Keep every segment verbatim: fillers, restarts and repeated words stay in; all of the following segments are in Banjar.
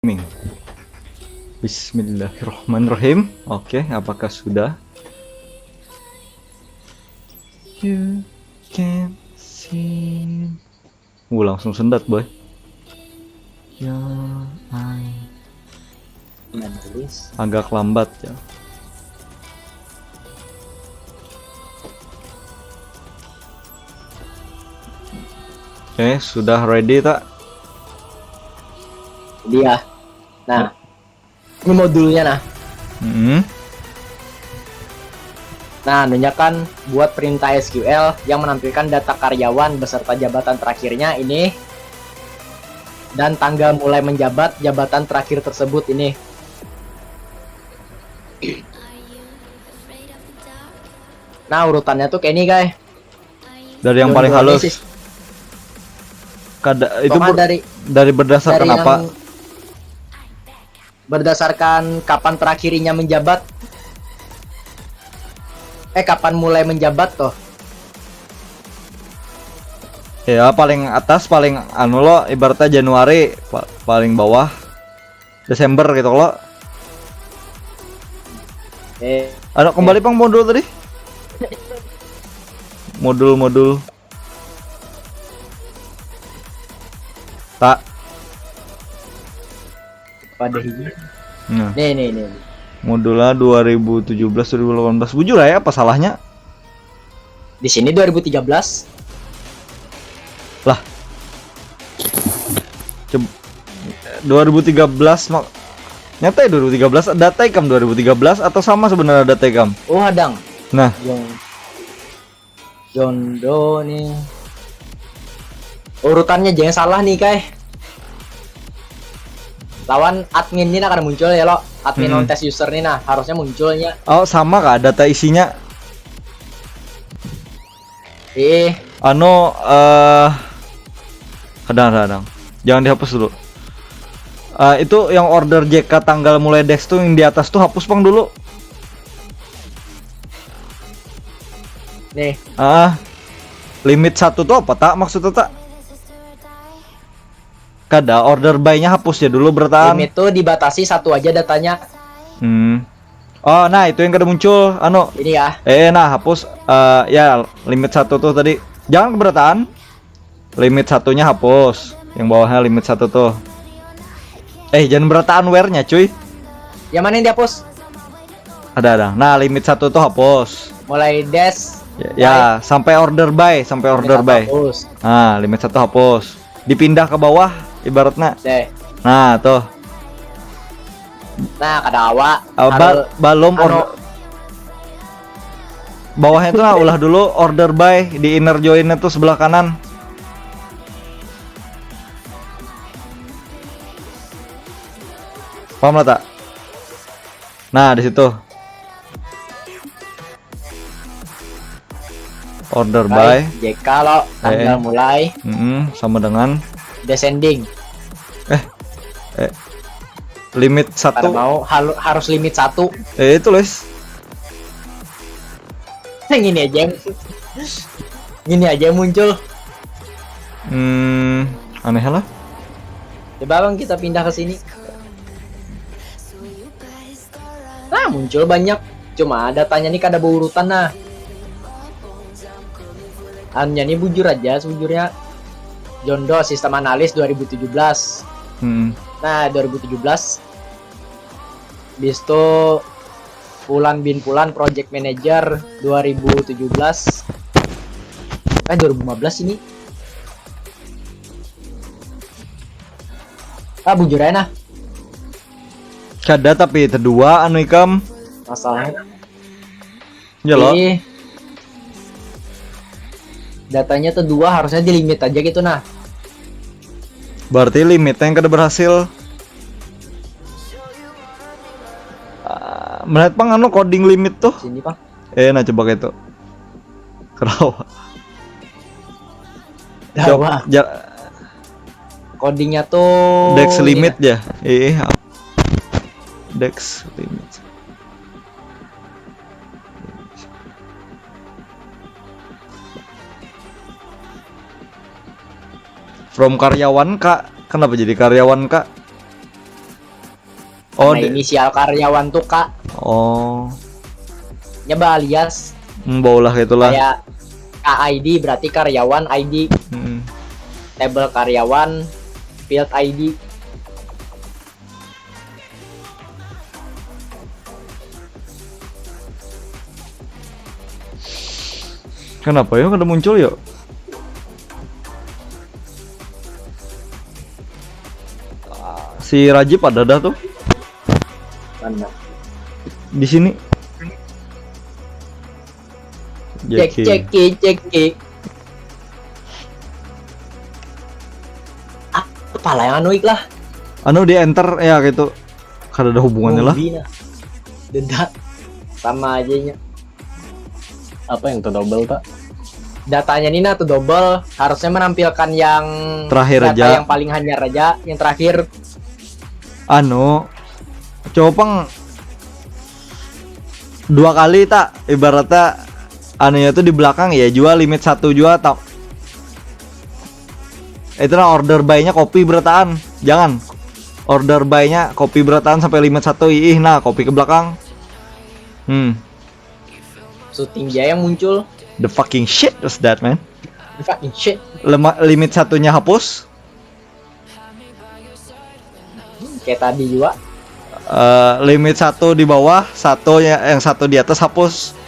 Streaming. Bismillahirrahmanirrahim. Oke, apakah sudah? You can see. Uh, langsung sendat, boy. Ya, I. Menulis. Agak lambat ya. Oke, sudah ready tak? Dia. Nah, ini modulnya nah. Hmm. Nah, nunyakan buat perintah S Q L yang menampilkan data karyawan beserta jabatan terakhirnya ini dan tanggal mulai menjabat jabatan terakhir tersebut ini. Nah, urutannya tuh kayak ini, guys. Dari yang paling halus. Kada itu ber, dari, dari berdasarkan dari apa? Berdasarkan kapan terakhirinya menjabat. Eh, kapan mulai menjabat toh? Ya, paling atas, paling anu lo, ibaratnya Januari, paling bawah Desember gitu lo. Eh, ada kembali pang modul tadi. Modul-modul. Tak. Pada ini. Nah. Nih, nih, nih. Modulnya dua ribu tujuh belas, dua ribu delapan belas. Bujur ya, apa salahnya? Di sini dua ribu tiga belas. Lah. Coba dua ribu tiga belas mak nyata ya dua ribu tiga belas, data ikam dua ribu tiga belas atau sama sebenarnya data ikam? Oh, hadang. Nah. Yang Jondo nih. Urutannya jangan salah nih, kai. Lawan admin ini akan muncul ya lo. Admin hmm. Test user nih nah, harusnya munculnya. Oh, sama kah data isinya? Ih. Anu eh uh, kadang-kadang. Jangan dihapus dulu. Uh, itu yang order J K tanggal mulai dex tuh yang di atas tuh hapus pang dulu. Nih. Ah, limit satu tuh apa tak maksudnya tak? Kada, order buy-nya hapus ya dulu bertahan. Limit tuh dibatasi satu aja datanya. Hmm. Oh, nah itu yang kada muncul, anu. Ini ya. Eh, nah hapus. Uh, ya limit satu tuh tadi. Jangan keberatan. Limit satunya hapus. Yang bawahnya limit satu tuh. Eh, jangan berataan where-nya, cuy. Yang mana yang dihapus? Ada, ada. Nah, limit satu tuh hapus. Mulai dash. Ya, ya sampai order buy, sampai order buy. Hapus. Nah, limit satu hapus. Dipindah ke bawah ibaratnya. Deh. Nah, tuh. Nah, kada awak. Uh, ba balum anu, order. Bawahnya tuh nah, ulah dulu order buy di inner join itu sebelah kanan. Paham lah tak? Nah, di situ. Order buy. J K lo tanggal eh. Mulai. Mm -mm, sama dengan descending. Eh, eh limit satu. Mau harus limit satu. Eh itu les. Yang ini aja. Gini aja muncul. Hmm, aneh lah. Coba bang kita pindah ke sini. Nah, muncul banyak. Cuma datanya nih kada berurutan nah. Hanya nih bujur aja sejujurnya. Jondo sistem analis dua ribu tujuh belas. Hmm. Nah, dua ribu tujuh belas. Bistu Fulan bin Fulan project manager dua ribu tujuh belas. Eh, dua ribu lima belas ini. Ah, bujur aja nah. Kada tapi kedua anu ikam. Masalahnya. Ya lo. Ih. Datanya tuh dua harusnya di limit aja gitu nah. Berarti limitnya yang kada berhasil. Uh, melihat pang anu coding limit tuh. Sini pang. Eh, nah coba kayak itu. Kerawa. Dawa. Ja Codingnya tuh. Dex limit ya. Eh, dex limit. From karyawan kak, kenapa jadi karyawan kak? Oh, Nah, de- inisial karyawan tuh K. Oh. Nya ba alias Hmm, baulah gitulah. Kayak K I D berarti karyawan I D, Hmm. table karyawan, field I D. Kenapa ya kada muncul ya? Si Rajib ada dah tuh Mana? Di sini. Cek cek cek cek. Ah, kepala yang anu ik lah. Anu di enter ya gitu. Kada ada hubungannya lah. Movie nah. Dedak. Sama aja nya. Apa yang tuh double, Pak? Datanya ini nah tuh double, harusnya menampilkan yang Terakhir data aja. Yang paling hanyar aja, yang terakhir. Anu, coba pang dua kali tak ibaratnya anunya tuh di belakang ya jua limit satu jua tak itulah order buy-nya copy berataan jangan order buy-nya copy berataan sampai limit satu iih nah copy ke belakang hmm Shooting dia yang muncul. The fucking shit was that man. Fucking shit. Lema, limit satunya hapus. Kayak tadi juga. Uh, limit satu di bawah, satu ya, yang satu di atas hapus.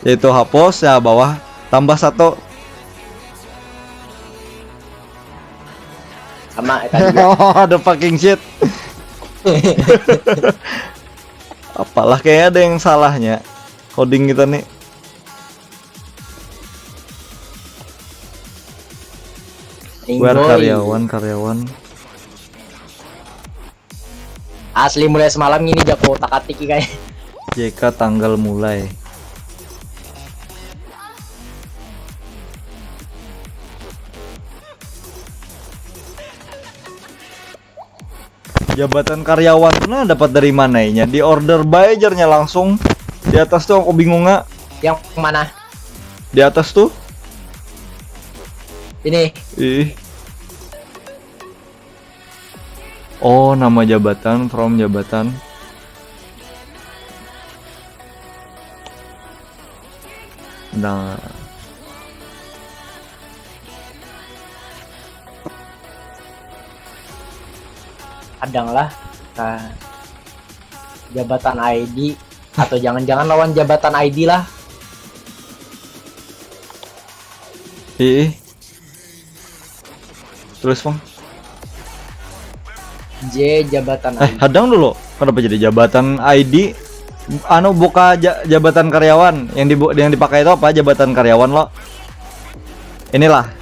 Itu hapus ya bawah tambah satu. Sama kayak tadi juga. Oh, the fucking shit. Apalah kayak ada yang salahnya coding kita nih. Where karyawan karyawan. Asli mulai semalam ini jago otak atik kayak. J K tanggal mulai. Jabatan karyawan tuh nah dapat dari mana inya? Di order by jarnya langsung. Di atas tuh aku bingung nggak? Yang mana? Di atas tuh. Ini. Ih. Oh, nama jabatan, from jabatan. Nah. Kadang lah. Nah, jabatan I D atau jangan-jangan lawan jabatan I D lah. Ih. Terus, Bang. J jabatan Eh, hadang dulu. Kenapa jadi jabatan I D? Anu buka ja- jabatan karyawan yang dibu- yang dipakai itu apa? Jabatan karyawan lo. Inilah.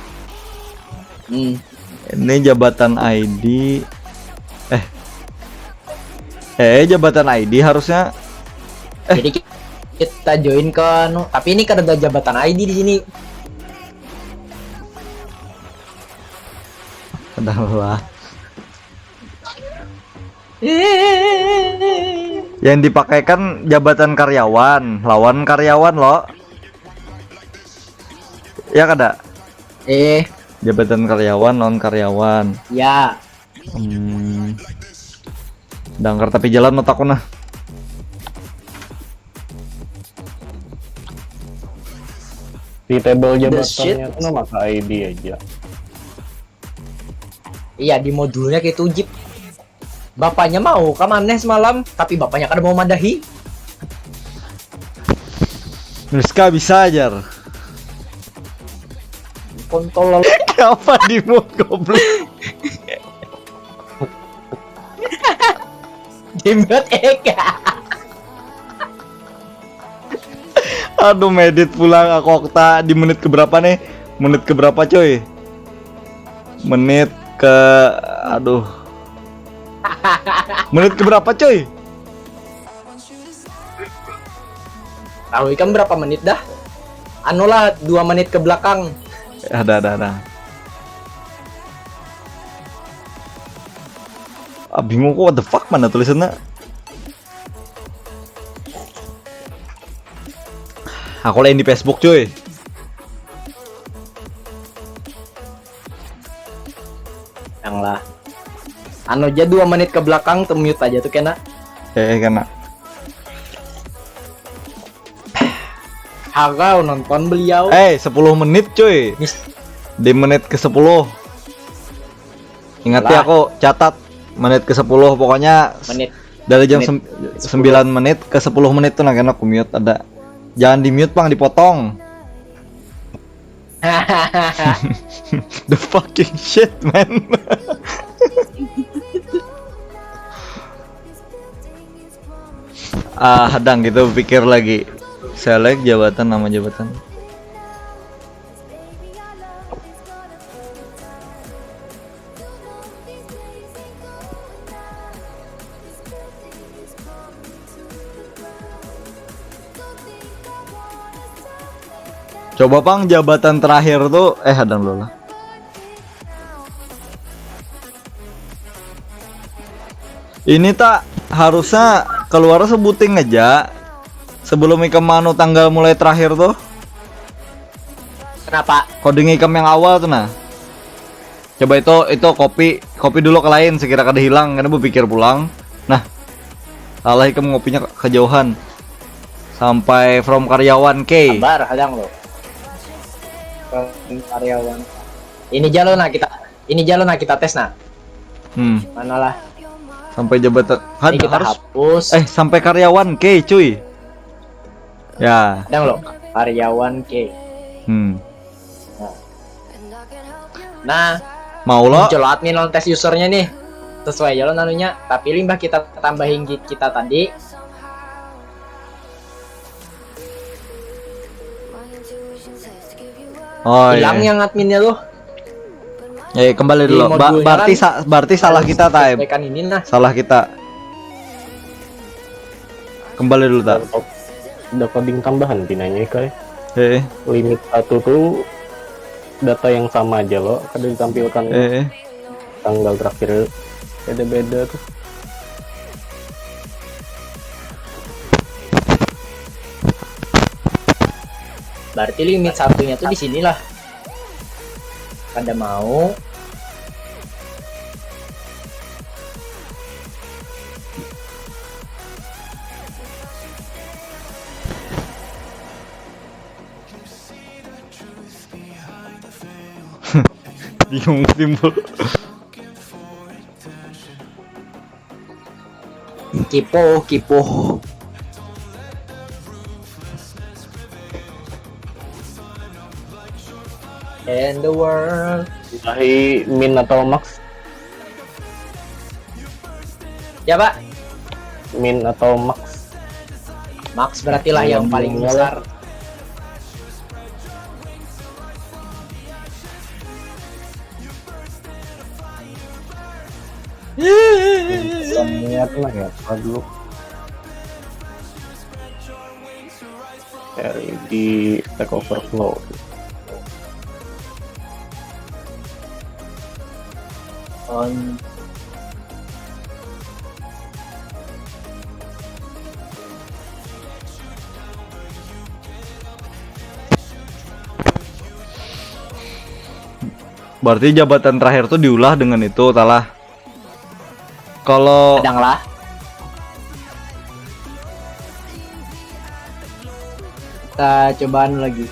Hmm. Ini jabatan I D. Eh. Eh, jabatan I D harusnya. Jadi kita join ke anu, tapi ini kada ada jabatan I D di sini. Adalah. Yang dipakai kan jabatan karyawan, lawan karyawan lo. Ya kada? Eh, Jabatan karyawan, lawan karyawan. Ya. Hmm. Dangkar tapi jalan otakku nah. Di table The shit. Jabatannya tuh maka I D aja. Iya, di modulnya kayak itu, Jip. Bapaknya mau ke mana semalam, tapi bapaknya kada mau madahi. Rizka bisa ajar. Kontol lalu. Kenapa di mute goblok? Di mute Eka. Aduh, medit pulang aku Okta di menit keberapa nih? Menit keberapa, coy? Menit ke aduh. Menit keberapa, coy? Tahu ikam berapa menit dah? Anu lah, dua menit ke belakang. Ada ada ada. Ah, bingung kok, what the fuck, mana tulisannya? Aku lain di Facebook, cuy. Yang lah. Anu aja dua menit ke belakang tuh mute aja tuh kena. Eh, eh kena. Harau nonton beliau. Eh, sepuluh menit cuy. Mis- Di menit ke sepuluh. Ingat ya Lah. Aku catat menit ke sepuluh pokoknya s- Menit. Dari jam Menit sem- ke sepuluh. sembilan menit ke sepuluh menit tuh nah kena aku mute ada. Jangan di mute pang, dipotong. The fucking shit man. Ah, hadang gitu pikir lagi. Select jabatan, nama jabatan. Coba pang jabatan terakhir tuh, eh hadang dulu lah. Ini tak harusnya keluar sebuting aja sebelum ikam anu tanggal mulai terakhir tuh. Kenapa? Coding ikam yang awal tuh nah. Coba itu itu copy copy dulu ke lain sekira kada hilang karena berpikir pulang. Nah, salah ikam ngopinya ke- kejauhan. Sampai from karyawan K. Sabar, hadang lo. Karyawan. Ini jalo nah kita, ini jalo nah kita tes nah. Hmm, Manalah. Sampai jabatan Ini hadang kita harus hapus. Eh, sampai karyawan K cuy. Ya. Hadang lo. Karyawan K. Hmm. Nah, Mau lo? Muncul admin lawan test usernya nih. Sesuai aja lo nanunya. Tapi limbah kita tambahin git kita tadi, Oh hilang iya. Yang adminnya tuh. Eh, kembali Di dulu. Ba- modulnya berarti kan sa- berarti salah kita time. Sesuaikan ini nah. Salah kita. Kembali dulu tak. Ada coding tambahan pinanya kai. Eh, Limit satu tuh data yang sama aja lo, kada ditampilkan eh. Tanggal terakhir beda-beda tuh. Berarti limit satunya tuh di sinilah. Kada mau. Bingung timbul. Kipo, kipo. And the world. Ilahi min atau max? Ya pak. Min atau max? Max berarti lah yang paling besar. Niat lah ya, apa dulu? Dari di Stack Overflow. On. Berarti jabatan terakhir tuh diulah dengan itu, talah. Kalau Kadang lah. Kita cobaan lagi.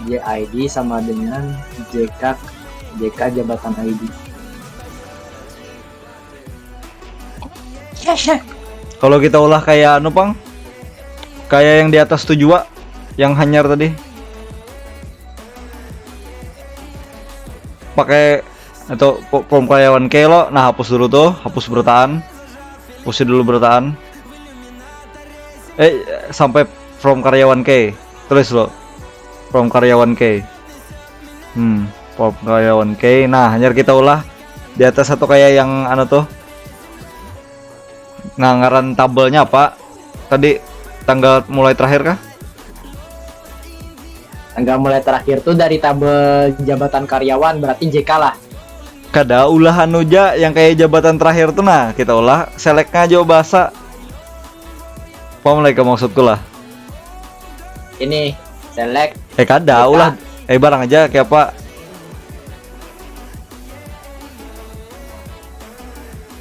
J I D sama dengan J K, J K jabatan I D. Kalau kita ulah kayak anu pang, kayak yang di atas tuh jua, yang hanyar tadi. Pakai atau po- from karyawan K lo, nah hapus dulu tuh, hapus berataan, hapusin dulu berataan. Eh sampai from karyawan K, terus lo from karyawan K. Hmm, from karyawan K. Nah, hanyar kita ulah di atas satu kayak yang anu tuh. Nah, ngaran tabelnya apa? Tadi tanggal mulai terakhir kah? Tanggal mulai terakhir tuh dari tabel jabatan karyawan, berarti J K lah. Kada ulah anu ja yang kayak jabatan terakhir tuh nah, kita ulah selectnya aja bahasa. Paham lagi maksudku lah. Ini select. Eh, kada, ulah. Eh, barang aja kayak apa.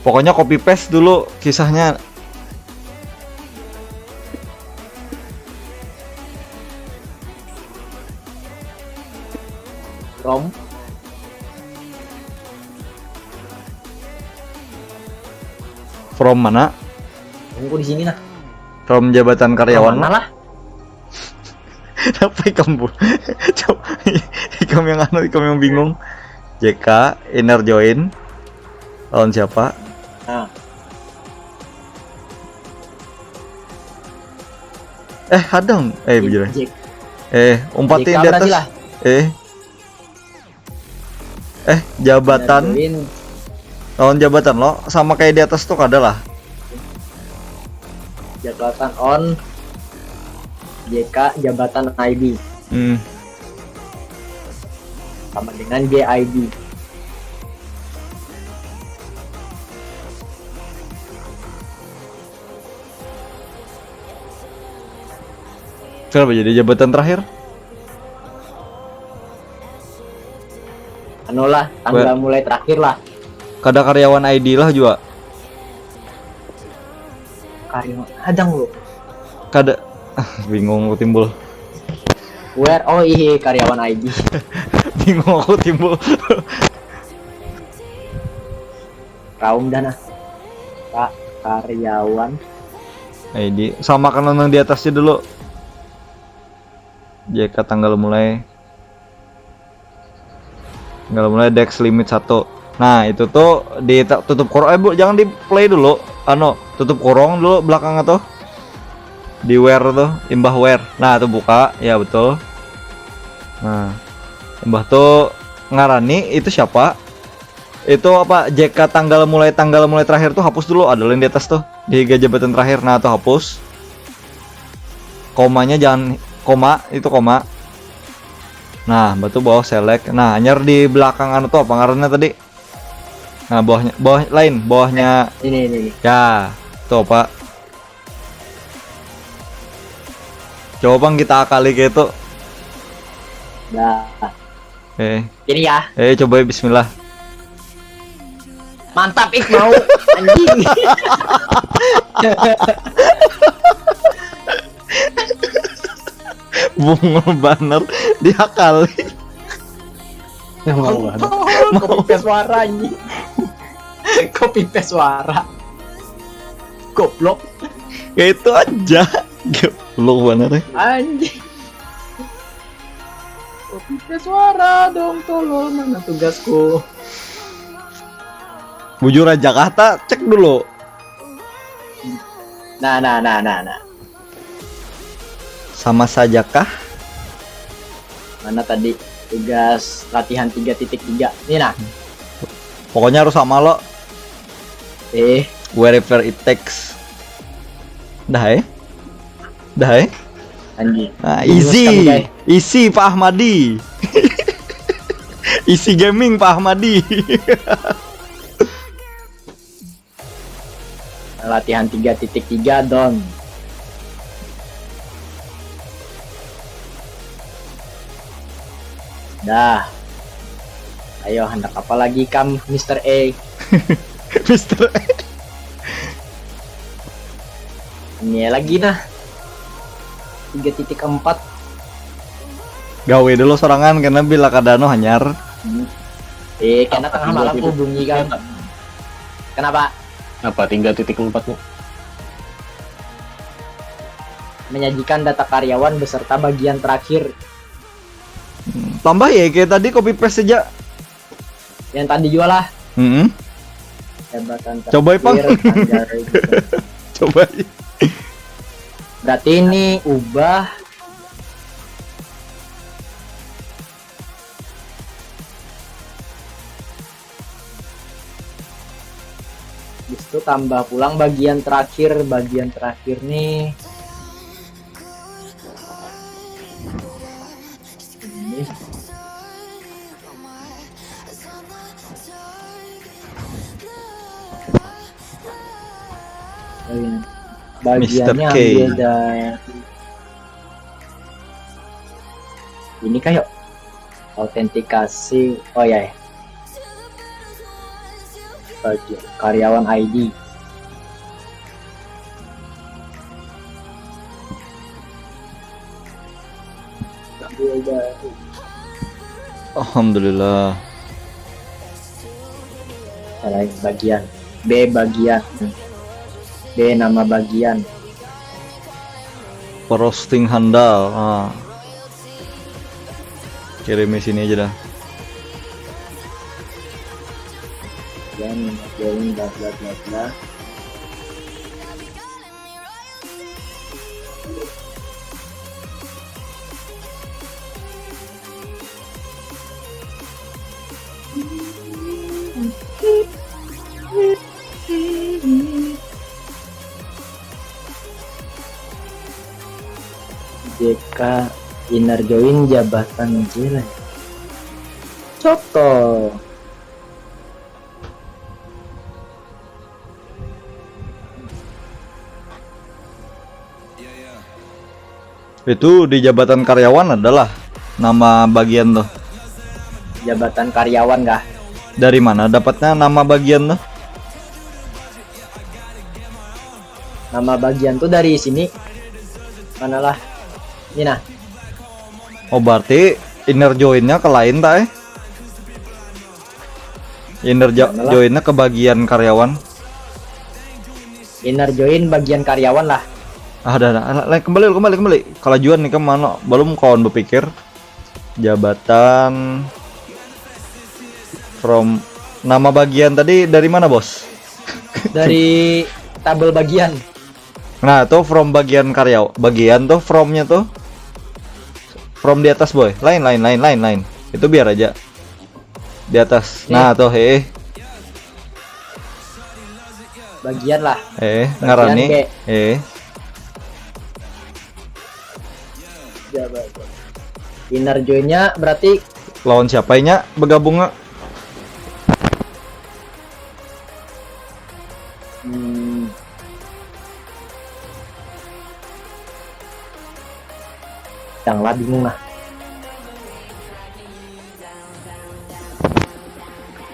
Pokoknya copy paste dulu kisahnya. From From mana? Tunggu di sini nah. From jabatan karyawan mana lah? Apa ikam bu? Coba ikam yang anu, ikam yang bingung. J K, inner join. Lawan siapa? Nah. Eh, hadang. Eh, bujur. Eh, umpati di atas. Eh. Eh, jabatan. Lawan jabatan lo, sama kayak di atas tuh kada lah. Jabatan on. J K jabatan I D. Hmm. Sama dengan J I D. Kenapa jadi jabatan terakhir? Anu lah, tanggal mulai terakhir lah. Kada karyawan I D lah juga. Karyawan hadang lo. Kada ah, bingung aku timbul. Where oh iya karyawan I D. Bingung aku timbul. Raum dana. Pak karyawan. I D sama kan nang di atasnya dulu. J K tanggal mulai Tinggal mulai dex limit satu. Nah, itu tuh di tutup kurung. Eh, Bu, jangan di play dulu. Anu, tutup kurung dulu belakangnya tuh. Di where tuh, imbah where. Nah, tuh buka. Ya, betul. Nah, imbah tuh ngarani itu siapa? Itu apa J K tanggal mulai tanggal mulai terakhir tuh hapus dulu. Ada lain di atas tuh. Di jabatan terakhir. Nah, tuh hapus. Komanya jangan koma, itu koma. Nah, batu bawah select. Nah, hanyar di belakang anu tuh apa ngarannya tadi? Nah, bawahnya bawah lain, bawahnya ini ini ini. Ya, tuh apa? Coba bang kita akali kayak itu. Nah. Eh. Ini ya. Eh, coba bismillah. Mantap ik mau anjing. Bungul banar diakali. Kopi pes suara anjing. Kopi pes suara. Goblok. Ya itu aja. Goblok banar. Anjing. Kopi pes suara dong tolol mana tugasku. Bujur aja kata cek dulu. Nah, nah, nah, nah, nah. Sama saja kah? Mana tadi tugas latihan tiga titik tiga? Ini nah. Pokoknya harus sama lo. Eh. Wherever it takes. Dah eh. Dah eh. Anjing. Nah, easy. Easy Pak Ahmadi. Easy gaming Pak Ahmadi. Latihan tiga titik tiga dong. Dah. Ayo hendak apa lagi kam Mister A? Mister A. Ini lagi nah. tiga titik empat. Gawe dulu sorangan karena bila kada anu hanyar. Hmm. Eh, karena tengah malam hubungi kan. Kenapa? Apa tiga titik empat nih? Menyajikan data karyawan beserta bagian terakhir. Tambah ya kayak tadi copy paste saja. Yang tadi juga lah. Mm -hmm. Jabatan Coba pang. Coba. Berarti ini ubah Habis itu tambah pulang bagian terakhir, bagian terakhir nih. Ini. Bagiannya ambil dari Ini kah, yuk? Autentikasi. Oh ya, ya. Bagi karyawan I D. Alhamdulillah. Lain bagian. B bagian. B nama bagian. Roasting handal. Ah. Kirim di sini aja dah. Dan join bla bla bla bla. J K inner join jabatan J L. Coto. Itu di jabatan karyawan adalah nama bagian tuh. Jabatan karyawan kah? Dari mana dapatnya nama bagian tuh? Nama bagian tuh dari sini. Manalah? Ini nah. Oh, berarti inner joinnya ke lain tak eh? Inner jo- joinnya ke bagian karyawan. Inner join bagian karyawan lah. Ah, dah, dah. Alah, kembali, kembali, kembali. Kalajuan nih kemana? Belum kawan berpikir. Jabatan from nama bagian tadi dari mana, Bos? Dari tabel bagian. Nah, tuh from bagian karya bagian tuh fromnya tuh. From di atas, boy. Lain, lain, lain, lain, lain. Itu biar aja. Di atas. Nih. Nah, tuh, eh. Bagian lah. Eh, ngarani. Eh. Inner joinnya berarti lawan siapa inya bergabungnya? Hmm. Yang lah bingung lah.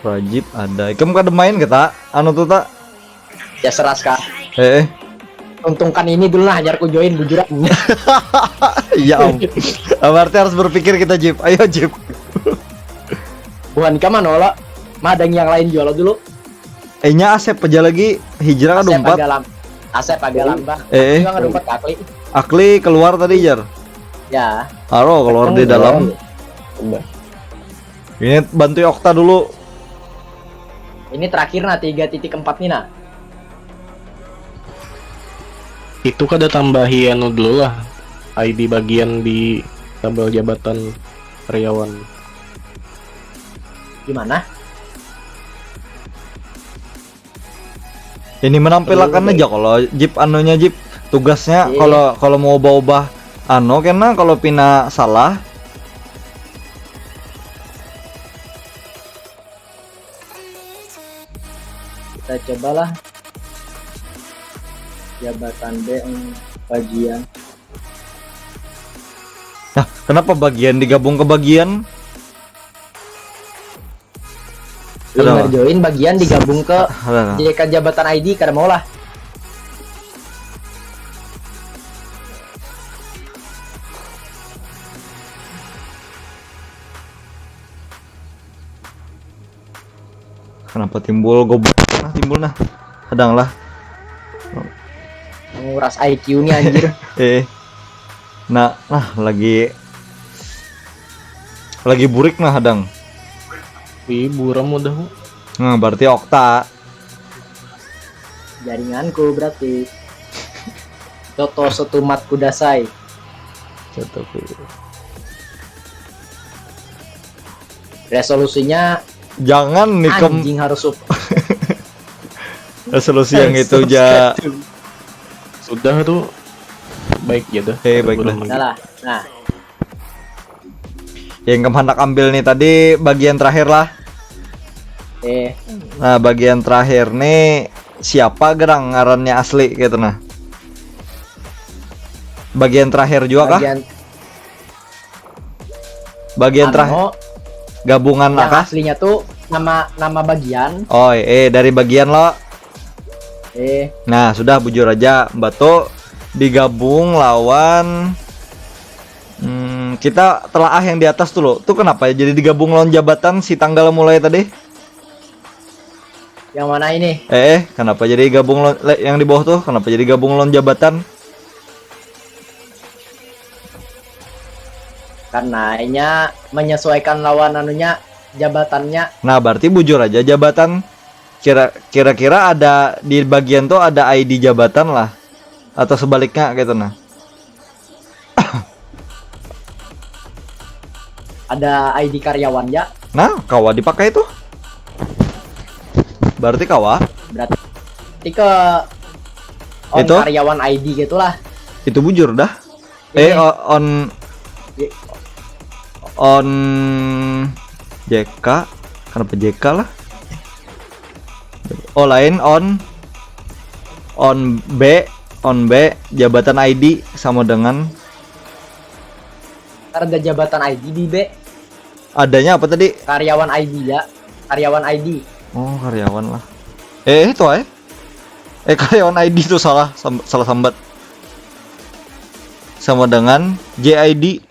Rajib ada. Ikam kada main kita? Anu tuh tak? Ya seras kah? Eh. Untungkan ini dulu lah hanyar ku join bujuran. Iya om. Berarti harus berpikir kita Jip. Ayo Jip. Buhan ka mana lo? Madang yang lain jual dulu. Eh nya Asep aja lagi hijrah kan empat. Asep agak lambah. Eh. Juga empat akli. Akli keluar tadi jar. Ya. Aro keluar di dalam. Ini bantu Okta dulu. Ini terakhir nah tiga titik empat nih nah. Itu kada tambahi anu dulu lah, I D bagian di tabel jabatan karyawan. Gimana? Ini menampilakan aja kalau Jip anunya Jip tugasnya kalau kalau mau ubah-ubah anu kena kalau pina salah. Kita cobalah jabatan B bagian. Nah, kenapa bagian digabung ke bagian? Inner join bagian digabung ke J K jabatan I D kada mau lah. Kenapa timbul goblok nah timbul nah. Hadang lah. Menguras I Q nih anjir. Eh. Nah, nah lagi lagi burik nah hadang. Wih, buram udah. Nah, berarti Okta. Jaringanku berarti. Coto setumat kudasai. Coto. Resolusinya jangan nikem anjing harus up. Resolusi yang itu aja. Sudah tuh baik ya dah. Eh, baik dah. Nah, nah. Yang kamu hendak ambil nih tadi bagian terakhir lah. Eh. Nah, bagian terakhir nih siapa gerang ngarannya asli gitu nah. Bagian terakhir juga kah? Bagian Bagian terakhir. Anu, Gabungan yang lah kah? Aslinya tuh nama nama bagian. Oh, eh, dari bagian lo. Eh, Nah, sudah, bujur aja. Mbak tuh digabung lawan, hmm, kita telaah yang di atas tuh lo. Tuh kenapa ya jadi digabung lawan jabatan si tanggal mulai tadi? Yang mana ini? Eh, eh, kenapa jadi gabung lawan, le- yang di bawah tuh? Kenapa jadi gabung lawan jabatan? Karena inya menyesuaikan lawan anunya, jabatannya. Nah, berarti bujur aja jabatan. Kira kira-kira ada di bagian tuh ada I D jabatan lah. Atau sebaliknya gitu nah. Ada I D karyawan ya. Nah, kawa dipakai tuh. Berarti kawa. Berarti ke on Itu? Karyawan I D gitulah. Itu bujur dah. Eh, o- on on J K. Kenapa J K lah? Oh, lain on on B, on B jabatan I D sama dengan Ada jabatan I D di B. Adanya apa tadi? Karyawan I D ya. Karyawan I D. Oh, karyawan lah. Eh, itu eh. Eh, karyawan I D tuh salah, sam- salah sambat. Sama dengan J I D.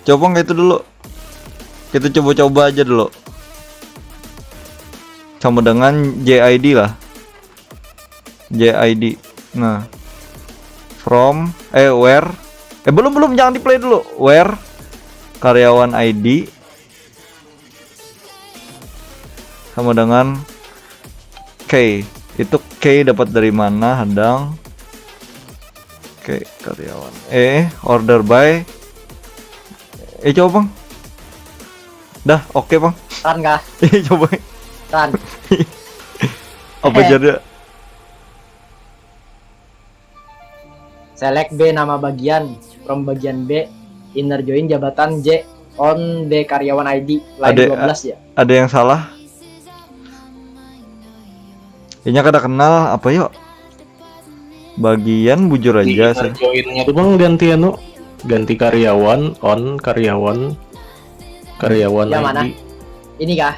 Coba nggak itu dulu. Kita coba-coba aja dulu. Sama dengan J I D lah. J I D. Nah. From eh where? Eh, belum, belum, jangan di-play dulu. Where karyawan I D sama dengan K. Itu K dapat dari mana? Hadang. K karyawan. Eh, order by. Eh, coba, Bang. Dah, oke, Bang. Run kah? Eh, coba. Run. Apa Eh. Jadi? Select B nama bagian. From bagian B, inner join jabatan J on B karyawan I D line Ada- dua belas ya. Ada yang salah? Inya kada kenal apa yuk? Bagian bujur Di aja inner sih. Join-nya tuh, Bang, ganti anu, ganti karyawan, on karyawan, karyawan Yang mana? I D. Ini kah?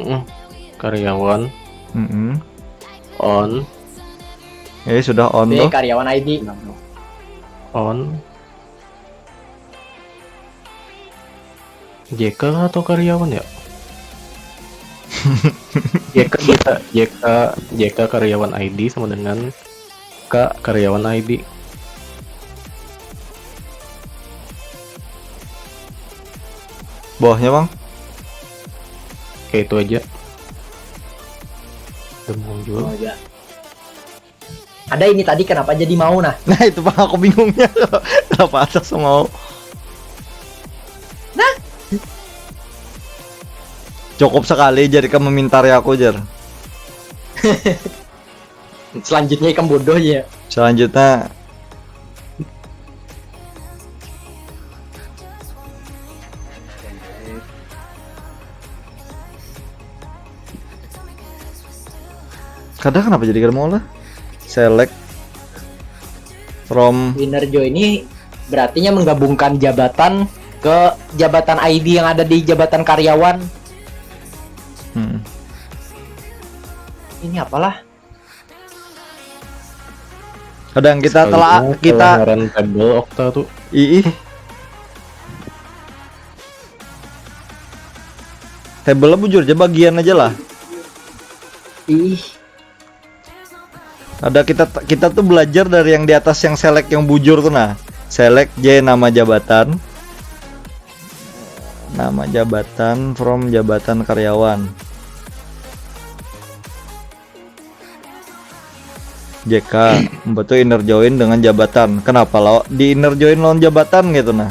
Mm-mm. Karyawan, Mm-mm. on, Eh, sudah on B tuh. Karyawan I D. on. J K atau karyawan ya? J K, J K, J K, J K karyawan I D sama dengan K karyawan I D. Bawahnya, Bang. Kayak itu aja. Udah mau jual. Oh ya. Ada ini tadi kenapa jadi mau nah? Nah, itu, Bang, aku bingungnya. Kenapa atas mau? Nah, Cukup sekali jadi kamu mintari aku, Jer. Selanjutnya ikam bodoh ya. Selanjutnya Kada, kenapa jadi kada mau lah? Select from Inner join ini berartinya menggabungkan jabatan ke jabatan I D yang ada di jabatan karyawan. Hmm. Ini apalah? Kadang kita telah kita Ngaran table Okta tuh. Ih. Table bujur aja, bagian aja lah. Ih, Ada kita kita tuh belajar dari yang di atas, yang select yang bujur tuh nah. Select J nama jabatan. Nama jabatan from jabatan karyawan. J K, membantu inner join dengan jabatan. Kenapa lo di inner join lawan jabatan gitu nah?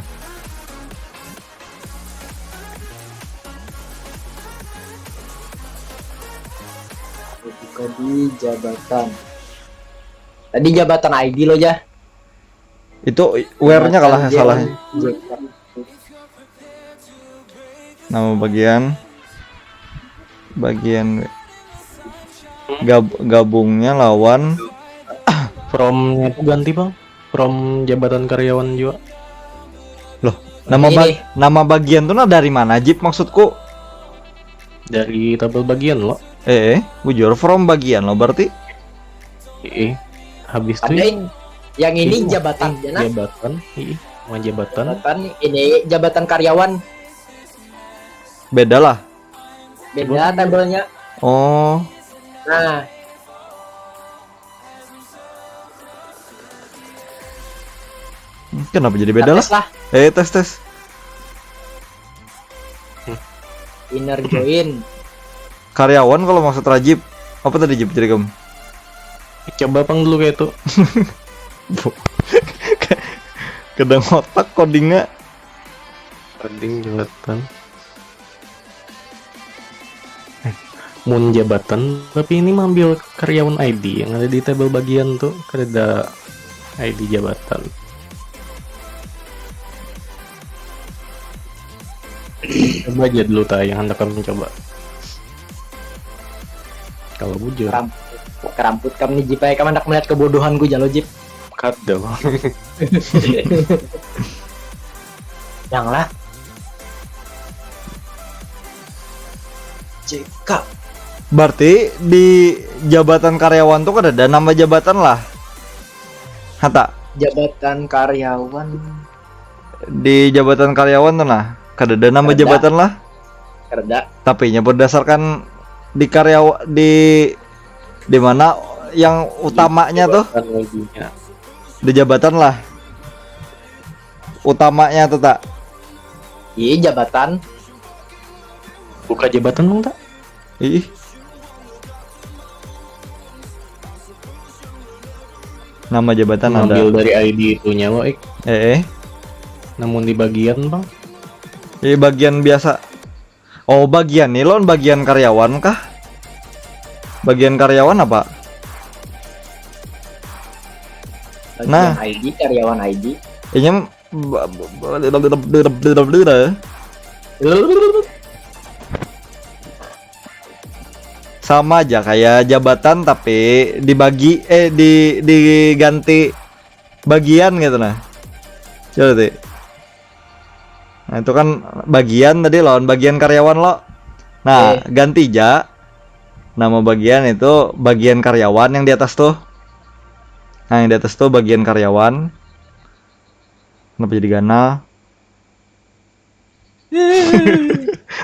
Ketika di jabatan. Tadi jabatan I D lo ya. Itu where-nya kalah, salahnya. J K. Nama bagian bagian gab- gabungnya lawan From-nya tuh ganti, Bang. From jabatan karyawan juga. Loh, Nama ini ba- nih. Nama bagian tuh nah dari mana, Jip, maksudku? Dari tabel bagian lo. Eh, eh, bujur, from bagian lo berarti? Eh, habis itu yang, yang ini jabatan, eh, ya, nah? Jabatan, iya, sama jabatan. Jabatan, ini jabatan karyawan. Beda lah. Beda tabelnya. Oh. Nah. Kenapa jadi beda lah? Lah. Eh, tes, tes. Inner join. Karyawan kalau maksud Rajib. Apa tadi, Jib, jadi kamu? Coba pang dulu kayak itu. Kadang otak codingnya. Coding jabatan. Eh, mun jabatan, tapi ini mambil karyawan I D yang ada di tabel bagian tuh, kada ada I D jabatan. Coba aja dulu, ta, yang hendak kami coba. Kalau bujur. Keramput, keramput kami nih, Jip, ai. Kami hendak melihat kebodohanku jalo, Jip. Kada. Yang lah. C K. Berarti di jabatan karyawan tuh kada ada nama jabatan lah. Hata. Jabatan karyawan. Di jabatan karyawan tuh nah, kada ada nama jabatan lah. Kada ada. Tapi nya berdasarkan di karyawa-, di, di mana yang utamanya tuh? Jabatan I D-nya. Di jabatan lah. Utamanya tuh, tak? Iya, jabatan. Buka jabatan dong, tak? Ih. Nama jabatan ada. Ngambil dari I D itunya, wo, ik. Eh, eh. Namun di bagian, Bang. Di bagian biasa. Oh, bagian nih, lawan bagian karyawan kah? Bagian karyawan apa? Bagian nah. I D, karyawan I D. Inya ba-, ba-, ba-, sama aja kayak jabatan tapi dibagi, eh, di, diganti bagian gitu nah. Coba, Ti. Nah, itu kan bagian tadi lawan bagian karyawan lo. Nah, eh. Ganti ja. Nama bagian itu bagian karyawan yang di atas tuh. Nah, yang di atas tuh bagian karyawan. Kenapa jadi ganal?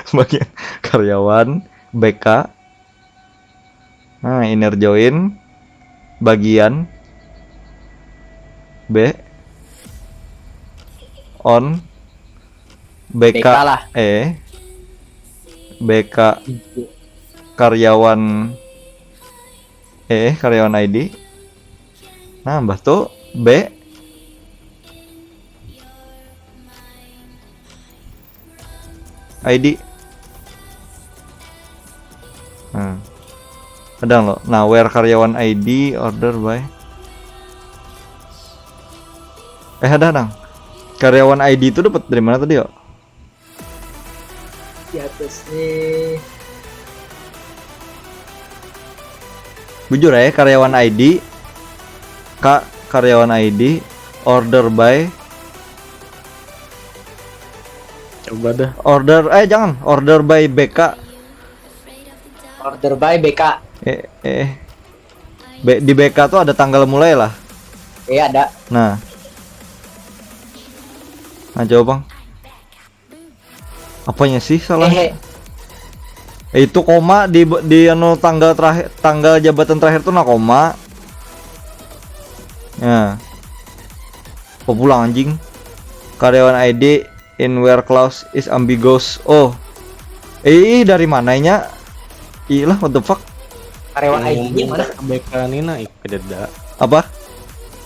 Bagian karyawan, B K. Nah, inner join, bagian, B, on, B K, B K lah. E, B K, karyawan, E, karyawan I D. Nah, mbah tu B. I D. Nah. Ada lo. Nah, where karyawan I D order by. Eh, ada, nang. Karyawan I D itu dapat dari mana tadi, yo? Di atas nih. Bujur ya, karyawan I D. Kak, karyawan I D, order by. Coba dah. Order, eh, jangan, order by B K. Order by B K. Eh, eh. B-, di B K tuh ada tanggal mulai lah. Iya, ada. Nah. Nah, coba, Bang. Apanya sih salah? Eh, itu koma di, di anu tanggal terakhir, tanggal jabatan terakhir tuh nah koma. Ya. Apa pulang anjing? Karyawan I D in where clause is ambiguous. Oh. Eh, dari mananya? Iyalah, what the fuck? Karyawan I D-nya mana? Ke B K ni nah, ih, kededa. Apa?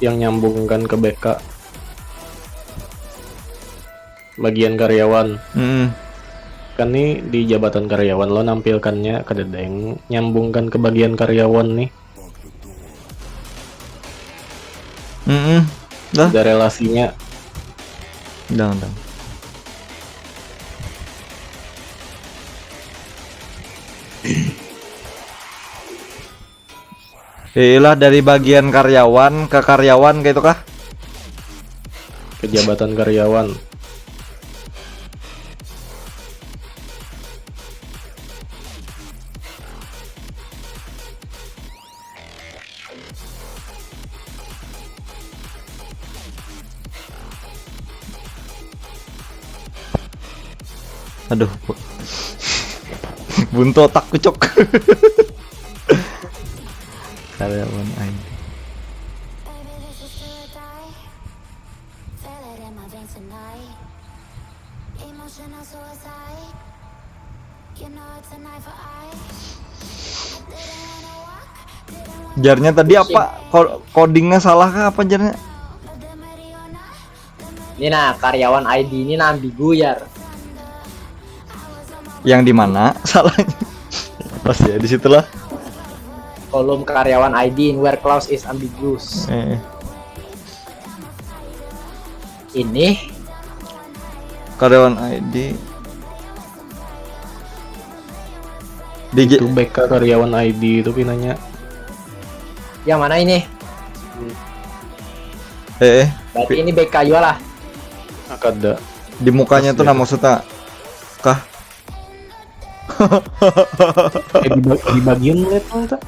Yang nyambungkan ke B K. Bagian karyawan. Hmm. Kan nih di jabatan karyawan lo nampilkannya, kada ada yang nyambungkan ke bagian karyawan nih. Hmm. Dah. Ada relasinya. Dang, dang. Iyalah, dari bagian karyawan ke karyawan gitu kah? Ke jabatan karyawan. Aduh, bu- buntu otakku, cok. Karyawan I D. Jarnya tadi apa? Ko- codingnya salah kah apa jarnya? Ini nah, karyawan I D ini nah ambigu, jar. Yang di mana salahnya? Pas ya di situlah. Kolom karyawan I D in where clause is ambiguous. Eh, Ini karyawan I D. Di Itu B K karyawan I D itu pinanya. Yang mana ini? Eh, eh, Berarti ini B K juga lah. Nah, kada. Di mukanya tuh nama maksudnya kah? Eh, di, ba- di bagian lihat tuh.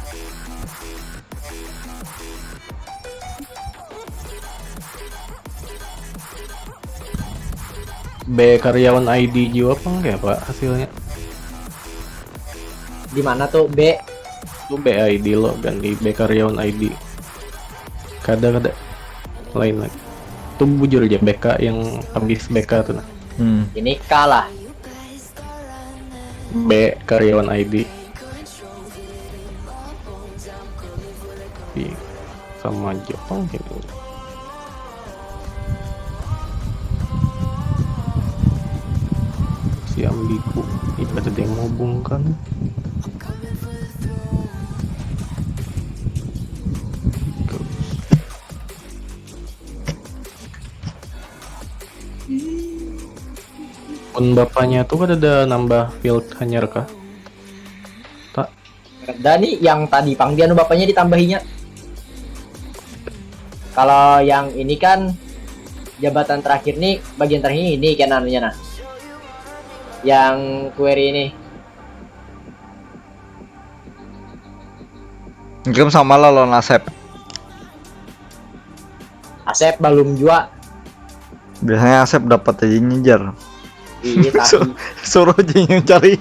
B karyawan I D juga apa enggak ya, Pak, hasilnya? Di mana tuh B? Itu B I D lo, ganti B karyawan I D. Kada, kada. Lain lagi. Itu bujur aja B K yang habis B K tuh nah. Hmm. Ini K lah. B karyawan I D. Iya, sama Jepang gitu. Si ambiku, iya, ada yang menghubungkan. Pun bapaknya tuh kan ada nambah field hanyar kah? Tak. Ada nih yang tadi pang dia anu bapaknya ditambahinya. Kalau yang ini kan jabatan terakhir nih, bagian terakhir ini kan anunya nah. Yang query ini. Mungkin sama lah lawan Asep. Asep belum jua. Biasanya Asep dapat aja nyejar. Iya, tapi Suruh aja yang cari.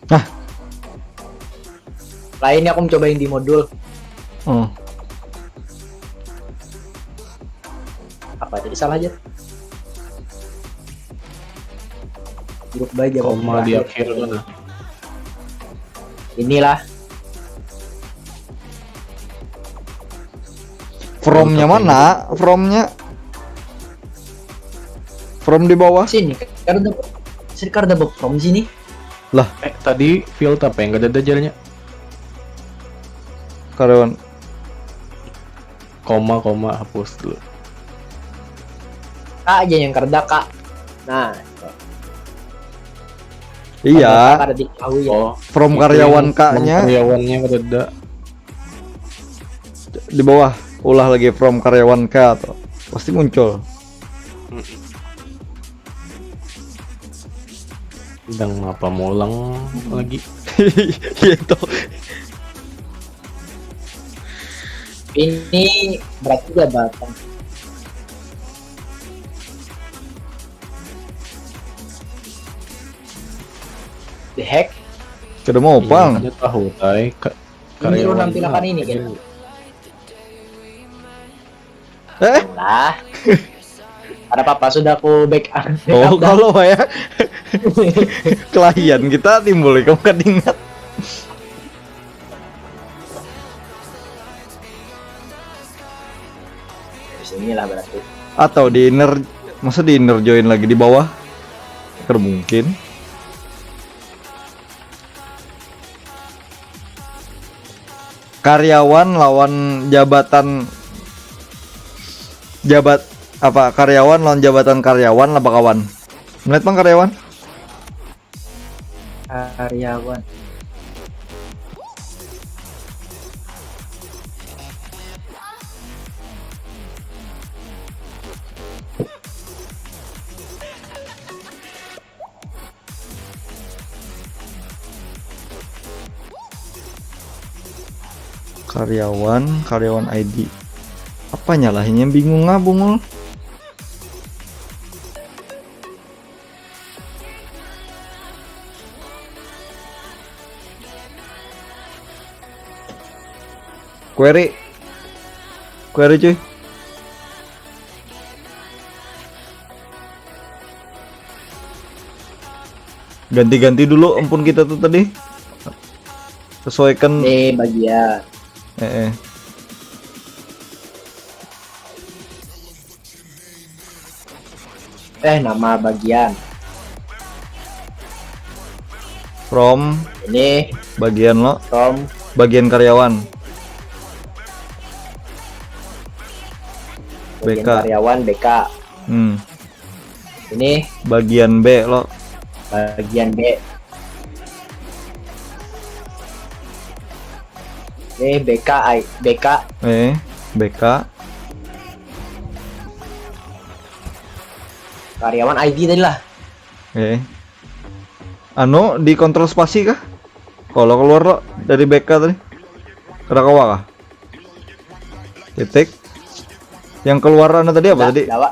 Nah, lainnya aku mencoba yang di modul. Oh. Apa tadi salah aja? Grup baja. Koma di akhir mana? Inilah. From-nya mana? From-nya From di bawah. Sini, kada ada sini, kada ada from sini. Lah, Eh, tadi field apa yang kada ada jarnya? Karyawan. Koma, koma, hapus dulu. K aja yang kada, K. Nah, Iya, kada diketahui ya. Oh, from itu karyawan yang from K-nya karyawannya kada ada. Di bawah. Ulah lagi from karyawan K tuh. Pasti muncul. Sedang apa mulang lagi? Gitu. Ini berarti jabatan. The heck? Kada mau pang. Iya, kada tahu, tai. Ka- Ini suruh karyawan nampilakan mana ini, aja. Kak. Eh, Lah. Ada apa-apa, sudah aku back up. Oh, kalau ya. Kelahian kita timbul kamu kada ingat. Di sini lah berarti. Atau di inner, masa di inner join lagi di bawah? Kada mungkin. Karyawan lawan jabatan, jabat apa, karyawan lawan jabatan karyawan lah bakawan. Melihat pang karyawan? Karyawan. Karyawan, karyawan I D. Apa nyalahnya, bingung ah, bungul. Query. Query, cuy. Ganti-ganti dulu empun kita tuh tadi. Sesuaikan. Ini bagian. Eh, eh. Eh, nama bagian. From. Ini. Bagian lo. From. Bagian karyawan. Bagian BK. Karyawan BK. Hmm. Ini. Bagian B lo. Bagian B. Eh, B K I, B K. Eh, B K. Karyawan I D tadi lah. Eh. Anu, di kontrol spasi kah? Kalau keluar lo dari B K tadi. Kada kawa kah? Titik. Yang keluar anu tadi apa tadi? Dawa.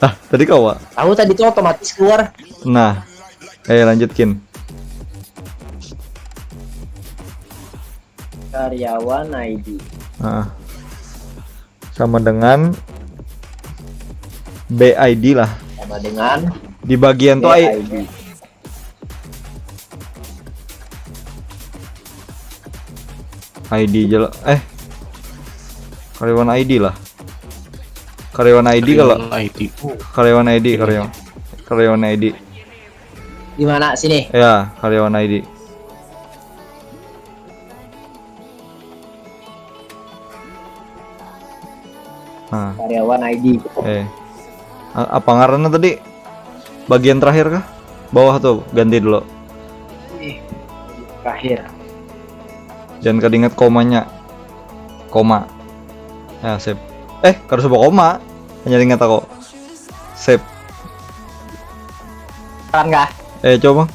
Ah, tadi kawa. Tahu tadi tuh otomatis keluar. Nah. Eh, lanjutkin. Karyawan I D. Nah. Sama dengan B I D lah. Sama dengan di bagian tuh I D. I D aja lah. Eh. Karyawan I D lah. Karyawan I D kalau karyawan I D, karyawan karyawan karyawan I D. Di mana sini? Ya, karyawan I D. Nah. Karyawan I D. Eh. Apa ngarannya tadi? Bagian terakhir kah? Bawah tuh, ganti dulu. Terakhir. Jangan kada ingat komanya. Koma. Ya, sip. Eh, kada usah koma. Hanya ingat aku. Sip. Kan kah? Eh, coba.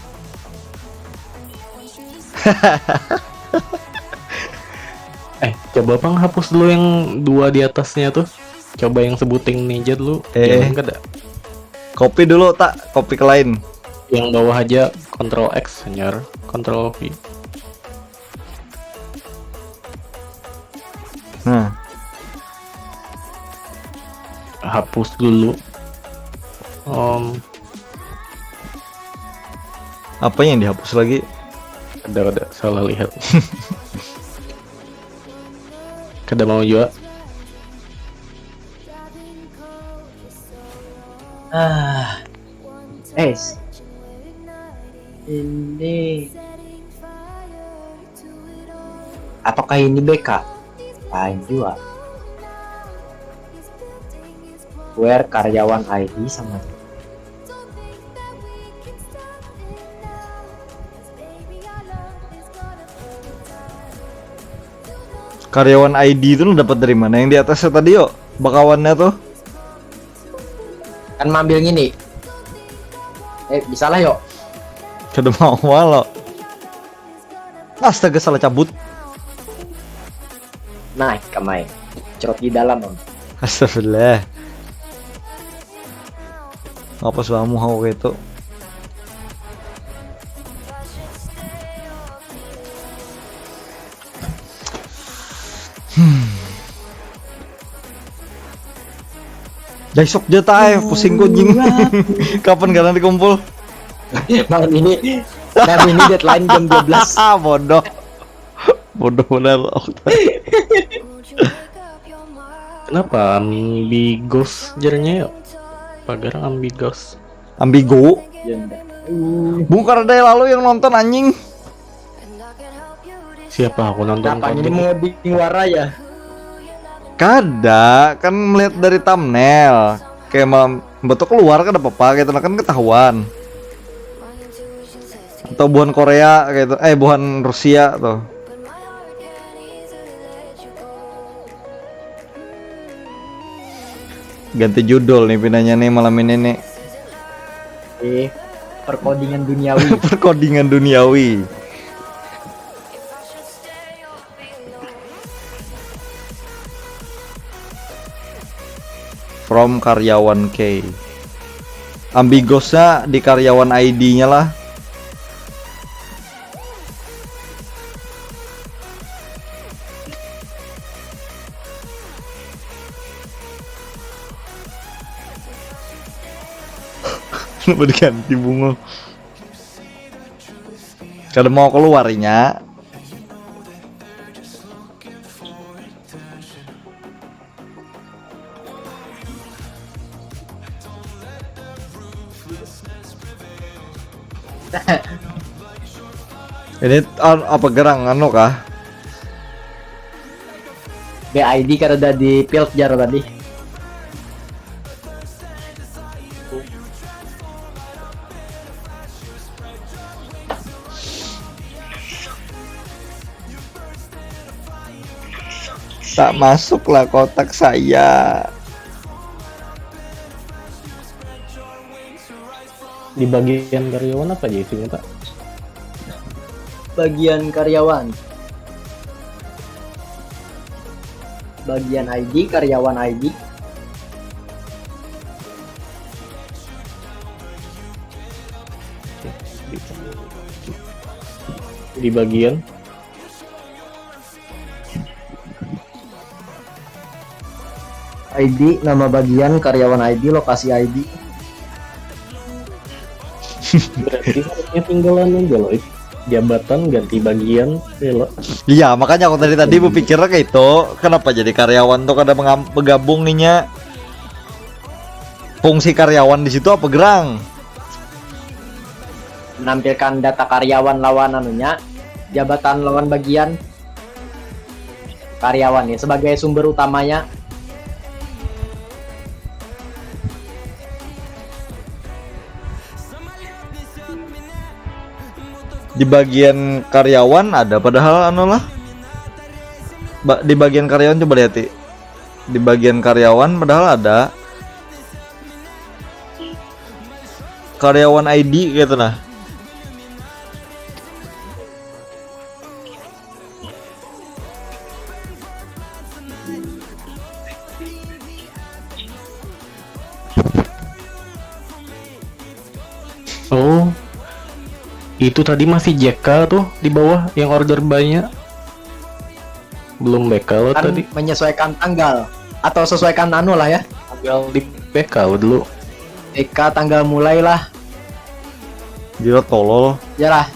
Eh, coba pang hapus dulu yang dua di atasnya tuh. Coba yang sebuting ninja dulu. Eh. Jangan kada. Copy dulu tak, copy ke lain. Yang bawah aja, Ctrl X hanyar, Ctrl V. Nah. Hapus dulu. Om. Apa yang dihapus lagi? Ada ada salah lihat. Kada mau juga. Ah. Eh. Ini. Apakah ini B K? Lain juga. Where karyawan I D sama. Karyawan I D itu lo dapat dari mana yang di atasnya tadi yo? Bakawannya tuh. Kan mambil gini. Eh, bisa lah yo. Kada mau lo. Astaga, salah cabut. Nah, kamai. Cerot di dalam, Om. Astagfirullah. Apa selamu hau itu? Hmm. Daisok jata eh, pusing ku jing. Kapan kalian dikumpul? Malam ini, malam ini deadline jam dua belas. Ah, bodoh. Bodoh benar. Kenapa ambigos jarnya yuk? Pagar ambigos. Ambigo. Bungkar deh lalu yang nonton anjing. Siapa aku nonton? Kapan ini mau di ya? Kada, kan melihat dari thumbnail. Kayak malam betul keluar kan apa-apa gitu kan ketahuan. Atau buhan Korea gitu, eh buhan Rusia tuh. Ganti judul nih pinanya nih malam ini nih. Eh, perkodingan duniawi. Perkodingan duniawi. From karyawan K. Ambigosnya di karyawan I D-nya lah. Kenapa diganti bungo? Kada mau keluarnya. Ini an- apa gerang anu kah? B I D kada ada di field jar tadi. Tak masuklah kotak saya. Di bagian karyawan apa aja isinya, Pak? Bagian karyawan. Bagian I D, karyawan I D. Di bagian I D, nama bagian, karyawan I D, lokasi I D. Berarti harusnya tinggalan aja loh. Jabatan ganti bagian ya loh. Iya, makanya aku tadi tadi berpikirnya kayak itu. Kenapa jadi karyawan tuh kada mengam- bergabung ninya? Fungsi karyawan di situ apa gerang? Menampilkan data karyawan lawan anunya, jabatan lawan bagian karyawan ya sebagai sumber utamanya. Di bagian karyawan ada padahal anu lah. Ba- di bagian karyawan coba lihat, Ti. Di bagian karyawan padahal ada karyawan I D gitu nah. Oh, itu tadi masih J K tuh di bawah yang order buy-nya. Belum B K lo Kan tadi. Menyesuaikan tanggal atau sesuaikan anu lah ya. Tanggal di B K lo dulu. B K tanggal mulai lah. Gila tolol. Ya lah.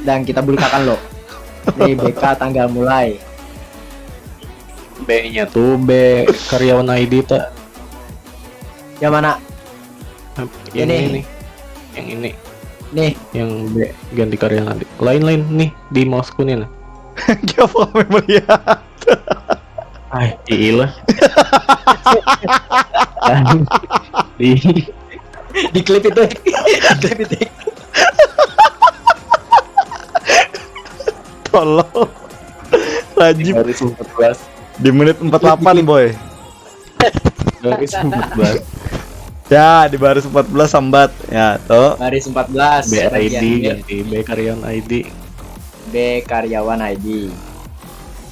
Dan kita bulikakan lo. Nih B K tanggal mulai. B-nya tuh B karyawan I D tak. Yang mana? Yang Ini. Ini nih. Yang ini. Nih, Yang B ganti karyawan I D. Lain-lain nih di mouse-ku nih nah. Kenapa kami melihat? Ay, iilah. Di di klip itu. Di klip itu. Tolol. Rajib Baris empat belas. di menit empat delapan boy. Baris empat belas. Ya, di baris empat belas sambat. Ya, tuh. Baris empat belas. B I D Bagian B. Ganti B karyawan I D. B karyawan I D.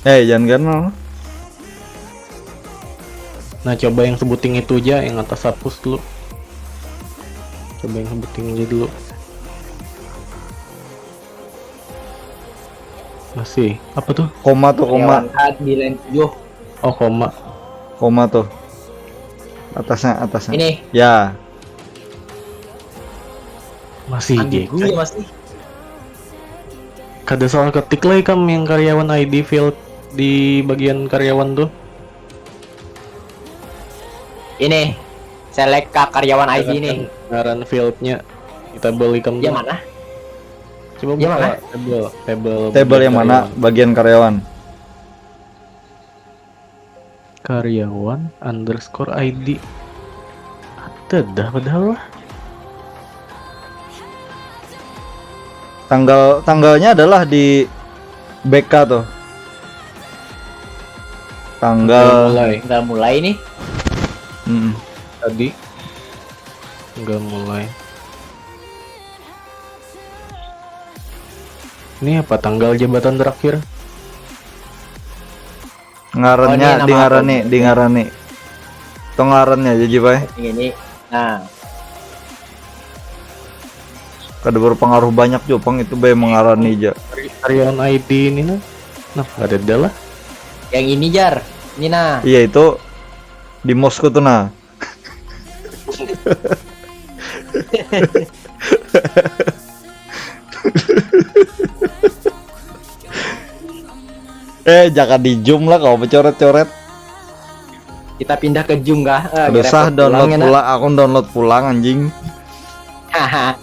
Eh, jangan kan. Nah, coba yang sebuting itu aja, yang atas hapus dulu. Coba yang sebuting aja dulu. Masih. Apa tuh? Koma tuh, koma. Karyawan A di line tujuh. Oh, koma. Koma tuh. Atasnya, atasnya. Ini. Ya. Masih Ambigu J K. Ya masih. Kada salah ketik lah ikam yang karyawan I D field di bagian karyawan tuh. Ini. Select ke karyawan I D nih. Ngaran fieldnya kita beli ikam Yang tuh. Mana? Coba Yang buka mana? Table, table, Table yang mana? karyawan. Bagian karyawan. Karyawan underscore I D. Ada dah padahal lah. Tanggal tanggalnya adalah di B K tuh. Tanggal Mulai Nggak mulai nih. Mm-mm. tadi. Enggak mulai. Ini apa tanggal jabatan terakhir? Ngarannya Oh, ini nama di ngarani, akun. Di ngarani. Itu ngarannya aja, Jipai. Ini. Nah, Kada berpengaruh banyak jua pang itu, bae mengarani aja. Karyawan I D ini nah. Nah, ada dah lah. Yang ini, Jar. Ini nah. Iya, itu di mosku tuh nah. Eh, jangan di zoom lah kau, coret-coret. Kita pindah ke Zoom kah? Eh, Aduh, sah, repot download ya, pulang, aku download pulang, anjing. Haha.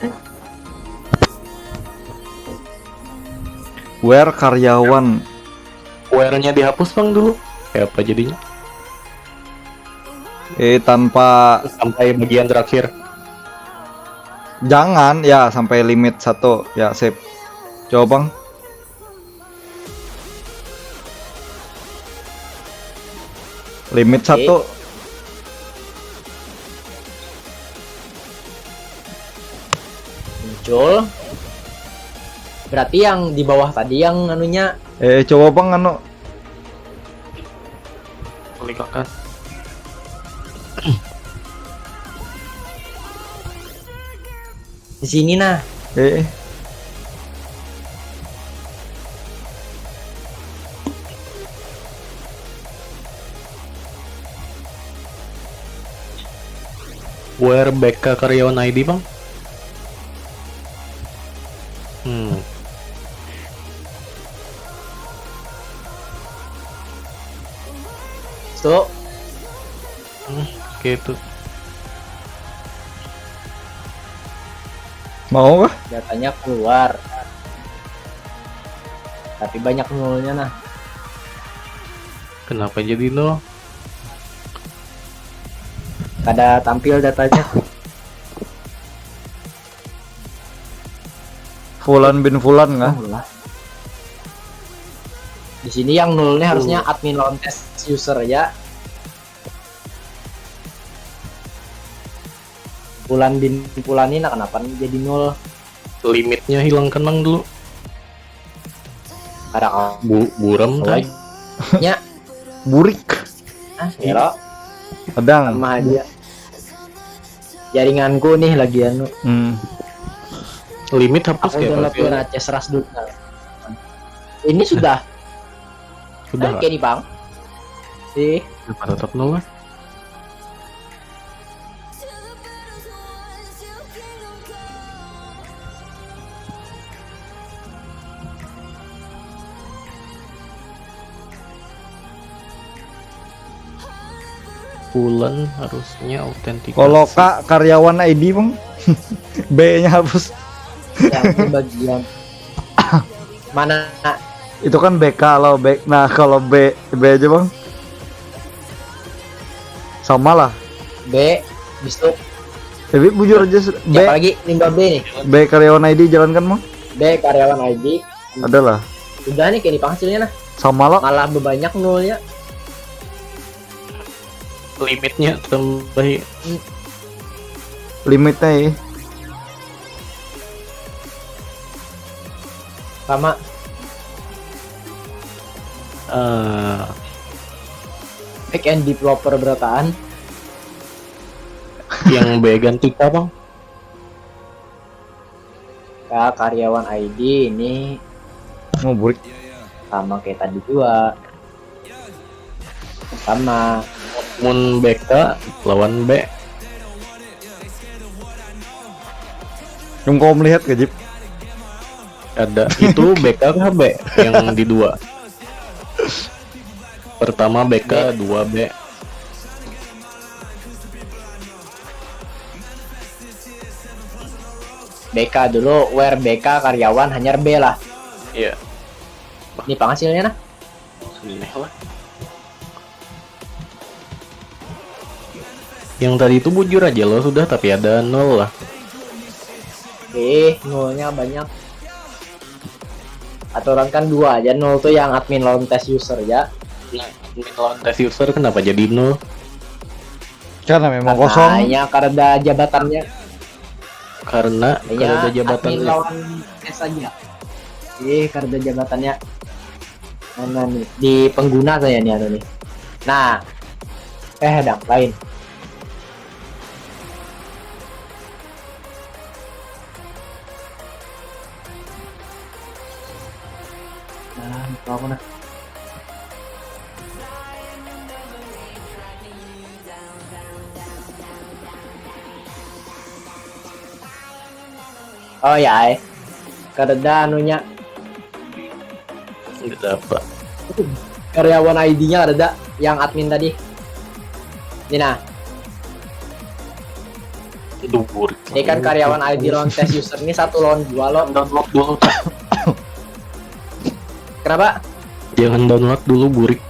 Where karyawan? Where-nya dihapus bang dulu. Kayak apa jadinya? Eh, tanpa Sampai bagian terakhir. Jangan ya, sampai limit satu ya, sip. Coba bang. Limit satu. Muncul. Berarti yang di bawah tadi yang anunya. Eh, coba bang, anu. Klik akan. Di sini nah. Eh, Where B K karyawan I D bang? Hmm. So, Hmm, oke itu. Mau kah? Datanya keluar. Tapi banyak nolnya nah. Kenapa jadi nol? Kada tampil datanya. Fulan bin Fulan kah? Oh, lah. Di sini yang nol nih harusnya admin lawan test user ya. Fulan bin Fulan ini nah, kenapa jadi nol? Limitnya hilangkan nang dulu. Ada Bu buram kawan. Tay. Ya, Burik. Ah, ya lo, Adang. Sama aja. Jaringanku nih lagi anu. Hmm. Limit hapus Aku ya download pasti. Dulu Aceh Seras dulu. Nah. Ini sudah. Sudah. Oke nih, Bang. Sih. Kenapa tetap nol lah? Bulan harusnya autentikasi. Kalau kak karyawan I D bang, B-nya hapus. Yang bagian mana? Itu kan B K, kalau B, nah kalau B, B aja bang. Sama lah. B, besok. Tapi bujur aja, B, Siapa lagi? Limbah B nih. B karyawan I D jalankan bang. B karyawan I D. Adalah. Udah nih kayak di pangsilnya nah. Sama lah. Malah banyak nolnya. Limitnya tambahi. Limitnya ya. Sama Eh, back and developer berataan. Yang B ganti apa bang? Ya, karyawan I D ini Mau burik. Sama kayak tadi juga. Sama. Mun B K lawan B. Yang kau melihat ke Jip? Ada itu B K kah B yang di dua? Pertama B K, dua B. B K dulu, where B K karyawan hanyar B lah. Iya. Ini panghasilnya nah. Aneh lah. Yang tadi itu bujur aja loh sudah, tapi ada nol lah. Eh, nolnya banyak. Aturan kan dua aja, nol tuh yang admin lawan test user ya. Nah, admin lawan test user kenapa jadi nol? Karena memang kosong. Katanya karena jabatannya. Karena Kayaknya ada admin jabatannya. Lawan test aja. Eh, karena jabatannya. Mana nih? Di pengguna saya nih, anu nih. Nah. Eh, dang, lain. Nah, lupa aku nah. Oh ya, eh. Kadada anunya. Tidak apa. Karyawan I D-nya kadada, yang admin tadi. Ini nah. Dubur. Ini kan karyawan I D lawan test user ini satu lawan dua lo. Download dulu. Kenapa? Jangan download dulu, burik.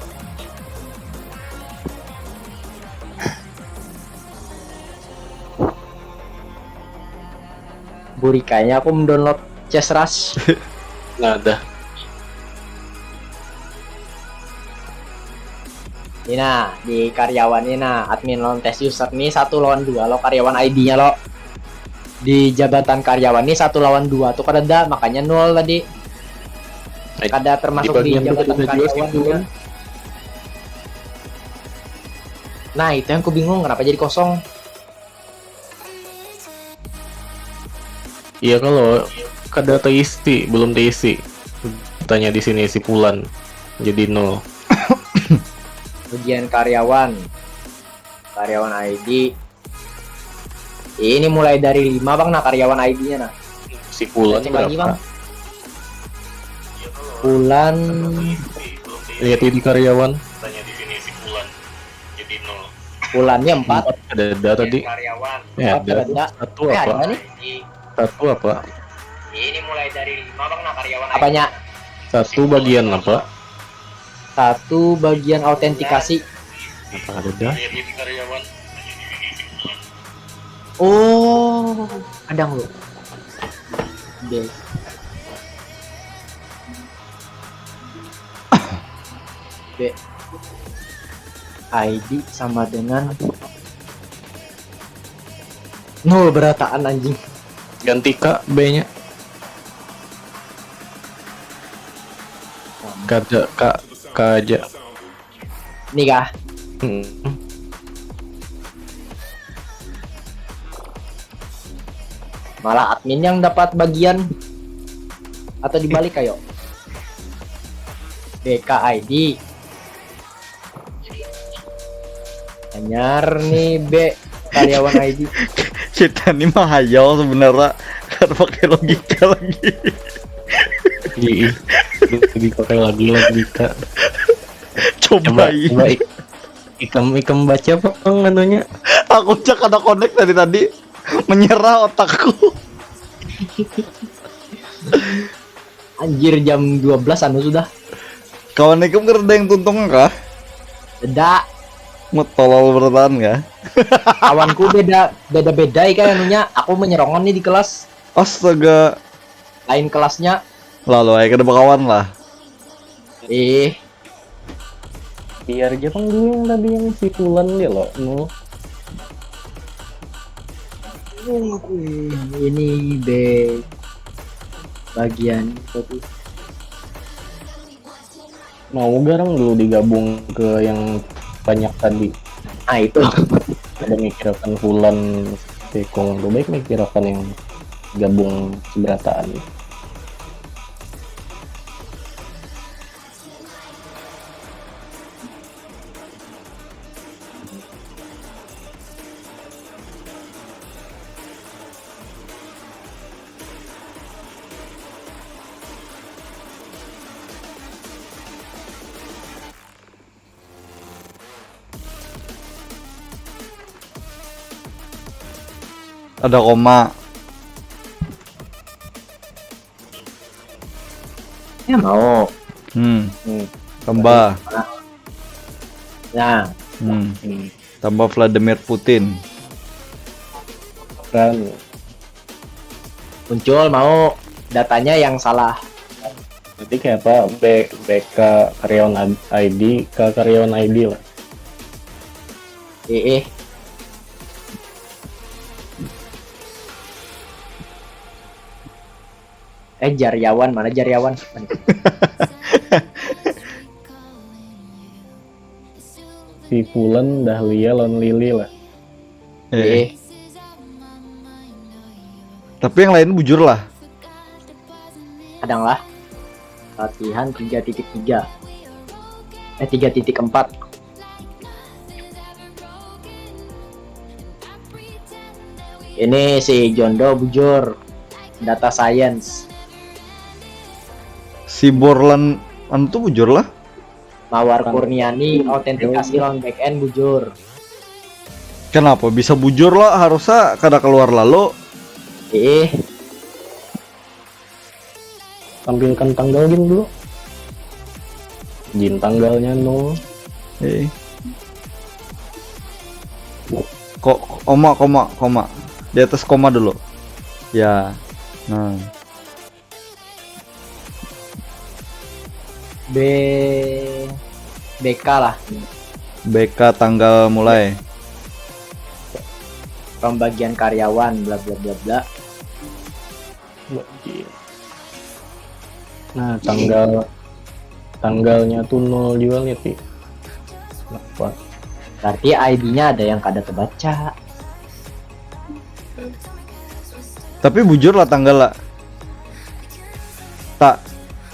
Burikanya aku mendownload Chess Rush. Nah, dah. Ini nah, di karyawan ini nah, admin lawan test user nih satu lawan dua lo karyawan I D-nya lo. Di jabatan karyawan nih satu lawan dua tuh kadada, makanya nol tadi. Kada termasuk di jabatan karyawan juga. Nah, itu yang aku bingung, kenapa jadi kosong? Iya, kalau kada terisi, belum terisi. Tanya di sini si Pulan. Jadi nol. Bagian karyawan. Karyawan I D. Ini mulai dari lima, Bang, nah, karyawan I D-nya nah. Si Pulan. Cek lagi, Bang. Pulan. Lihat ini karyawan. Pulannya empat. Empat ada, ada tadi. Karyawan. Ya, empat ada. Ada. Satu eh, apa? Ada nih. Satu apa? Ini mulai dari lima, Bang, nah, karyawan. Apanya? Satu bagian apa? Satu bagian autentikasi. Apa ada dah? Oh, kadang lu. B. B. I D sama dengan nol berataan, anjing. Ganti K, B-nya. Kada K, K aja. Ini kah? Hmm. Malah admin yang dapat bagian atau dibalik, ayo. B K I D. Anyar nih, B, karyawan I D. Kita nih mahayal sebenarnya. Kada pakai logika lagi. Iya, lebih pakai lagi logika. Coba, coba, coba ik-, ikam, ikam baca apa anunya? Aku cak ada connect dari tadi. Menyerah otakku. Anjir, jam dua belas anu sudah. Kawan ikam kada ada yang tuntung kah? Ada. Mau tolol bertahan kah? Kawanku beda, beda-beda ya kan anunya. Aku menyerongan nih di kelas. Astaga. Lain kelasnya. Lalu aja kada bakawan lah. Ih. Biar aja pang dulu yang tadi yang si Pulan dia lo. No. Ini B bagian tadi. Mau garang dulu digabung ke yang banyak tadi. Ah, itu. Ada mikirakan Pulan, Tekong, lebih baik mikirakan yang gabung seberataan. Ada koma. Ya, mau. Hmm. Hmm. Tambah. Nah. Hmm. Hmm. Tambah Vladimir Putin. Dan muncul mau datanya yang salah. Berarti kayak apa? B-, B K karyawan I D ke karyawan I D lah. Eh, eh. Eh, Jaryawan, mana Jaryawan? Si Fulan, Dahlia, lawan Lily lah. Eh. Tapi yang lain bujur lah. Kadang lah. Latihan tiga titik tiga. Eh, tiga titik empat. Ini si Jondo bujur. Data science. Si Borlan anu tuh bujur lah. Mawar Kurniani, autentikasi lawan back end bujur. Kenapa bisa bujur lah? Harusnya kada keluar lalu. Ih, Tampilkan tanggal gin dulu. Gin tanggalnya nol. Eh. Kok koma koma koma. Di atas koma dulu. Ya. Nah, B BK lah. B K tanggal mulai. Pembagian karyawan bla bla bla bla. Bagi. Nah, tanggal tanggalnya tuh nol juga lihat sih. Kenapa? Berarti I D-nya ada yang kada terbaca. Tapi bujur lah tanggal lah. Tak.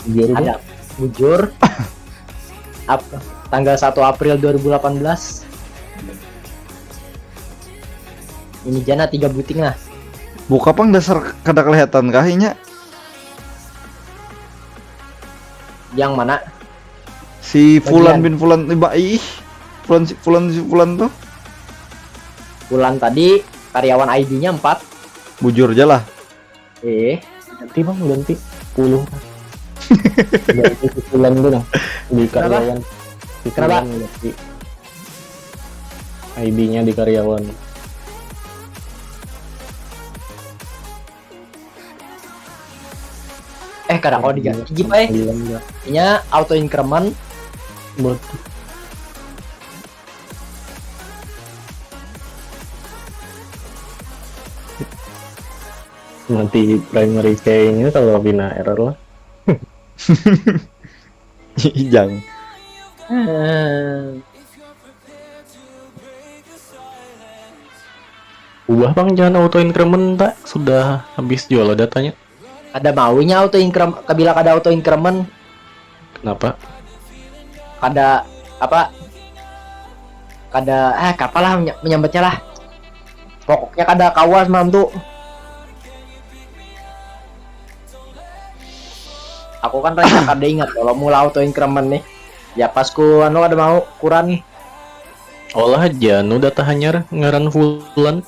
Bujur kan? Ada bujur. Ap, tanggal satu April dua ribu delapan belas. Ini jana tiga buting lah. Buka pang dasar kada kelihatan kah inya? Yang mana? Si Fulan Bagian. Bin Fulan tiba ih. Fulan si Fulan si Fulan tuh. Bulan tadi karyawan I D-nya empat. Bujur aja lah. Eh, Ganti bang, ganti sepuluh. Ganti susulan tuh nah. Di Kenapa? Karyawan. Kenapa? Susulan ganti. I D-nya di karyawan. Eh, kada kau diganti Jip ai. Sembilan enggak. Nya auto increment. Buat nanti primary key ini kalau bina error lah. Ijang. Eh, Ubah bang, jangan auto increment tak, sudah habis jual datanya. Kada maunya auto increment, kabila kada auto increment. Kenapa? Kada apa? Kada eh kapalah menya- menyambatnya lah. Pokoknya kada kawa semalam tu. Aku kan rasa kada ingat kalau mula auto increment nih. Ya pas ku anu kada mau kurang nih. Olah aja nu data hanyar ngaran Fulan.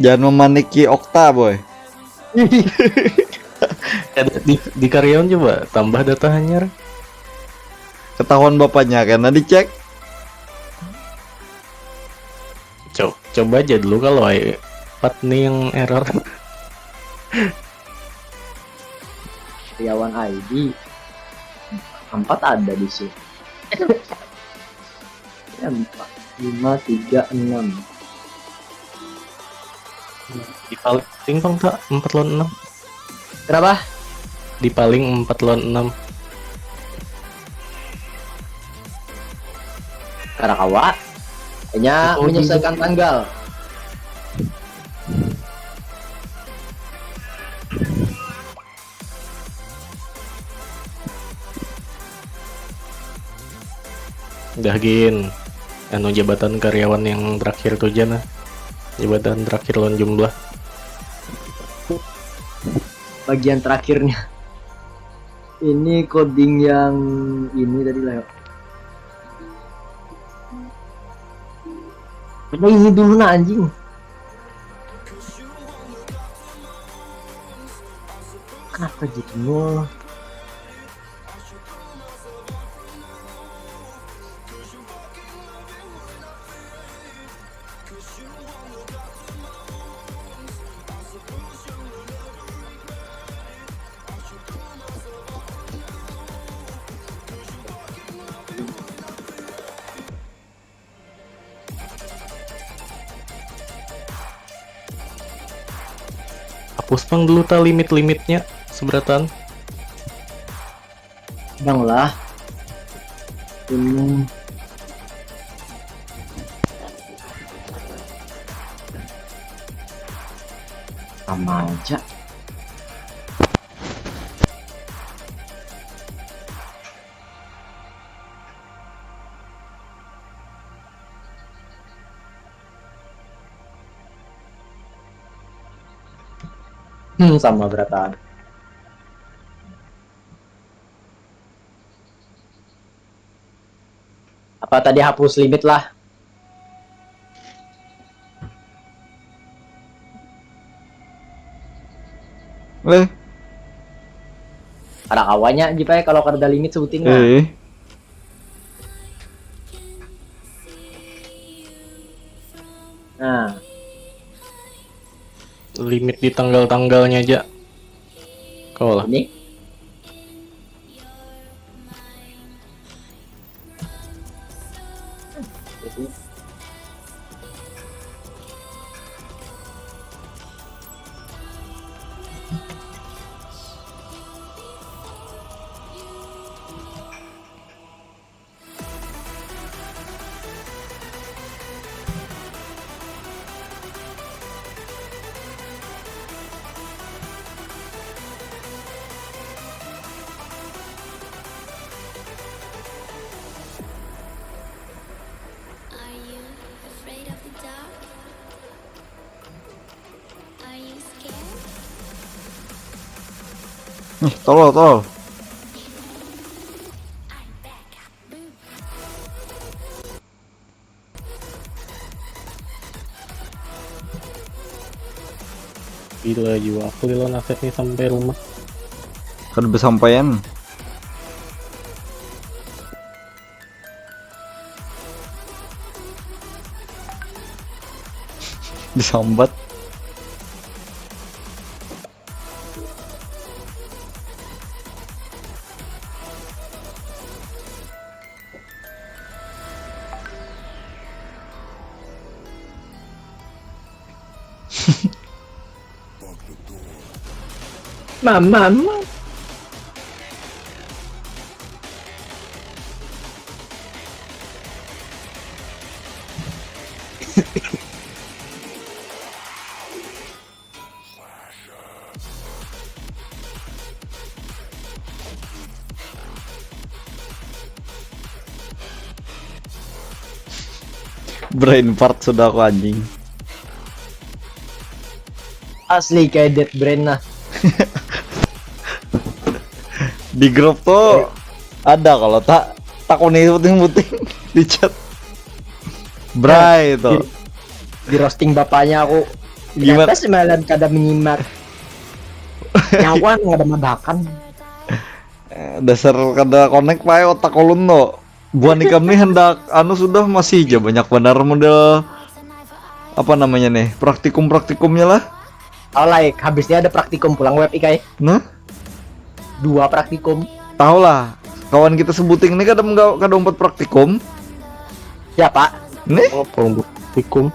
Jangan memaniki Okta boy. Ada di, di karyawan coba tambah data hanyar. Ketahuan bapaknya karena dicek. Co- coba aja dulu kalau ai empat nih yang error. Karyawan I D empat ada di sini. Ya, empat, lima, tiga, enam. Di paling pang tak empat lawan enam. Kenapa? Di paling empat lawan enam. Karena kawa. Hanya Oh, menyesuaikan tanggal. Dah gin. Anu jabatan karyawan yang terakhir tuh aja nah. Jabatan terakhir lawan jumlah. Bagian terakhirnya. Ini coding yang ini tadi lah. Apa ini dulu nah anjing? Kenapa gitu? Hapus pang dulu ta limit-limitnya seberatan. Bang lah. Ini sama aja. Hmm, sama berataan. Apa tadi hapus limit lah? Leh, Ada kawanya jipa ya kalau kada limit sebuting lah. eh, Nah, Limit di tanggal-tanggalnya aja. Kau lah. Ini Are you afraid of the dark? Are you scared? Nih, tolol, tolol. I'm back. Boom. Gila juga aku Lilo Nafet nih sampai rumah. Kada bersampaian. Disambat. Mama, mama. Brain fart sudah aku, anjing. Asli kayak dead brain nah. Di grup tuh ada kalau tak takuni puting-puting di chat. Bray itu. Di roasting bapaknya aku. Gimana? Kenapa semalam kada menyimak? Nyawa kada makan. Eh, dasar kada connect pae otak ulun tuh. Buhan ikam nih hendak anu sudah masih aja banyak benar model apa namanya nih, praktikum-praktikumnya lah. Oh, like habisnya ada praktikum pulang web ikai. Nah, Dua praktikum. Tahu lah, kawan kita sebuting ini kada mengga- kada umpat praktikum. Siapa? Nih, Oh, praktikum.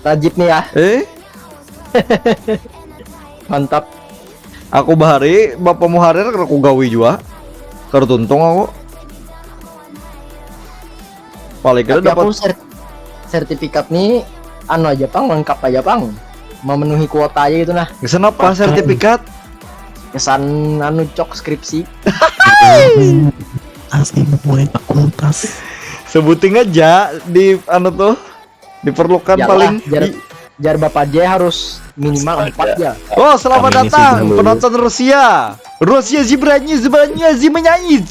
Rajib nih ya. Eh, Mantap. Aku bahari, bapamu harir, kada ku gawi jua. Kada tuntung aku. Paling kada Tapi aku dapat. ser- sertifikat nih anu aja pang, lengkap aja pang, memenuhi kuota aja gitu nah. Gasan apa sertifikat? Kesan anu cok skripsi. Asli memulai fakultas. Sebuting aja di anu tuh diperlukan Yalah, paling. jar, Di- jar bapak dia harus minimal empat ya. Oh, selamat Kami ini datang sudah lulus. Penonton Rusia. Rusia Zibrani Zibrani Zimenyaij.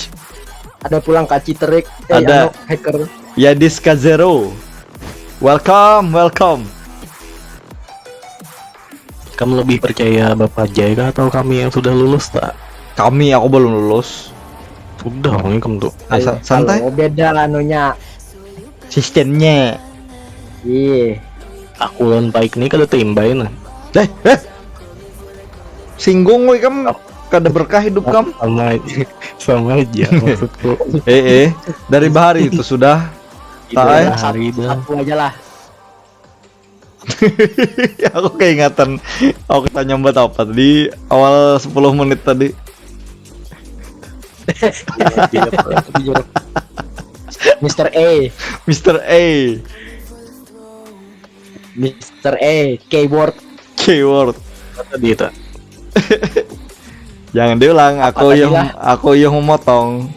Ada pulang kaci terik, eh, Ada. Anu, hacker. Yadis Kazero. Welcome, welcome. Kamu lebih percaya Bapak Jai kah atau kami yang sudah lulus tak? Kami, aku belum lulus. Sudah, ini kamu tuh. Eh, sa- santai. Oh, beda anunya. Sistemnya. Iya. Aku lawan Paik nih kada teimbai nah. Eh, eh. Singgung woi kam, kada berkah hidup kam. Sama aja. Sama aja maksudku. Eh, eh, dari bahari itu sudah. Tak, eh. Hari dah. Satu aja lah. Aku keingatan. Aku tanya buat apa tadi awal sepuluh menit tadi. Mister A. Mister A. Mister A. Keyword. Keyword. Apa tadi itu? Jangan diulang. Aku tadi yang lah? Aku yang memotong.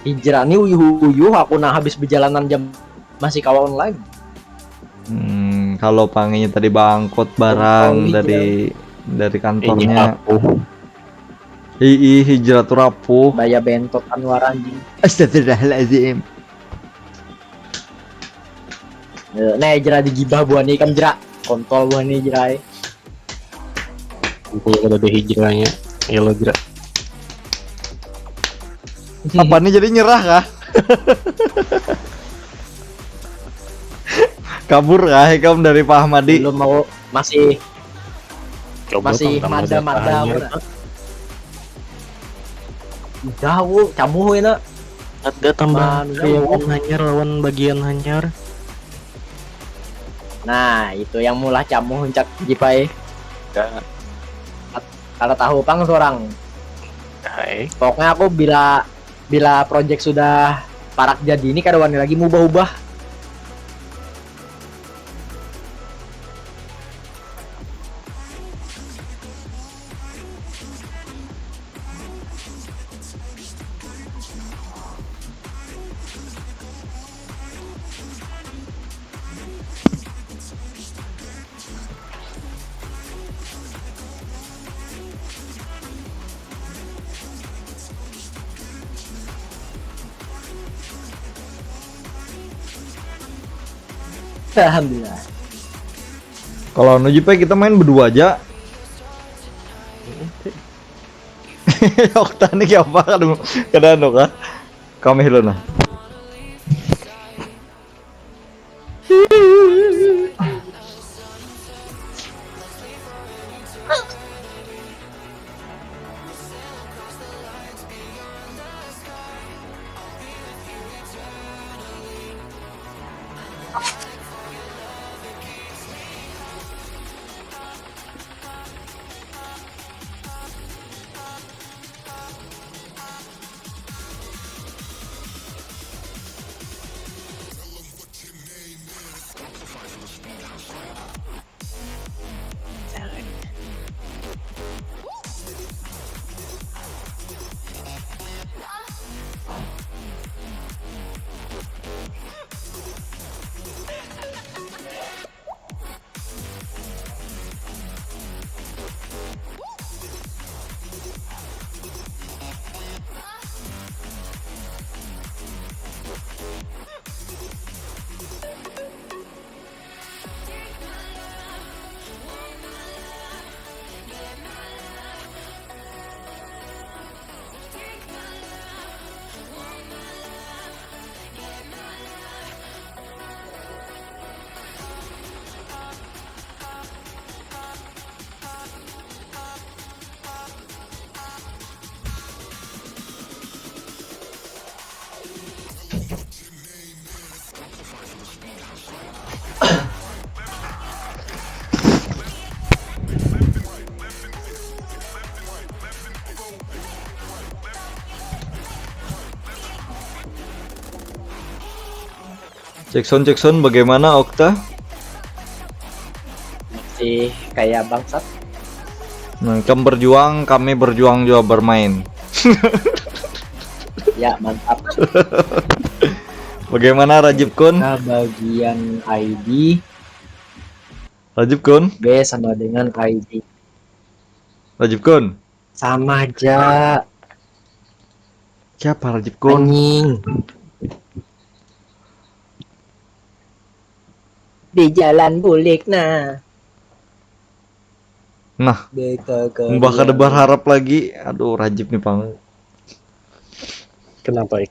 Hijrah ni uyuh-uyuh, aku nah habis berjalanan jam masih kawa online. Hmm, kalau panginya tadi bangkut barang Contoh dari dari Ini kantornya. Aku. Ii, hijrah tuh rapuh. Baya bentot Anwar anjing. Astagfirullahaladzim. Eh, Nah, hijrah digibah buah ni kam jerak. Kontol buah ni jerai. Aku kada ada hijrahnya. Ya lo gerak. Apa nih, jadi nyerah kah? Kabur kah ikam dari Pak Ahmadi? Belum mau, masih Coba masih tong tambah mada-mada data aku hanyar, nak. Pak. Udah aku camuh ya nak. Ada tambah Mana karyawan mau? Hanyar lawan bagian Hanyar. Nah, itu yang mulah camuh cak Jipai. Ada. Kalau tahu pang seorang. Hai. Pokoknya aku bila bila project sudah parak jadi ini kada wani lagi mengubah-ubah. Alhamdulillah. Kalau anu Jipai, kita main berdua aja. Okta nih kayak apa? Kada, kada anu kah? Kami dulu nah. Jackson, Jackson, bagaimana Okta? Masih kayak bangsat. Nah, kamu berjuang, kami berjuang juga bermain. Ya, mantap. Bagaimana Rajib Kun? Nah, bagian I D Rajib Kun? B sama dengan I D. Rajib Kun? Sama aja. Siapa Rajib Kun? Anjing. Di jalan bulik nah. Nah, Beka mbah kada berharap lagi. Aduh, Rajib nih pang. Kenapa? Ik?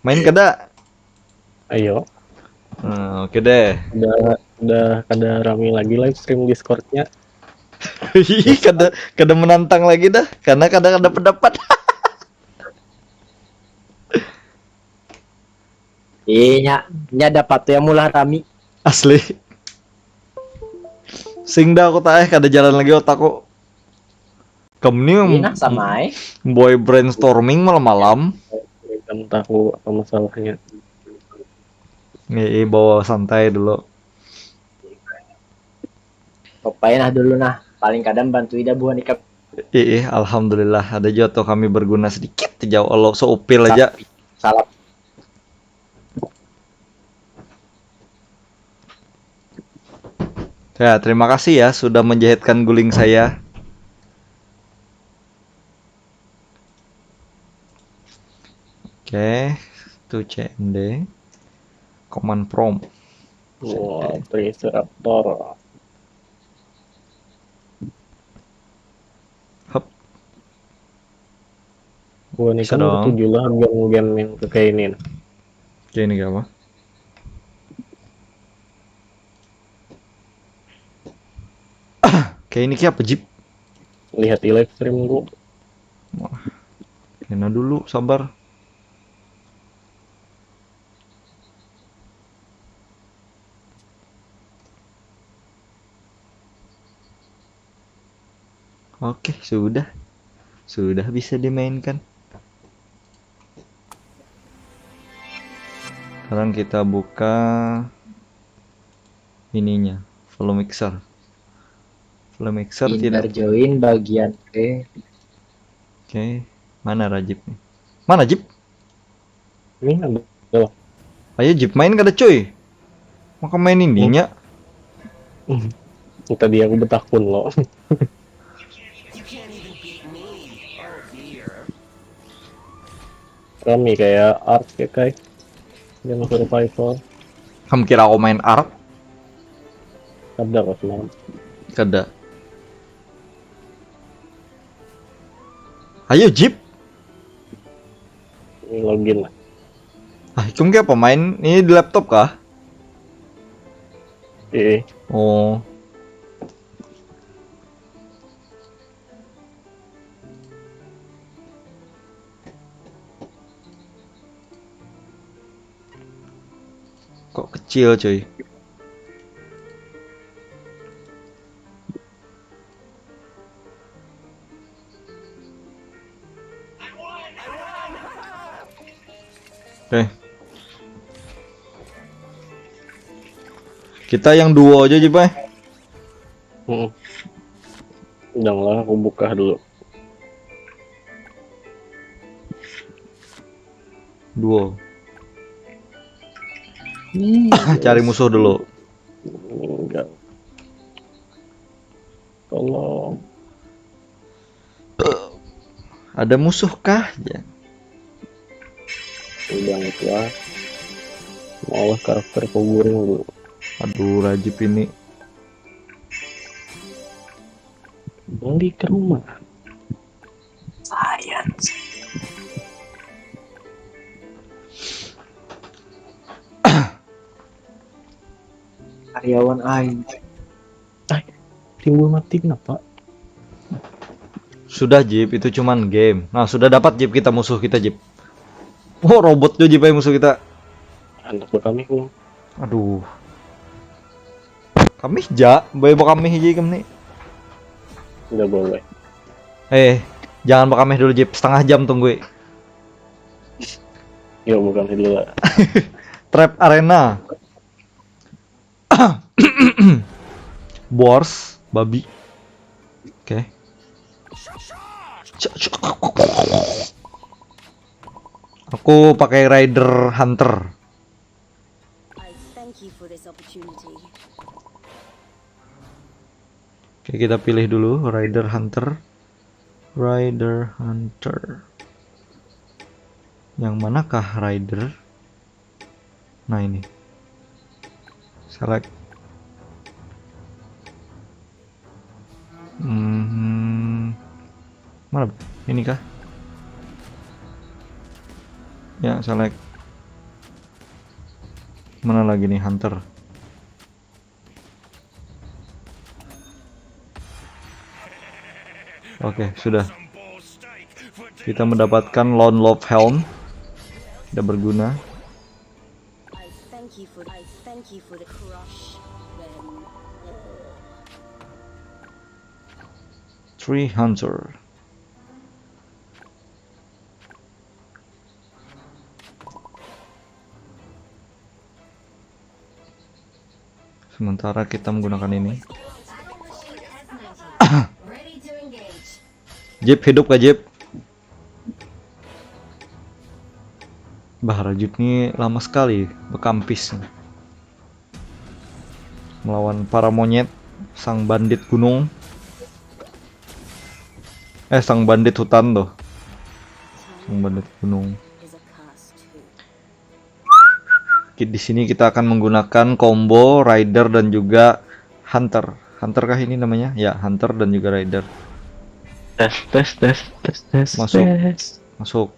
Main kada? Ayo. Nah, oke deh. Udah udah kada rame lagi live stream Discordnya. Ih, kada kada menantang lagi dah, karena kada ada pendapat. Iya, nya dapat tuh yang mulah rami. Asli. Sing dah aku taeh, kada jalan lagi otakku. Kamu ni Ini nah sama ai. Boy brainstorming malam-malam. Kan tahu apa masalahnya. Nih, bawa santai dulu. Papain nah dulu nah. Paling kadang bantu ida buhan ikap. Ih, alhamdulillah ada juga tuh kami berguna sedikit aja, Allah seupil aja. Salah. Ya, terima kasih ya sudah menjahitkan guling saya. Oke, itu C M D. Command prompt. Wah, Triceratops. Hup. Gua ni Bisa kan dong. Setuju lah game-game yang kayak ini. Oke, ini apa? Kayak ini kayak apa, Jeep? Lihat di live stream gua. Kena dulu, sabar. Oke, sudah. Sudah bisa dimainkan. Sekarang kita buka ininya, flow mixer. Flow mixer Pintar tidak. Join bagian B. Oke, mana Rajib nih? Mana Jib? Ini ada. Ayo Jib main kada cuy. Maka main ininya. Tadi aku betakun loh. Rami kayak Ark ya kai. Game survival. Kamu kira aku main Ark? Ada kok semalam. Kada. Ayo Jib. Ini login lah. Ah, ikam kayak apa main? Ini di laptop kah? Iya. Oh. Kok kecil cuy? Oke. Kita yang duo aja Jib ai. Hmm. Janganlah aku buka dulu. Duo. Cari musuh dulu. Enggak. Tolong. Ada musuh kah? Ya. Udah itu lah. Mau karakter kuguring dulu. Aduh, Rajib ini. Balik ke rumah. Science. Karyawan aing. Timbul mati kenapa? Sudah Jib, itu cuman game. Nah, sudah dapat Jib kita musuh kita Jib. Oh, robot tuh Jib ai musuh kita. Anak kami ku. Aduh. Kami ja, bae bakamih aja kami. Udah boleh. Eh, jangan bakamih dulu Jib, setengah jam tunggu. Yuk bukan dulu lah. Trap Arena. Boars, babi. Oke. Aku pakai Rider Hunter. I thank you for this opportunity. Oke, kita pilih dulu Rider Hunter. Rider Hunter. Yang manakah Rider? Nah, ini. Select. Hmm. Mana? Ini kah? Ya, select. Mana lagi nih Hunter? Oke, sudah. Kita mendapatkan Lone Love Helm. Tidak berguna. I thank you for I thank you for the crush. Then Tree Hunter. Sementara kita menggunakan ini. Jip, hidup kah, Jip? Bah, Rajut ni lama sekali bekampis melawan para monyet, sang bandit gunung. Eh, sang bandit hutan tuh. Sang bandit gunung. Oke, di sini kita akan menggunakan combo Rider dan juga Hunter. Hunter kah ini namanya? Ya, Hunter dan juga Rider. Tes tes tes tes tes. Masuk. Tes. Masuk.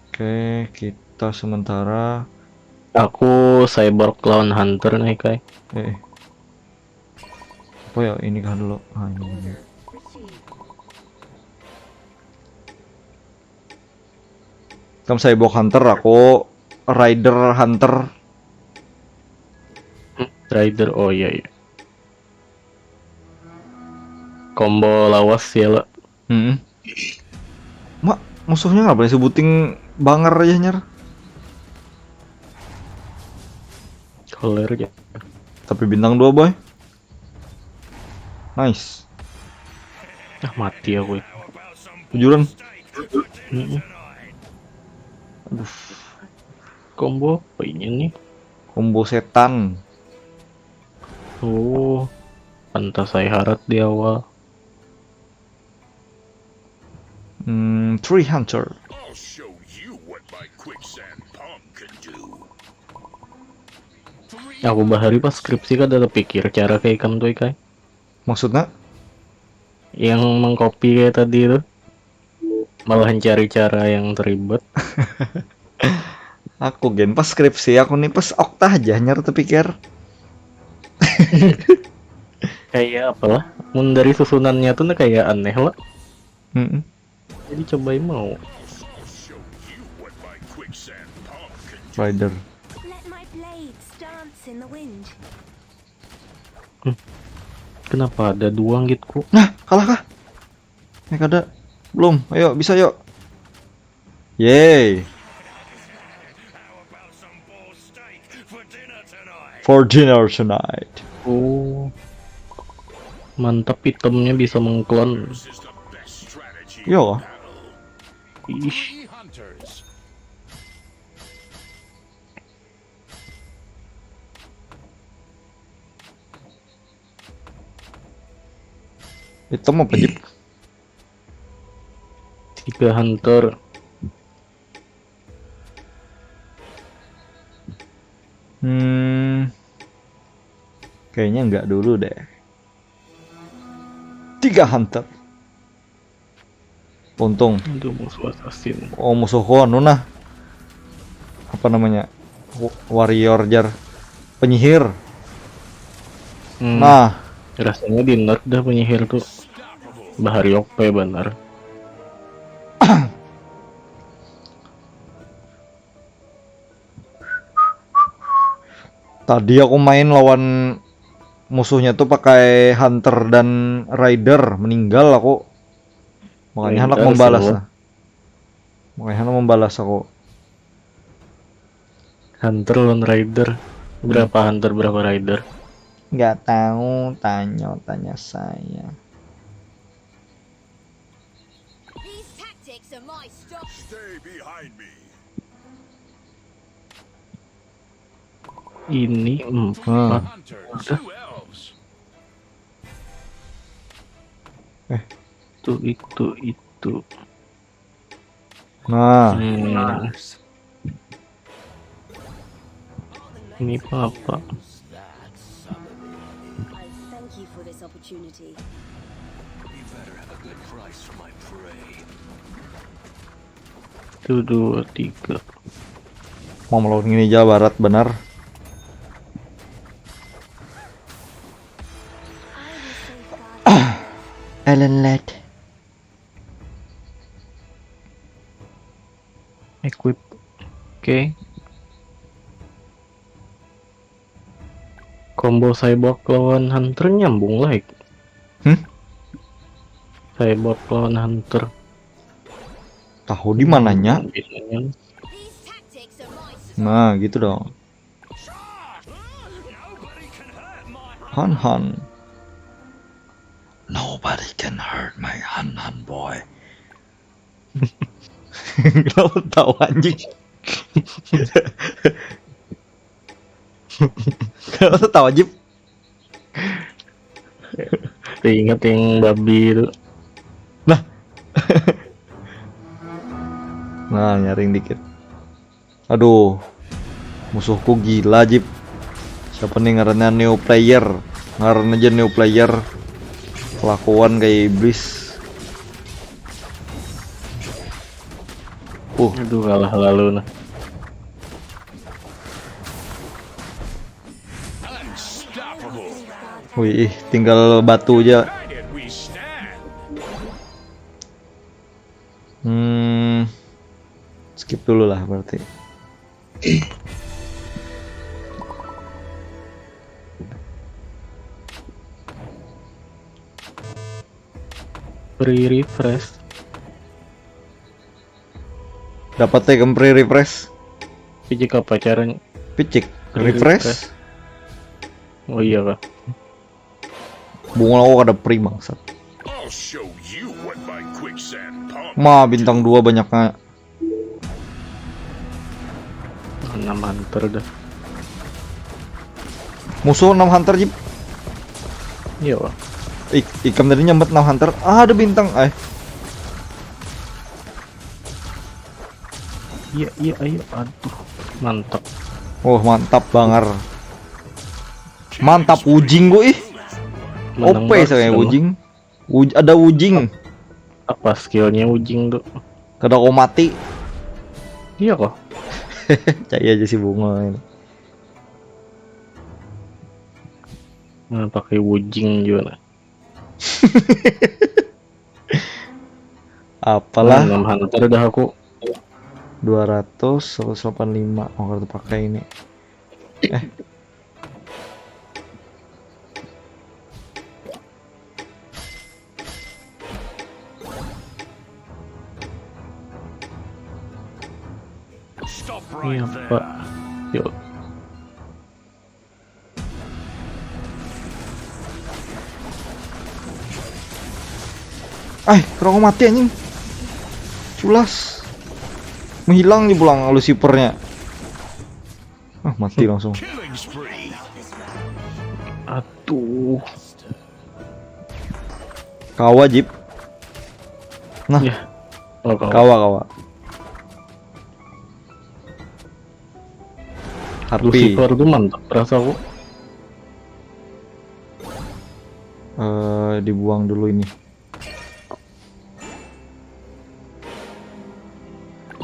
Oke, kita sementara Aku cyborg lawan hunter nih, Kai. Eh. Apa ya, ini kah dulu? Ah, ini dulu. Kamu cyborg hunter, aku rider hunter. Rider, oh iya iya. Combo lawas ya lo. Hmm. Mak, musuhnya ngapa disebutin banger aja, nyer? Koler aja. Tapi bintang dua, boy. Nice. Ah, mati aku. Bujuran. Mm-mm. Aduh. Combo apa ini nih? Combo setan. Oh, pantas saya harat di awal. Hmm, Tree Hunter. I'll show you what my quicksand palm can do. Aku bahari pas skripsi kada terpikir cara kayak ikam tuh, Kai. Maksudnya? Yang mengcopy kayak tadi itu. Malah cari cara yang teribet. Aku gen pas skripsi, aku nih pas oktah aja nyar terpikir. Kayak apalah? Mun dari susunannya tuh nih kayak aneh lah. Mm-mm. Jadi cobain mau. I'll show you what my quicksand palm can do. Rider. Let my blades dance in the wind. Kenapa ada dua gitku? Nah, kalah kah? Ini kada. Belum. Ayo, bisa yuk. Yeay. How about some boar steak for dinner tonight? For dinner tonight. Oh. Mantap, itemnya bisa mengklon. This is the best strategy. Yo. Ih, Three hunters. Item apa, Jip? Tiga hunter. Hmm. Kayaknya enggak dulu deh. Tiga hunter. Untung. Aduh, musuh assassin. Oh, musuhku anu nah. Apa namanya? Wa- Warrior jar. Penyihir. Hmm, Nah, rasanya di nerf dah penyihir tuh. Bahari O P bener. Tadi aku main lawan musuhnya tuh pakai hunter dan rider, meninggal aku. Makanya hendak Meninggal membalas semua. Nah. Makanya hendak membalas aku. Hunter lawan rider. Berapa hunter, berapa rider? Nggak tahu, tanya tanya saya. These tactics are my stock. Stay behind me. Ini empat. Hmm. Hunters, two elves. Itu, itu, itu. Nah, Hmm. Ini apa? I thank you for this opportunity. You better have a good price for my prey. Itu dua, tiga. mau melawan ini aja barat benar. I will safeguard. Ellen Led. Equip. Oke. Combo Cyborg lawan Hunter nyambung lah. Hmm? Cyborg lawan Hunter. Tahu di mananya? Nah, gitu dong. Han Han. Nobody can hurt my Han Han boy. Kenapa tahu anjing? Kenapa tahu anjing? Ingat yang babi itu. Nah. Nah, nyaring dikit. Aduh. Musuhku gila, Jip. Siapa nih ngarannya, new player? Ngaran aja new player. Kelakuan kayak iblis. Uh. Aduh, kalah lalu nah. Wih, tinggal batu aja. Hmm, skip dulu lah berarti. Free refresh. Dapat teh free refresh. Picik apa caranya? Picik refresh. Oh iya kah? Bunga aku kada free bangsat. Ma bintang dua banyaknya. Enam hunter dah. Musuh enam hunter, Jip. Iya, Pak. Ik ikam tadi nyambat enam hunter. Ah, ada bintang. Eh. Iya, iya, ayo. Aduh, mantap. Oh, mantap bangar. Mantap ujing gua ih. Ope saya ujing. Uj ada ujing. Apa skillnya ujing tuh? Kada kau mati. Iya kok. Cai aja si bunga ini. Nah, pakai ujing juga nah. Apalah. Nah, hunter dah aku. Dua ratus, seratus delapan puluh lima. Oh, kartu pakai ini. Eh. Iya, Pak. Yuk. Ay, kurang mati anjing. Culas. Menghilang nih pulang Lucifernya. Ah, mati langsung. Aduh. Kawa, Jip. Nah. Ya. Oh, kawa. Kawa, kawa. Harpy. Lucifer tuh mantap rasa aku. Uh, dibuang dulu ini.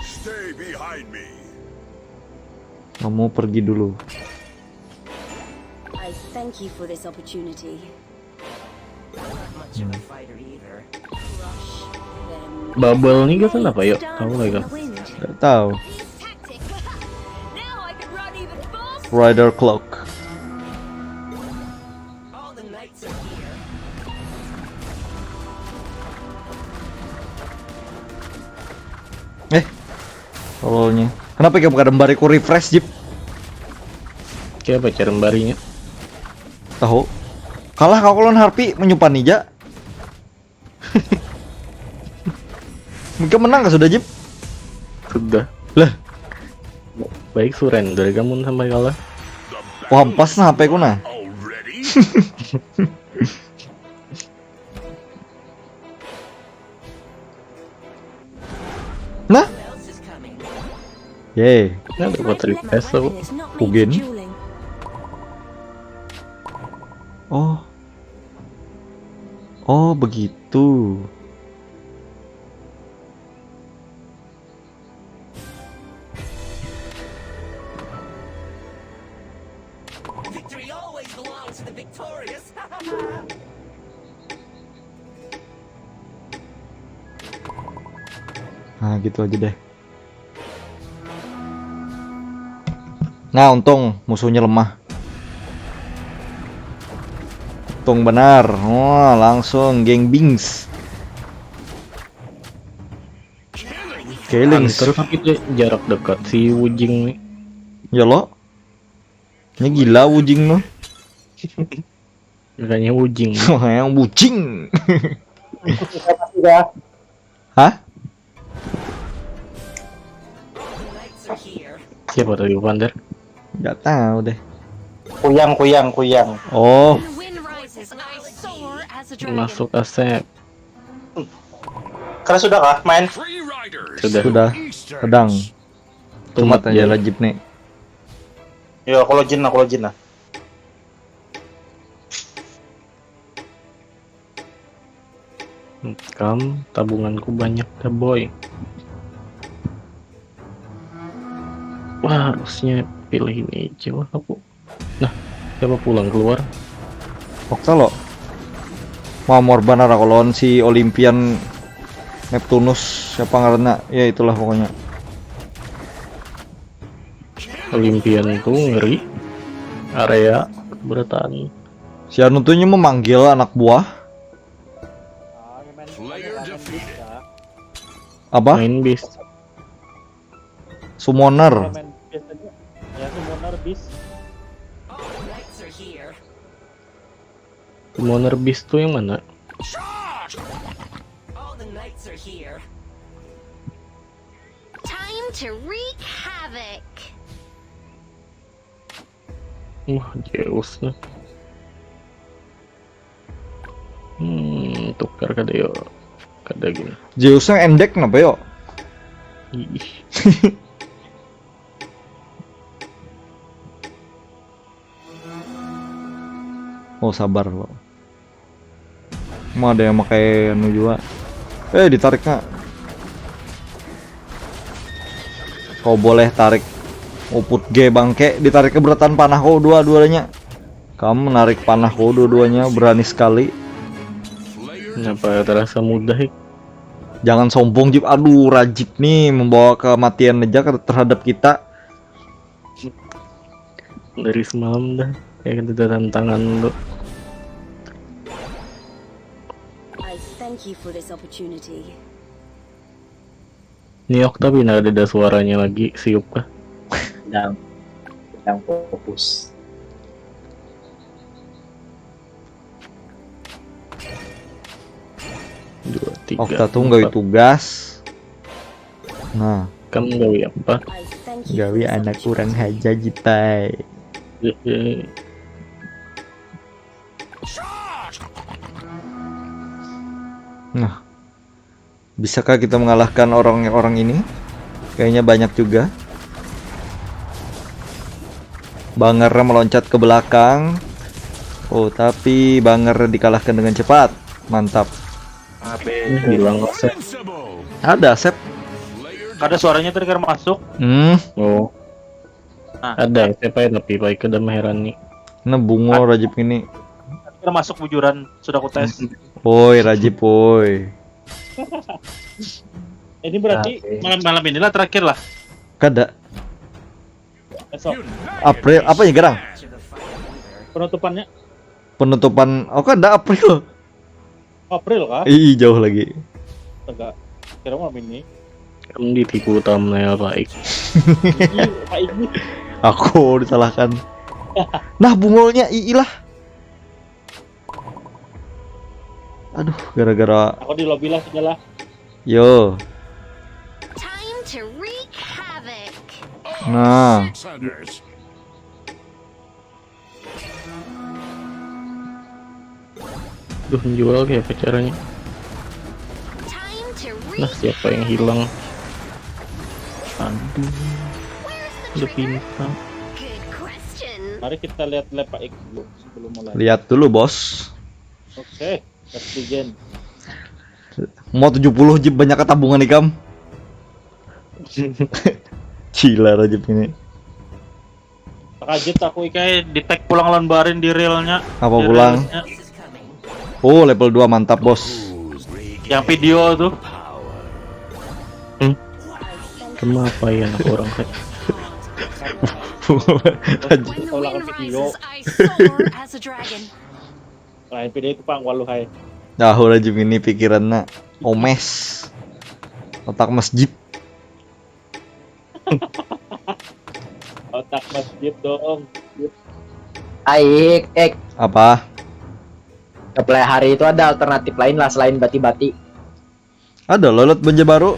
Stay behind me. Kamu pergi dulu. Bubble ni kan apa yuk? Tahu lagi kan? Tidak tahu. Rider Cloak. Eh, tololnya. Kenapa kamu kada membariku refresh, Jip? Kayak apa cara membarinya? Tahu. Kalah kau lawan Harpy menyupan ija. Mungkin menang kah sudah, Jip? Sudah. Lah. Baik surrender kamu sampai kalah. Wah, pas nah H P ku nah. Nah. Yeay. Nah, dapat request aku. Ugin. Oh. Oh, begitu. Nah, gitu aja deh. Nah, untung musuhnya lemah. Langsung benar. Oh, langsung geng bings. Killings. Hunter tapi dia jarak dekat si Wujing nih. Ya lo. Ini gila Wujing tuh. Makanya Wujing. Yang Wujing. Udah. Hah? Siapa tadi Vander? Gak tahu deh. Kuyang, kuyang, kuyang. Oh, The wind rises, I soar as a dragon. Masuk asep. Karena sudah kah main? Sudah. Sudah. Sedang. Cuma Tumat aja ya. Rajib nih. Yo, aku login, aku login lah. Kam, tabunganku banyak dah boy. Wah, harusnya pilih ini aja wah aku. Nah, siapa pulang keluar? Okta lo. Mamor banar aku lawan si Olympian Neptunus siapa ngarannya. Ya itulah pokoknya. Olympian itu ngeri. Area bertahan. Si anu tuh nya memanggil anak buah. Apa? Main bis. Summoner. Main biasanya ya summoner bis. Summoner bis tuh yang mana? All the knights are here. Time to wreak havoc. Wah, Zeus nih. Hmm, tukar kada yo. Kada gini. Zeus yang endek kenapa yo? Ih, Oh sabar lo. Mau ada yang pakai anu juga. Eh ditarik nak. Kau boleh tarik uput G bangke, ditarik keberatan panah kau dua-duanya. Kamu menarik panah kau dua-duanya berani sekali. Kenapa terasa mudah? Ik? Jangan sombong Jip. Aduh Rajib nih membawa kematian aja ke- terhadap kita. Dari semalam dah kayak ada tantangan tuh. I thank you for this opportunity. Niok tapi nah ada suaranya lagi siup kah? Sedang sedang fokus. Dua tiga. Okta tuh nggawi tugas. Nah, Kamu nggawi apa? I thank you. nggawi anak kurang haja Jipai. Eh, eh, Nah, bisakah kita mengalahkan orang-orang ini? Kayaknya banyak juga. Banger meloncat ke belakang. Oh, tapi Banger dikalahkan dengan cepat. Mantap. Ini hilang konsep. Ada Sep. Kada suaranya tadi kada masuk. Hmm, Oh. Nah. Ada siapa ya tapi baik ada Meherani. Nah bungul Rajib ini. Kada masuk bujuran sudah aku tes. Woi Rajib woi. Ini berarti Oke. malam-malam inilah terakhir lah. Kada. Besok April apa ya gerang? Penutupannya Penutupan. Oh kada April. April kah? Ih jauh lagi. Tegak. Kira malam ini. Kamu ditipu thumbnail baik. Ih, kayak ini. Aku disalahkan. Nah bungulnya Ii lah. Aduh gara-gara Aku di lobby lah sudah lah. Yo. Time to wreak havoc. Nah. Duh menjual kayak apa caranya? Time to Nah wreak siapa yang hilang? Aduh, Where's the udah trigger? pintar. Good question. Mari kita lihat lepak ik dulu sebelum mulai. Lihat dulu bos. Oke, let's begin. Mau tujuh puluh Jib banyak tabungan ikam. Gila Rajib ini. Kaget aku ikai di tag pulang lawan Barin di realnya. Apa Di pulang? realnya. Oh level dua mantap bos. Yang video tuh. Kenapa ya anak orang teh? Rajib. When the Tolak wind video. rises, I soar as a dragon. Lain pide itu pang waluh hai. Dah udah jam ini pikirannya omes. Otak masjid. Otak masjid dong. Aik, ek, Apa? Kepala hari itu ada alternatif lain lah selain bati-bati. Ada lolot Banjarbaru.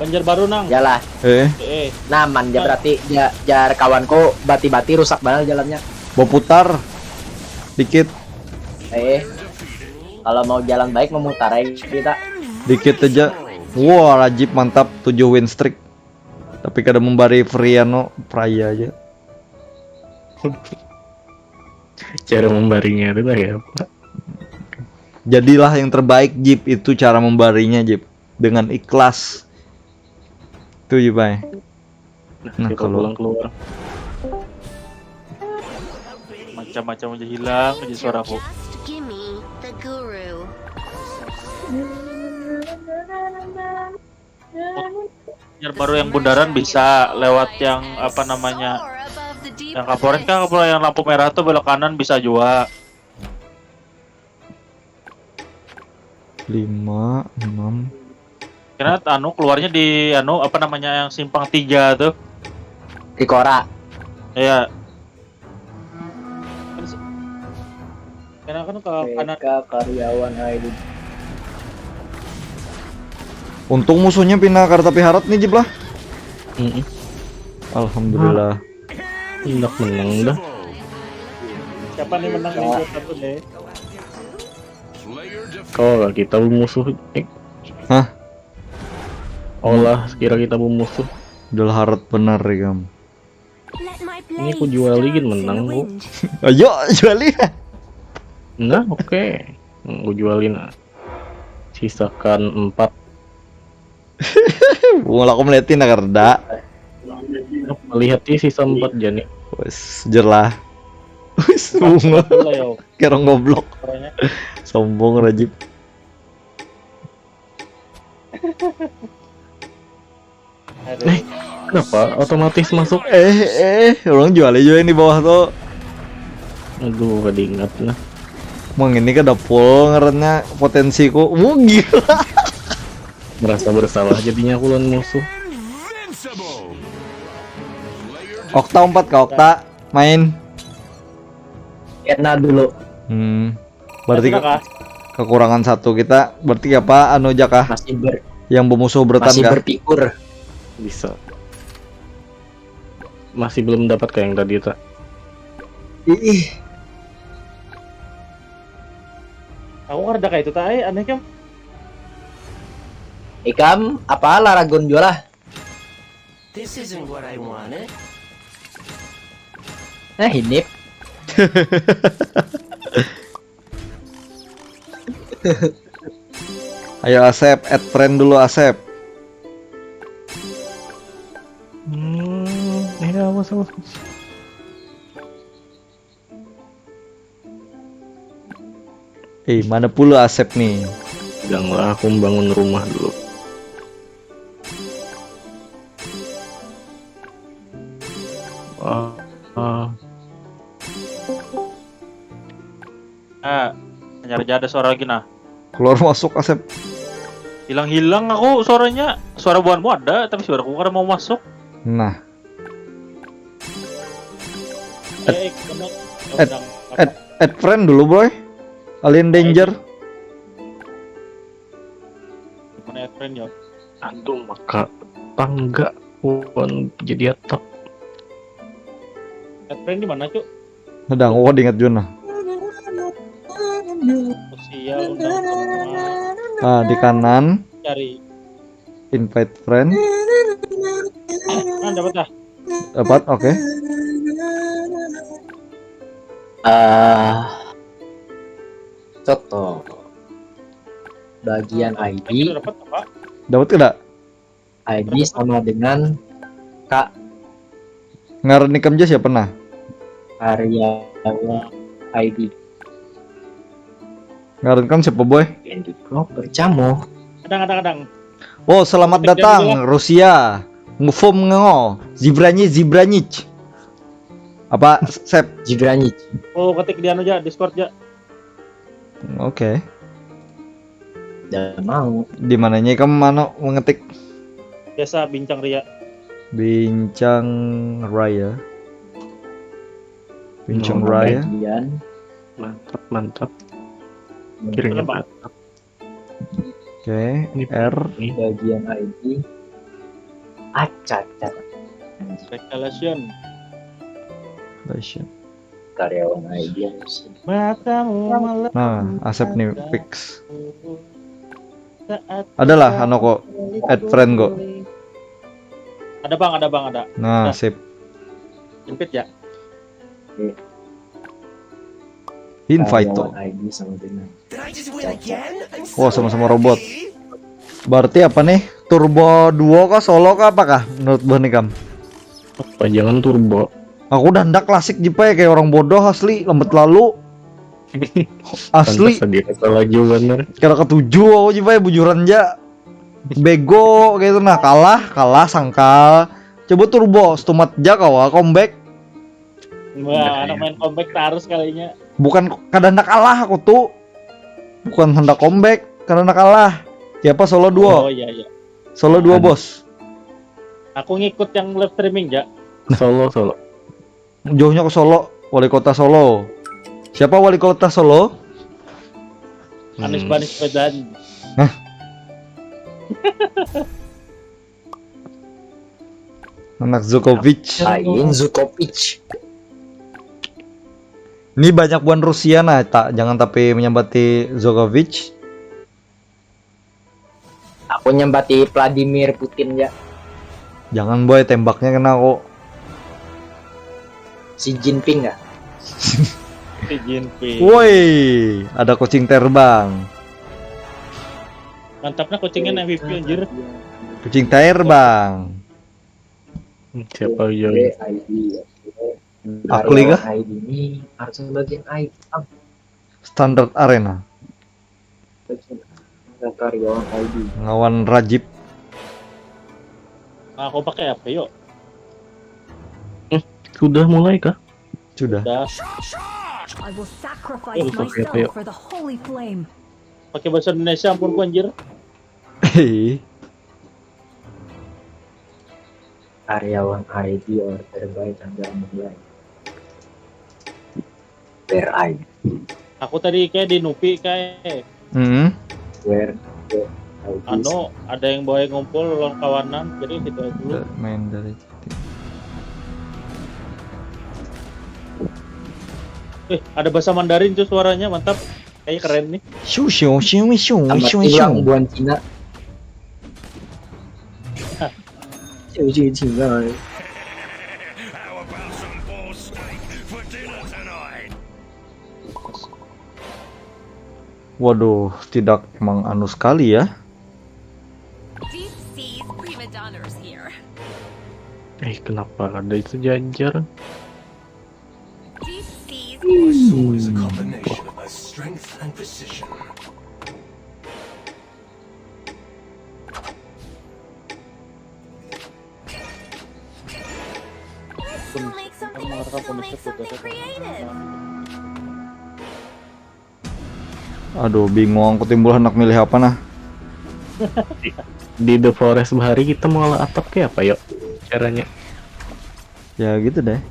Banjarbaru nang. Yalah, Eh, Eh, naman ja berarti ja, jar kawanku bati-bati rusak banget jalannya. Berputar dikit. Eh, kalau mau jalan baik memutar aja kita. Dikit aja. Wah, Rajib mantap tujuh win streak. Tapi kada membari Friano Praya aja. Cara membarinya itu kayak apa? Jadilah yang terbaik, Jip. Itu cara membarinya, Jip. Dengan ikhlas. Itu, Jip, ay. Nah, Nah, kita kalau- pulang keluar. Macam-macam aja hilang aja suaraku. Just gimme the guru. Banjarbaru yang bundaran bisa lewat yang apa namanya, yang kaporet kah, kaporet yang lampu merah tuh belok kanan bisa juga. Lima, enam. Karena anu keluarnya di anu apa namanya yang simpang tiga tuh. Di Kora. Ya. Karena kan ke kanan. K K karyawan I D. Untung musuhnya pina karta piharat nih, Jip lah. Mm-mm. Alhamdulillah. Hendak menang dah. Siapa nih menang nih buat satu deh? Kau lah kita musuh. Eh, Hah? Olah sekira kita musuh. Udah harat benar ya, Gam. Let my Ini ku blade jual dance lagi in the menang, Bu. wind. Ayo, jualin. Nah, oke. Hmm, ku jualin ah. Sisakan empat. Bunga aku melihatin agar dah. Melihat sih sisa empat jani. Wes, jer lah. Wes, bunga. Boleh yo. Kerong goblok. Suaranya. Sombong, Rajib. Aduh. Kenapa otomatis masuk? Eh, eh, orang jualnya juga yang di bawah tuh. Aduh, kada ingat lah. Mang ini kada full ngarannya potensiku. Wuh, gila. Merasa bersalah jadinya aku lawan musuh. Okta umpat kah, Okta? Main. Kena dulu. Hmm. Berarti Kena kah? kekurangan satu kita. Berarti apa anu aja kah? Masih ber Yang bermusuh bertan masih kah? Berpikur. Bisa. Masih belum dapat kayak yang tadi tak. Ih, Aku kada kayak itu tai aneh kam. Ikam apa lah ragun jual lah. This isn't what I wanted. Nah, ini Ayo Asep, add friend dulu Asep. Hmm, ini apa salah? Eh, mana pula Asep nih? Janganlah aku membangun rumah dulu. Ah, ah. Nah, hanyar aja ada suara lagi nah. Keluar masuk Asep. Hilang-hilang aku suaranya. Suara buanmu ada, tapi suaraku kada mau masuk. Nah, Eh, eh, kena. Add, add, add friend dulu, boy. Alien danger. Mana add friend ya? Aduh, maka tangga pun jadi atap. Add friend di mana, Cuk? Sedang, oh, diingat Jun lah. Sosial, undang semua. Ah, di kanan, Cari. invite friend. Nah, dapat dah. Dapat, oke. Eh, contoh bagian I D, Kita dapat apa? Dapat kada? I D sama dengan K Ngaran ikam aja siapa nah? Karyawan I D. Ngaran kan siapa, boy? Indigo bercamu. Kadang, kadang, kadang. Oh, selamat Ketik datang dulu lah. Rusia. Ngufum ngo. Zibranyi Zibranyic. Apa Sep? Jibranyi. Oh, ketik di anu aja, Discord aja. Oke. Dah mau. Di mananya ikam mana mengetik? Biasa bincang ria. Bincang raya. Bincang Hmm, raya. Bagian Mantap, mantap. Mantap. Kirinya Kenapa? Mantap. Oke, Ini R. Ini. Bagian I D. Acak, acak. Revelation. Relation. Karyawan I D harus. Matamu melekat Nah, Asep nih fix. saat Adalah kita anu kok, add friend kok. Ada bang, ada bang, ada. Nah, Nah. Sip. Invite ya. Invite tuh. Karyawan I D sama dengan. Wah, sama-sama robot. Berarti apa nih? Turbo duo kah, solo kah, apakah menurut Bah Nikam? Apa jangan turbo? Aku udah hendak klasik jipa ya, kayak orang bodoh asli, lambat lalu. Asli, Pantas tadi rasa laju bener. Kira ketujuh aku jipa ya, bujuran ja. Bego gitu nah, kalah, kalah sangkal. Coba turbo, stumat ja kawa, comeback. Wah, anak main comeback terus kalinya. Bukan kada hendak kalah aku tuh. Bukan hendak comeback, kada hendak kalah. Siapa solo duo? Oh iya iya. Solo duo, Bos. Aku ngikut yang live streaming ja. Solo, solo. Jauhnya ke Solo, wali kota Solo. Siapa wali kota Solo? Anies Hmm. Baswedan. Anak Zukovic. Ain Zukovic. Ini banyak buan Rusia nah, tak jangan tapi menyambati Zukovic. Aku nyambati Vladimir Putin ya. Jangan boy, tembaknya kena aku. Xi Jinping ya. Xi Jinping. Woi, ada kucing terbang. Mantapnya kucingnya M V P anjir. Kucing terbang. Siapa yo? Oke, I D ya. Aku liga? I D ini harus bagian I D. Standar Arena. Karyawan I D. Ngawan Rajib. Nah, aku pakai apa yuk? Sudah mulai kah? Sudah. Dah. I will sacrifice Ayo, pakai apa, myself yuk? For the holy flame. Pakai bahasa Indonesia ampun anjir. Hehe. Karyawan I D order by tanggal mulai. Where I Aku tadi kayak di Nupi kayak Hmm. Where the I D anu ada yang bawa ngumpul lawan kawanan jadi gitu aja dulu. Main dari Eh, ada bahasa Mandarin tuh suaranya mantap. Kayaknya keren nih. Shu shu shu shu Tambah shu tulang shu. Buan Cina. Ciu ciu Cina. Waduh, tidak emang anu sekali ya. Deep seas prima donners here. Eh, kenapa ada itu jajar? Deep seas My sword is a combination of my strength and precision. Let's go make something. Let's go make something creative. Aduh, bingung aku timbul hendak milih apa nah. Di The Forest bahari kita mau olah atap kayak apa yuk? Caranya? Ya gitu deh. I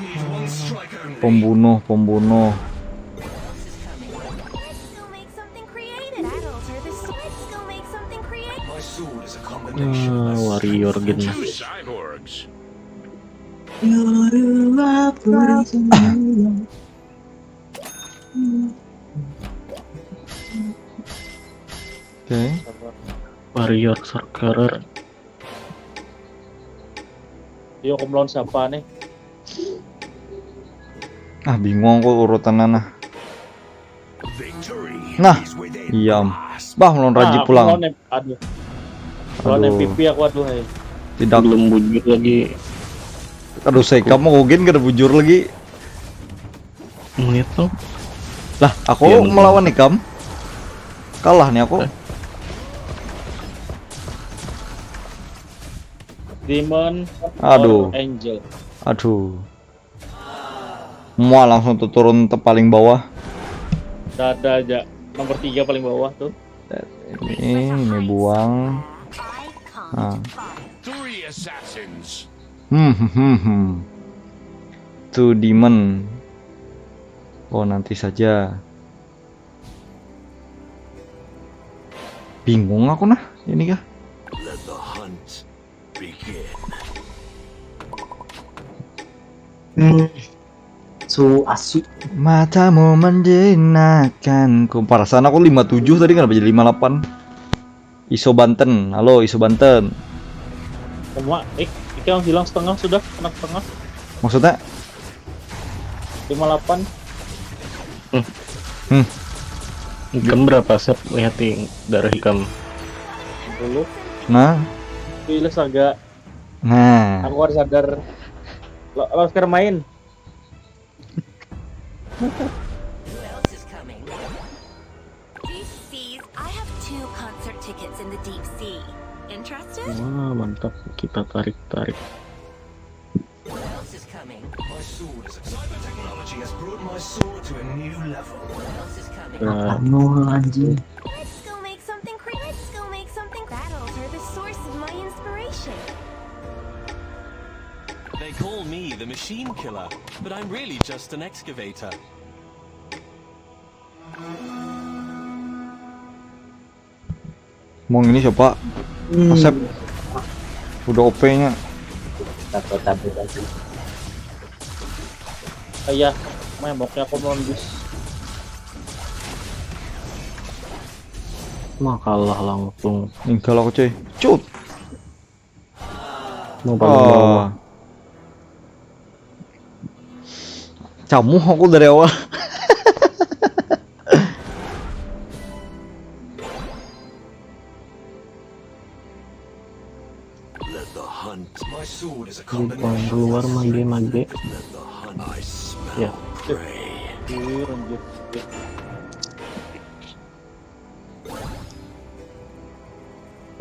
need one strike only. Pembunuh, pembunuh. Let's go make something creative. Battles are the same. Let's go make something creative. My sword is a combination of Ah, my warrior strength gini. and Two cyborgs. Oke. Warrior Sorcerer. Yuk, aku melawan siapa nih? Ah, bingung aku urutan nah. Victory Nah, is within diam. grasp. Bah, melawan Raji Ah, aku pulang. melawan M- aduh. Melawan Aduh. M V P aku aduh. Eh. Tidak. Belum bujur lagi. Aduh, saya kamu Gogen kada bujur lagi. Melihat tuh. Lah, aku Iya, betul. Melawan ikam. Kalah nih aku. Demon Aduh. or Angel. Aduh. Mua langsung tuh turun ke paling bawah. Dada aja. Nomor tiga paling bawah tuh. Ini, ini buang. Nah. Three assassins. Hmm, hmm, hmm, hmm. Two demon. Oh, nanti saja. Bingung aku nah, ini kah? Let the hunt begin. Hmm. Su asu. Matamu menjinakkanku. Perasaan aku lima tujuh tadi, kenapa jadi lima delapan? Iso Banten. Halo, Iso Banten. Cuma, eh, iki yang hilang setengah sudah, kena setengah. Maksudnya? Lima delapan. Ikam berapa sep lihat yang darah ikam? Dulu. Nah, Pilih saga. nah. Aku harus sadar. Lo, lo sekarang main. Who else is coming? Deep seas. I have two concert tickets in the deep sea. Interested? Wah, mantap. Kita tarik-tarik. Who else is coming? My sword is. Cyber technology has brought my sword to a new level. Who else is coming? Nah, Anu anjing. Let's go make something cre- Let's go make something. Battles are the source of my inspiration. They call me the machine killer, but I'm really just an excavator. Mau ini siapa? Asep. Udah O P-nya. Takut takut aja. Ayah, main boknya aku mau bis. Makalah langsung. Tinggal aku cuy. Cut. Mau paling bawah. Oh. Camuh aku dari awal. Let the hunt. My sword is a Bukan combination. Keluar mage mage. Let the hunt. I smell Ya. prey. Iya, anjir.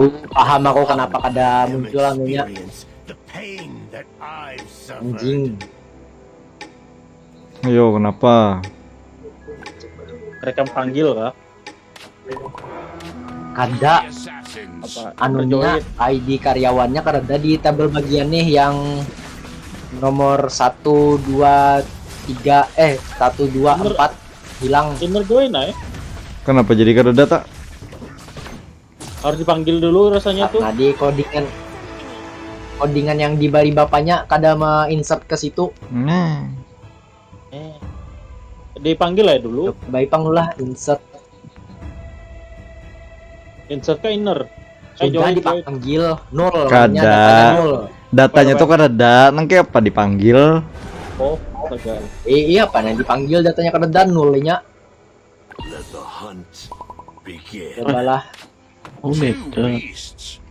Uh, paham aku kenapa kada Am muncul anunya. Experience the pain that I've suffered. Anjing. Ayo, kenapa? Rekam panggil kah? Kada. Assassins. Apa? Anunya Join. I D karyawannya kada di tabel bagian nih yang nomor satu dua tiga eh satu dua empat hilang. Inner join aja. Kenapa jadi kada data? Harus dipanggil dulu rasanya tuh. Nah, di codingan codingan yang dibari bapaknya kada me-insert ke situ. Nah. Eh. Dipanggil aja dulu. Coba ipang lah insert. Insert ke inner. Eh, Sudah join, join. Dipanggil nol. Kada. Namanya datanya nol. Datanya tuh kada ada, nang kayak apa dipanggil? Oh, astaga. Eh, iya apa nih dipanggil datanya kada ada nol nya. Let the hunt begin. Cobalah. Oh, Two beda. Beasts.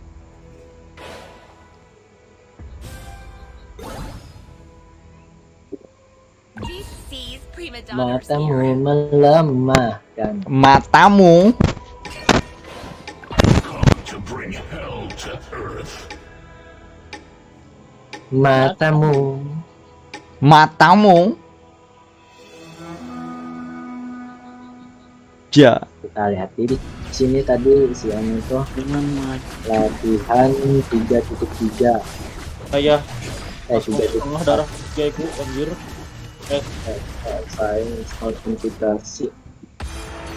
Deep seas prima donna Matamu spirit. Melemahkan. Matamu. Come to bring hell to earth. Matamu. Matamu. Ja. Kita lihat di sini tadi si anu tuh Dengan mic. Latihan tiga titik tiga. Ayah, Eh tiga titik tengah darah tiga iku, anjir. Eh, Eh, eh, saya install komputasi.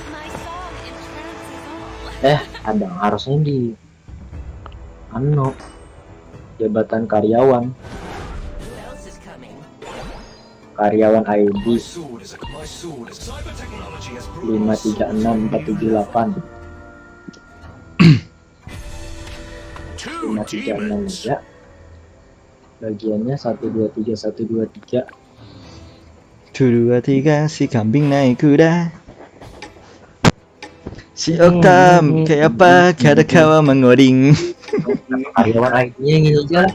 My song entrances all. Eh, ada harusnya di anu jabatan karyawan, Who else is coming? Karyawan I D My sword is a my sword is cyber technology has brought lima tiga enam empat tujuh delapan. Two Lima tiga enam demons. Ya. Bagiannya satu dua tiga satu dua tiga. Tuh, dua, tiga, si kambing naik kuda. Si Oktam, kayak apa? Kada kawa mengoding. Karyawan I D-nya ini aja lah.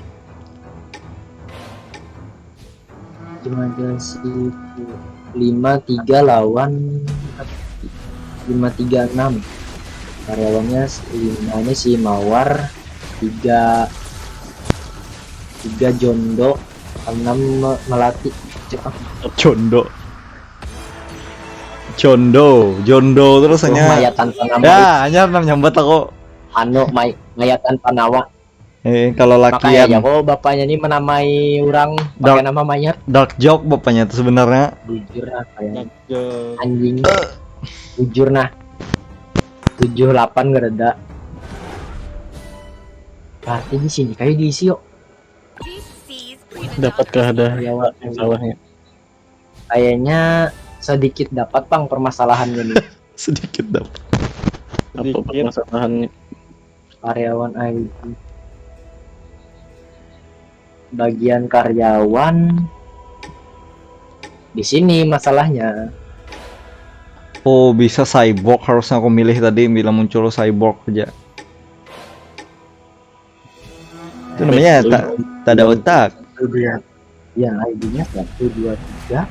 Cuma ada si lima tiga lawan lima tiga enam. Karyawannya limanya si Mawar, tiga tiga Jondo, enam me- Melati. Cek ah. Jondo. Jondo, Jondo terus hanya. Maya tanpa nama. Ya, hanya nang nyambat aku. Anu, may, maya tanpa nawa. Eh, kalau Makanya aja lakian kok bapaknya ini menamai orang Dark- pakai nama mayat. Dark Joke bapaknya tuh sebenarnya. Bujur lah kayak Jeng. Anjing. Bujur nah. Tujuh delapan gereda. Berarti di sini kayak diisi yuk. Dapatkah ada Karyawan salahnya? Kayaknya sedikit dapat pang permasalahannya nih. Sedikit dapat. Apa permasalahannya? Karyawan I T. Bagian karyawan di sini masalahnya. Oh, bisa cyborg, harusnya aku milih tadi bila muncul cyborg aja. Itu namanya tak tak ada otak. Itu dia. Ya, I D-nya satu dua tiga.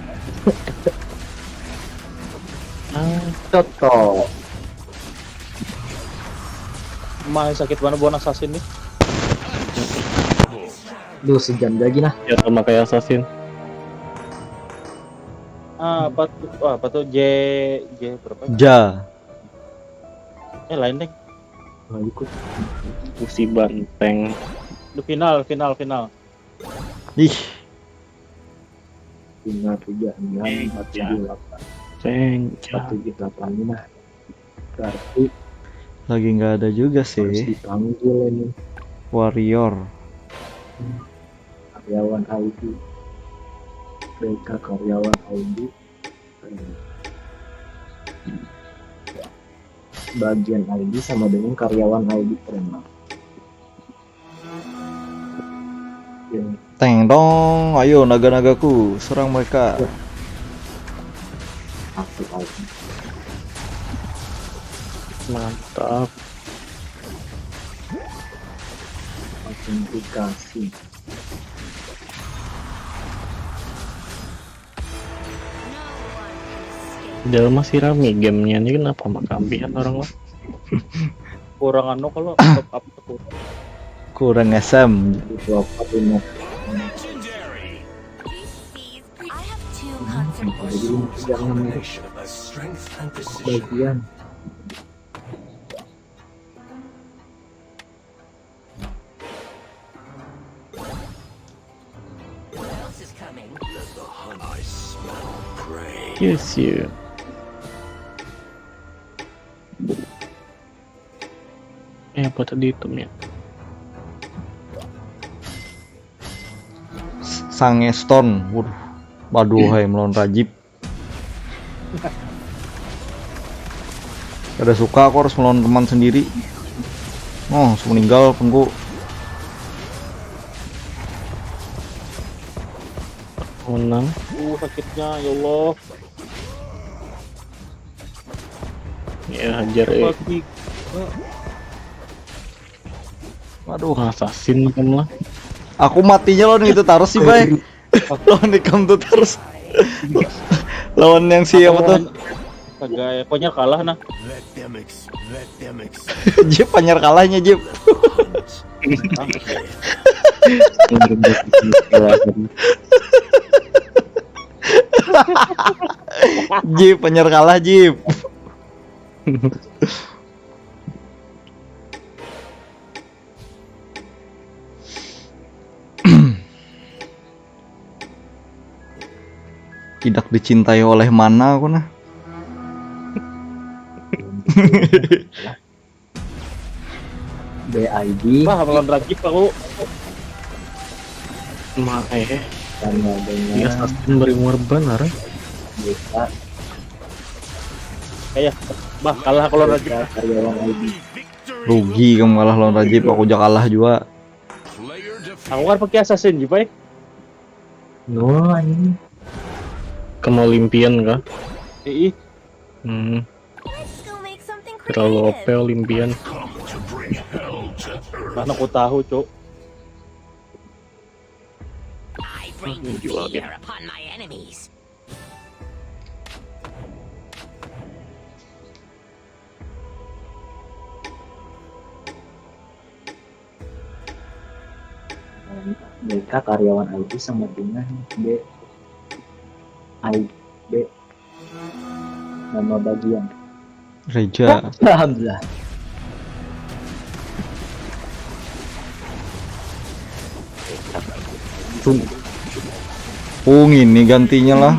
Ah, Toto. Mah sakit banget buat assassin nih. Duh, sejam lagi nah. Ya sama kayak assassin. Ah, apa tuh? Wah, apa tuh? J J berapa? Ja. Eh, lain deh. Nah, ikut Musi banteng. Di final, final, final. Ih, final tiga enam empat tujuh delapan. Pengcah. Empat tujuh delapan ini nah. Berarti lagi nggak ada juga harus sih. Dipanggil ini Warrior. Karyawan I D. B K karyawan I D. Bagian I D sama dengan karyawan I D preman. Ya, Teng dong, ayo naga-nagaku, serang mereka. Aku I D. Mantap. Autentikasi. Padahal masih rame gamenya ini, kenapa makampihan orang lah? Kurang anu kalau top up tuh. Kurang asam. Itu apa tuh? Nah, I have two jadi concentrations. Jangan bagian. Yes you. Eh, apa tadi itemnya? Sange Stone. Waduh. Waduh, hai melawan Rajib. Kada suka aku harus melawan teman sendiri. Oh, harus meninggal pengku. Menang. Uh, sakitnya ya Allah. Ya hajar eh. Pagi. Waduh, Assassin kan lah. Aku matinya lawan itu terus sih, Bay. Lawan ikam tuh terus. Lawan yang si apa tuh? Kagak, pokoknya kalah nah. Jip, hanyar kalahnya, Jip. Jip, hanyar kalah, Jip. Tidak dicintai oleh mana aku nah. B I D. Wah, melawan Rajib aku. Ma eh, Sama dia dengan assassin bari muar banar. Desa Kayak, bah, kalah aku lawan Rajib. Desa karyawan I D. Rugi kamu kalah lawan Rajib, aku juga kalah juga. Aku kan pakai assassin juga, eh. No, ini Kamu limpian kah? Ih, Hmm, Let's go make something terlalu O P creative. Limpian. Mana aku tahu, Cuk. I bring Jual dia. Fear upon my enemies. Mereka karyawan I D sama dengan B I B. Nama bagian. Reja. Alhamdulillah. Oh, ini gantinya lah.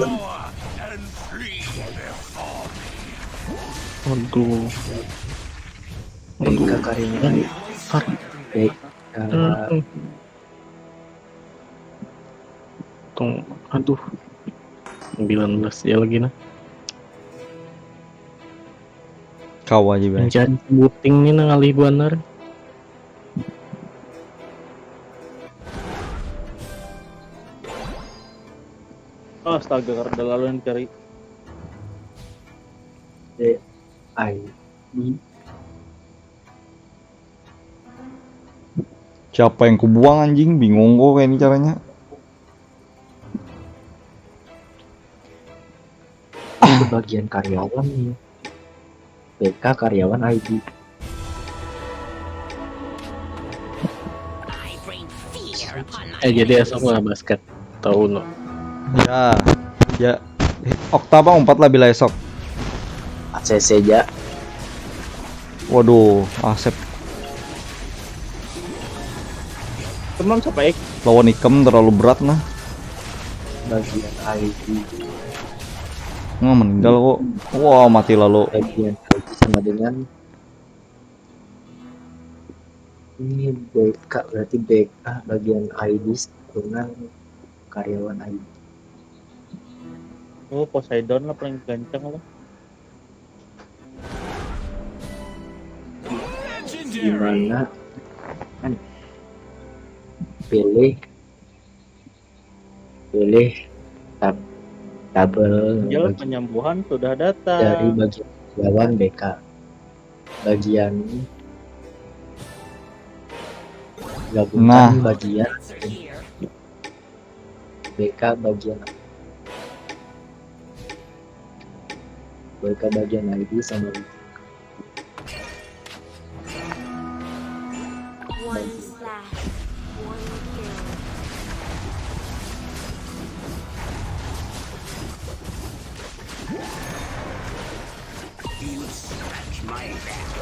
Aduh. Aduh. Kakarnya kan. Fuck. Baik. Aduh. Tong, aduh. Sembilan belas ya lagi nah. Kau aja, Bang. Mencari buting nih nang alih banar. Oh, astaga, karena lalu yang cari. D I D. Siapa yang kubuang, anjing? Bingung kok kayak ini caranya. Itu bagian karyawan nih. B K karyawan I D. Eh, jadi esok lah basket. Tahu no. Ya, ya. Eh, Okta apa umpat lah bila esok. A C C aja. Waduh, Asep. Teman siapa, Ek? Lawan ikam terlalu berat nah. Bagian I D. Nah, meninggal kok. Wah, mati lalu. Bagian I D sama dengan ini B K, berarti B K bagian I D kurang karyawan I D. Oh, Poseidon lah paling gancang lah. Gimana? Kan pilih pilih tab double Gel bagi- penyembuhan sudah dari datang. Bagian karyawan B K. Bagian gabungkan Nah. Bagian B K bagian B K bagian I D sama One slash, one kill.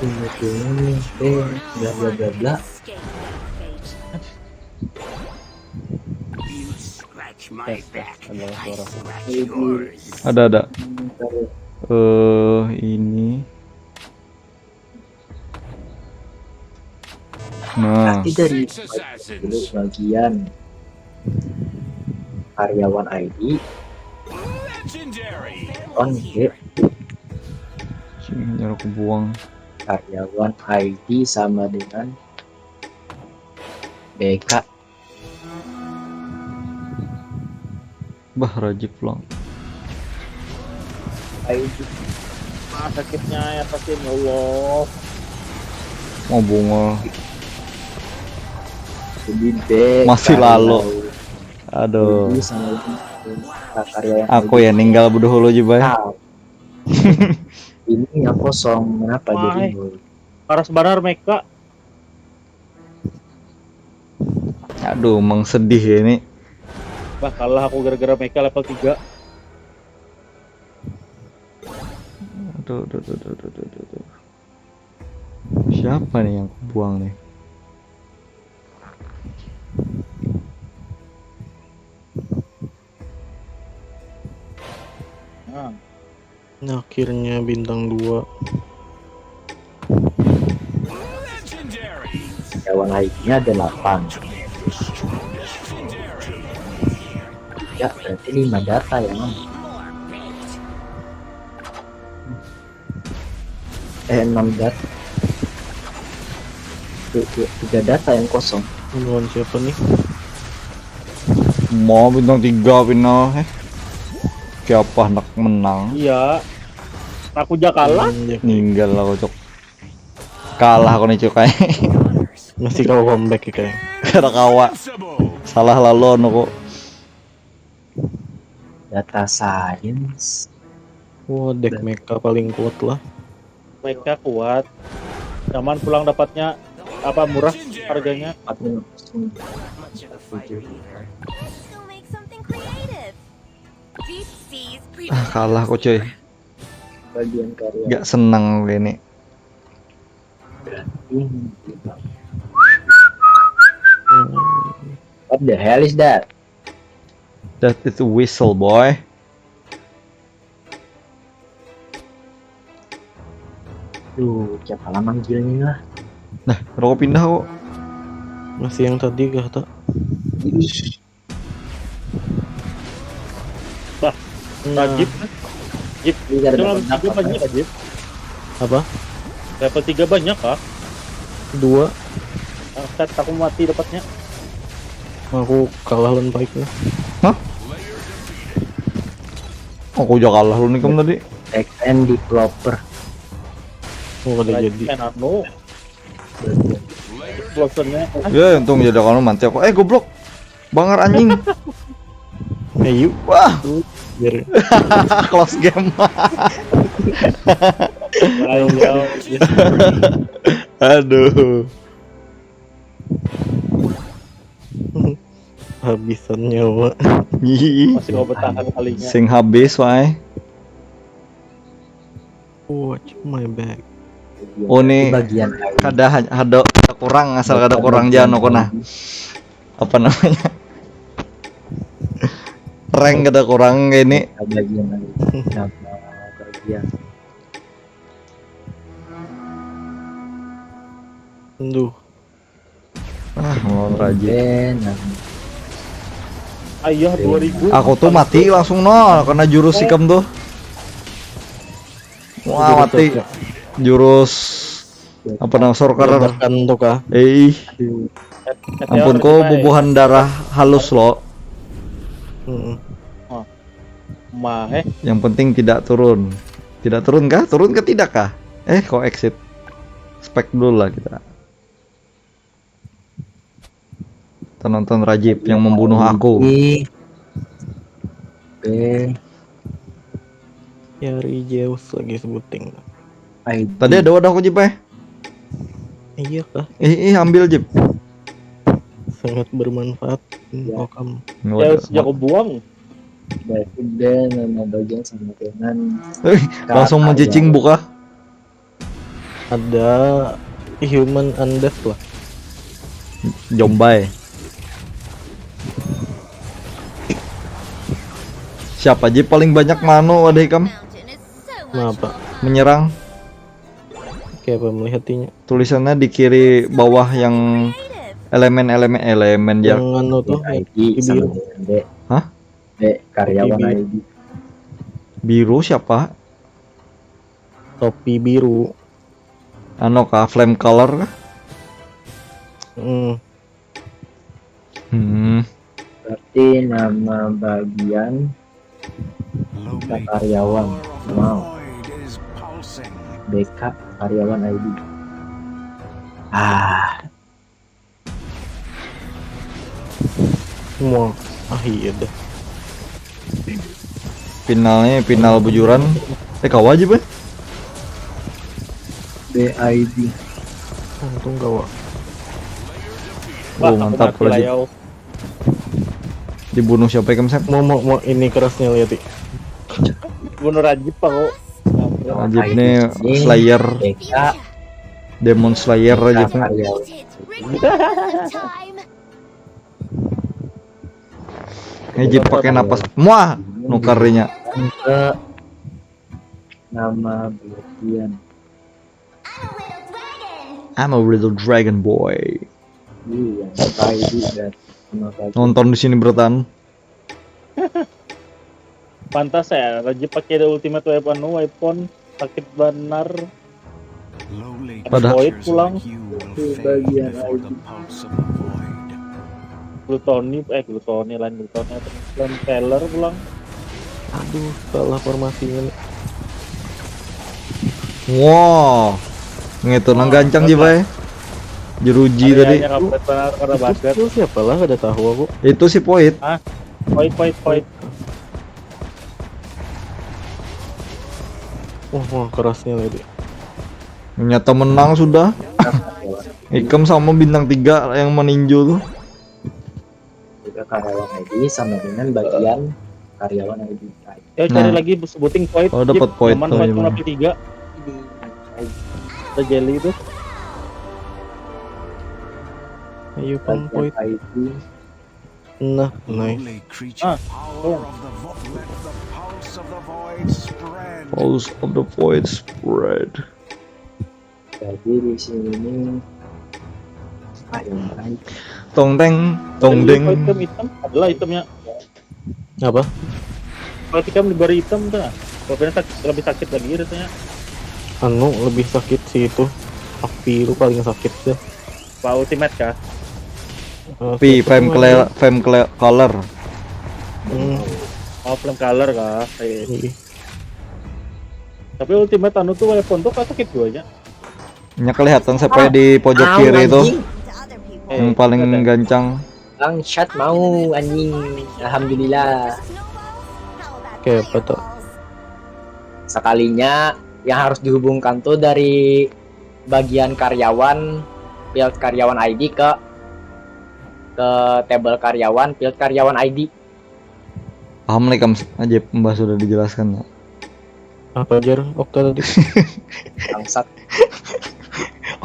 Ini tuh, eh, bla bla bla bla. Escape that fate. Tes, tes, ada suara. Ada, ada. Eh, ini. Nah, Nanti dari dulu bagian karyawan I D on G sini nyuruh aku buang. Karyawan I D sama dengan B K. Bah, Raji pulang. I D Ah, sakitnya ya pasti, ya Allah. Mau bungul. jadi B Masih K lalu. I D Aduh. sama dengan karyawan Aku ya ninggal bedahulu aja, Bay. Nah, ini yang kosong kenapa jadi Why? nol? Paras banar Meka. Aduh, emang sedih ya ini. Bah, kalah aku gara-gara Meka level tiga. Aduh, aduh, aduh, aduh, aduh, aduh, aduh. Siapa nih yang aku buang nih? Nah, Nah, akhirnya bintang dua. Karyawan I D-nya ada delapan. Ya, berarti lima data ya, Mam. Eh, enam data. Tuh, tuh, tiga data yang kosong. Lawan siapa nih? Mau bintang tiga final, eh. Siapa nak menang? Iya. Aku ja kalah. Hmm, ya. Ninggal aku, Cok. Kalah aku nih, Cok, kayak. Masih kau comeback ya, kayak. Kada kawa. Salah lalu anu, kok. Data science. Wah, deck Meka paling kuat lah. Meka kuat. Zaman pulang dapatnya apa, murah harganya. Empat puluh. Let's go make something creative. Deep seas Ah, kalah aku, cuy. Bagian karya. Gak seneng ini. What the hell is that? That is a whistle, boy. Duh, siapa lah manggilnya lah? Nah, rokok pindah kok. Masih yang tadi kah tak? Bah, nah, Jeep. Jeep. Ini ada Kalau dapat tiga apa? Banyak Jeep. Apa? Level tiga banyak kah? Dua. Angkat aku mati dapatnya. Aku kalah lawan Pike lah. Hah? Aku juga kalah lu nih kamu tadi. X N developer. Oh, kada jadi. Kan anu. Bosannya. Ya untung jadi kalau mati aku. Eh goblok. Bangar anjing. Ayo. Wah, Biar close game. Ayo. Aduh. Habisan nyawa. Ih, Masih mau bertahan kalinya. Sing habis wae. Watch my back. Oh nih Bagian kada ha- ada kurang asal kada kurang jangan aku nah. Apa namanya? Rank kada kurang kayak ini. Bagian lain. Nama bagian. Duh. Ah, mau rajin. Eh, nah. Ayah dua ribu. Aku tuh mati langsung nol karena jurus sikam tuh. Wah, mati. Jurus apa nama sorcerer. Ledakan tuh kah? Eh, Aduh, ampun kok bubuhan darah halus lo. Mm-mm. Mah eh. Yang penting tidak turun. Tidak turun kah? Turun ke tidak kah? Eh, kok exit? Spek dulu lah kita. Kita nonton Rajib yang membunuh aku. Ini. Oke. Yari Zeus lagi sebuting. I D. Tadi ada wadah aku Jib eh. Iya kah? Ih, ih ambil Jib. Sangat bermanfaat. Ya. Oh, kamu. Ya sudah aku buang. Baik, udah nama bagian sama dengan Eh, langsung mencicing buka. Ada human undead lah. Jombai. Siapa aja paling banyak mano wadah ikam Kenapa? Menyerang? Kayak apa melihat inya? Tulisannya di kiri bawah yang elemen-elemen elemen ya. Yang anu tuh, I D yang sama biru. dengan D. Hah? D karyawan Biru. I D. Biru siapa? Topi biru. Ano kah flame color kah? Hmm. Hmm. Berarti nama bagian karyawan. Wow. B K karyawan I D. Ah, Semua. Ah, iya dah. Finalnya final bujuran. Eh kawa aja bah. B I D. Untung kawa. Oh mantap kalau di- dibunuh siapa ikam Sep? Mau mau mau ini kerasnya lihat. Bunuh Rajib aku. Rajib nih Slayer, B K Demon Slayer Rajib nih. Karyawan. Rajib pakai napas. Muah, nukarinya. Ke nama bagian. I'm a little dragon boy. Iya, I D dan nama bagian. Nonton di sini bertahan. Pantas ya, Rajib pakai ada ultimate weapon, weapon sakit benar. Pada- Void pulang. Bagian I D. Gluttony, eh Gluttony lain Gluttony apa? Flame Feller pulang. Aduh, salah formasinya nih. Wow, ngitu nang gancang ji bay. Jeruji tadi. Hanya kampret benar karena Itu bagat. Skill siapa lah, kada tahu aku. Itu si Void. Void, void, void. Wah, wah kerasnya tadi. Nyata menang sudah. Ikam sama bintang tiga yang meninju tuh. Juga karyawan I D sama dengan bagian Karyawan I D. Ya cari Nah. lagi sebuting point. Oh, dapat Jip. Point Nyaman tuh, point gimana? Kena P tiga. Ada jelly itu. Ayo pang Bagian point. I D. Nah, nice. Only creature Ah, power of the vo- let the pulse of the void spread. Pulse of the Void spread. Jadi di sini ayo main. Tong teng, tong deng. Item, item. Adalah itemnya. Apa? Kalau tikam diberi item tuh, nah. Kalau kena sak- lebih sakit lagi rasanya. Anu lebih sakit sih itu. Api itu paling sakit deh. Pak ultimate kah? Eh, Pi, siapa fame tuh clear, namanya? fame clear color. Hmm, Oh, flame color kah? Iya. iya. Tapi ultimate anu tuh weapon tuh kah sakit duanya. Nya kelihatan sampai di pojok Au, kiri tuh, anjing. Eh, yang paling ada. gancang. Bangsat mau anjing. Alhamdulillah. Kayak apa tuh? Sekalinya yang harus dihubungkan tuh dari bagian karyawan, build karyawan I D ke ke table karyawan, build karyawan I D. Paham nih kam aja, Mbah sudah dijelaskan ya. Apa jar Okta tadi? Bangsat.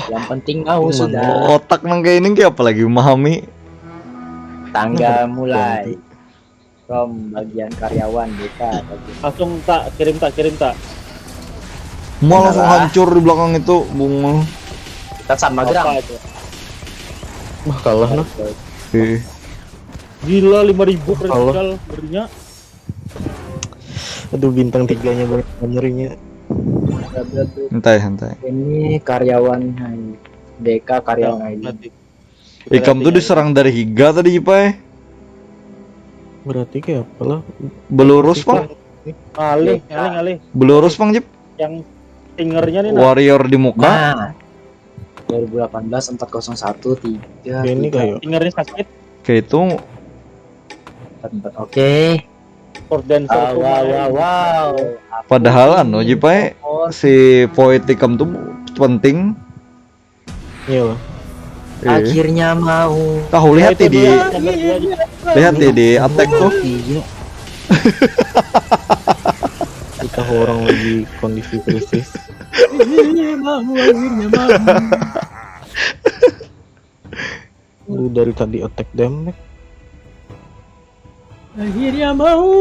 Yang penting mau sudah. Otak nang kayak ini kayak apa lagi memahami? Tanggal mulai. From bagian karyawan kita. Langsung tak kirim tak kirim tak. Mau langsung Alah. Hancur di belakang itu, bungul. Kita sama Apa gerang. Itu? Wah, kalah nah. Ih, Gila lima ribu Halo. Critical berinya. Aduh, bintang tiganya banyak benernya. santai santai. Ini karyawan I D. D K karyawan I D. Mati. Ikam tuh diserang dari higa tadi, Jipai. Berarti kayak apa lah? Belurus, Pang. Alih, alih, alih. Belurus, Pang, Jip. Yang singernya nih nah. Warrior di muka. Nah, dua ribu delapan belas empat kosong satu tiga Kayak ini kayak Singernya sakit. Kayak itu empat empat. Oke. Sword dancer Ah, tuh wow, main. Wow, wow. Padahal anu, Jipai, si Void ikam tuh penting. Iya lah. Eh. Akhirnya mau. Tahu lihat Itu di dia, nomor dua juga. Lihat di, di attack tuh. Iya. Kita orang lagi kondisi krisis. Akhirnya mau, akhirnya mau. Lu dari tadi attack damage. Akhirnya mau.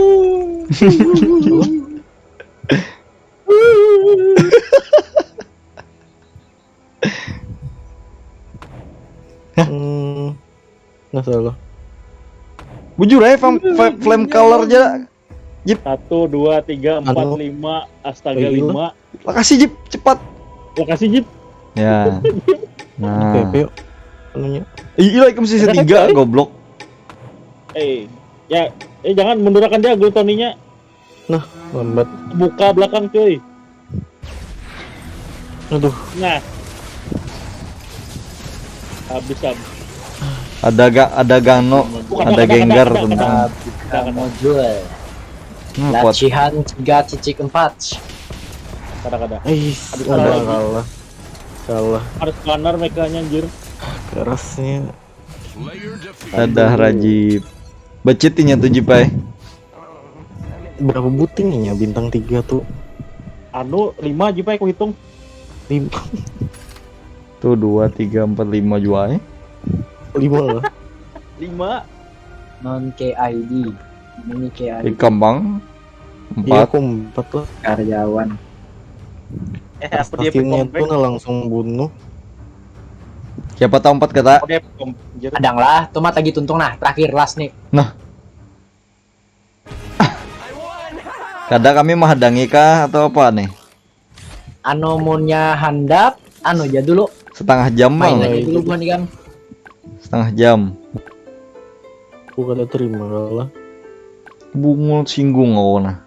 Hmm, nggak salah. Bujur aja flame, flame, flame color aja. Satu, dua, tiga, empat, Anu. Lima, astaga Kayak gila. Lima. Lokasi, Jip, cepat. Lokasi Jip. Ya. Nah. P P yuk. Anunya. Ih, iya, ikam sisa tiga, goblok. Eh, ya, eh jangan mundurakan dia Gultoninya. Nah, lambat. Buka belakang cuy. Aduh, Nah. Habis habis. Ada gak ada Gano, Bukan, ada bukan, Gengar bukan, tentang bukan. Kita muncul. Hmm, kuat. Latihan tiga titik empat. Kada kada. ais, Aduh, ada kalah lagi. Kalah. Kalah. Harus kanar mekanya anjir. Kerasnya. Ada Rajib. Becit inya tuh, Jipai. Berapa buting inya bintang tiga tuh? Anu lima aja pak aku hitung. Lima. Tuh dua, tiga, empat, lima jua eh. Lima lah. Lima. Non K I D. Ini K I D. Ikam bang. Iya, Empat. aku empat lah. Karyawan. Eh aku dia Akhirnya tuh compact. Nah langsung bunuh. Siapa tahu empat kata? Aku dia pom. Anjir. Kadang lah, tuh mah lagi tuntung nah, terakhir last nih. Kada kami menghadangi kah atau apa nih? Anu munnya handap, anu aja dulu. Setengah jam Main bang. aja dulu buhan ikam. Setengah jam. Aku kada terima kalah. Bungul singgung aku nah.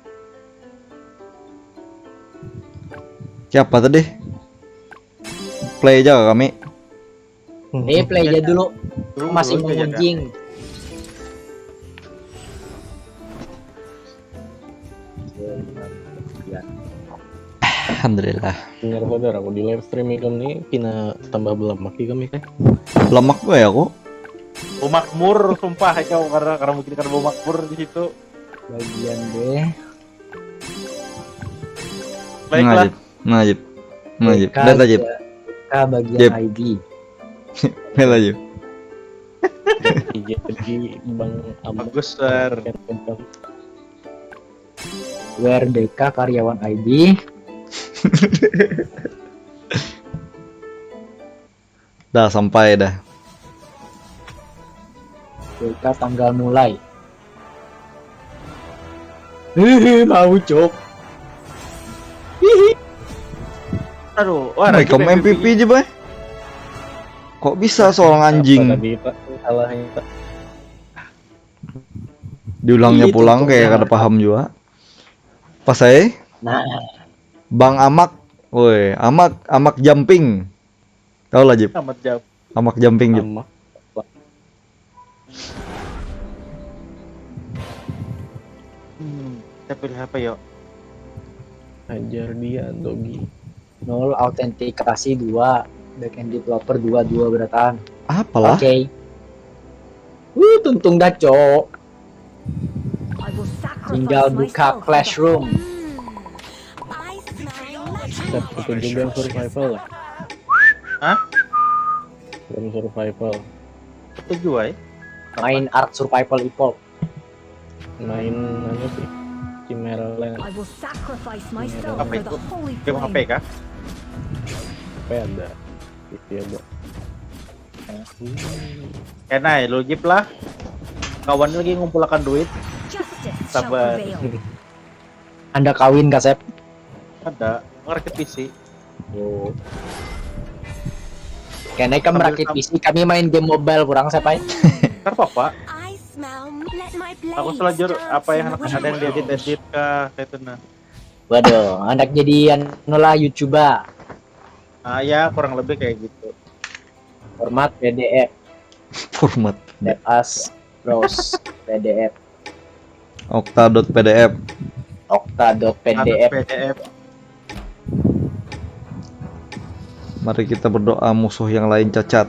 Siapa tadi? Play aja kami. Nih play aja dulu. Dulu, Masih dulu aja. mengunjing. Alhamdulillah. Bener sadar aku di live stream ikam nih pina tambah belemak ikam nih. Lemak gue ya aku. Bau makmur sumpah ya kau karena karena mungkin karena bau makmur di situ. Bagian deh. Baiklah. Najib, najib, najib. BK Lihat aja. BK bagian Jep. I D. Lihat aja. Jadi bang Amat Bagus, Sir. Where BK karyawan I D. Dah sampai dah. BK tanggal mulai. Hihi, mau cok. Hihi. Aduh, wah, Wah, Rajib kamu M V P aja, boy. Kok bisa seorang anjing? Apa tadi, Pak? Salahnya, Pak. Diulangnya Itu pulang tuh, kayak jangan. Kada paham juga. Pas saya Nah, Bang Amak, woi, Amak, Amak jumping. Tahu lah, Jip? Amat jauh. Amak jumping, Jip. Sama. Hmm, kita pilih apa, yuk? Ajar dia, Dogi. Nol, autentikasi dua, backend developer dua, dua berataan. Apalah? Oke. Wuh, tuntung dah, cok. I will sacrifice Tinggal buka myself for the Classroom. I smell magic. Set itu juga survival lah. Hah? Belum survival. Setuju, ay. Main Ark Survival Evolved. Main mana sih? Chimera Land. I will sacrifice myself Apa for itu? The holy Game H P flame. Kah? Apa ada? Iya, Bok. Kena ya, lu Jip lah. Kawan lagi ngumpulakan duit. Justice Sabar. Shall prevail. Anda kawin, Kasep? Ada. Ngerakit P C. Kena ikam merakit P C, kami main game mobile kurang, Sep, ay. Ntar apa? I smell. Let my blade Aku selanjut dance apa yang in the ada yang wind. diedit-edit kah, kayak itu, nah. Waduh, anak jadi anu lah, YouTuber. Ah, ya, kurang lebih kayak gitu. Format P D F, Format. let us browse P D F, Okta.pdf. Okta.pdf. P D F. Mari kita berdoa musuh yang lain cacat.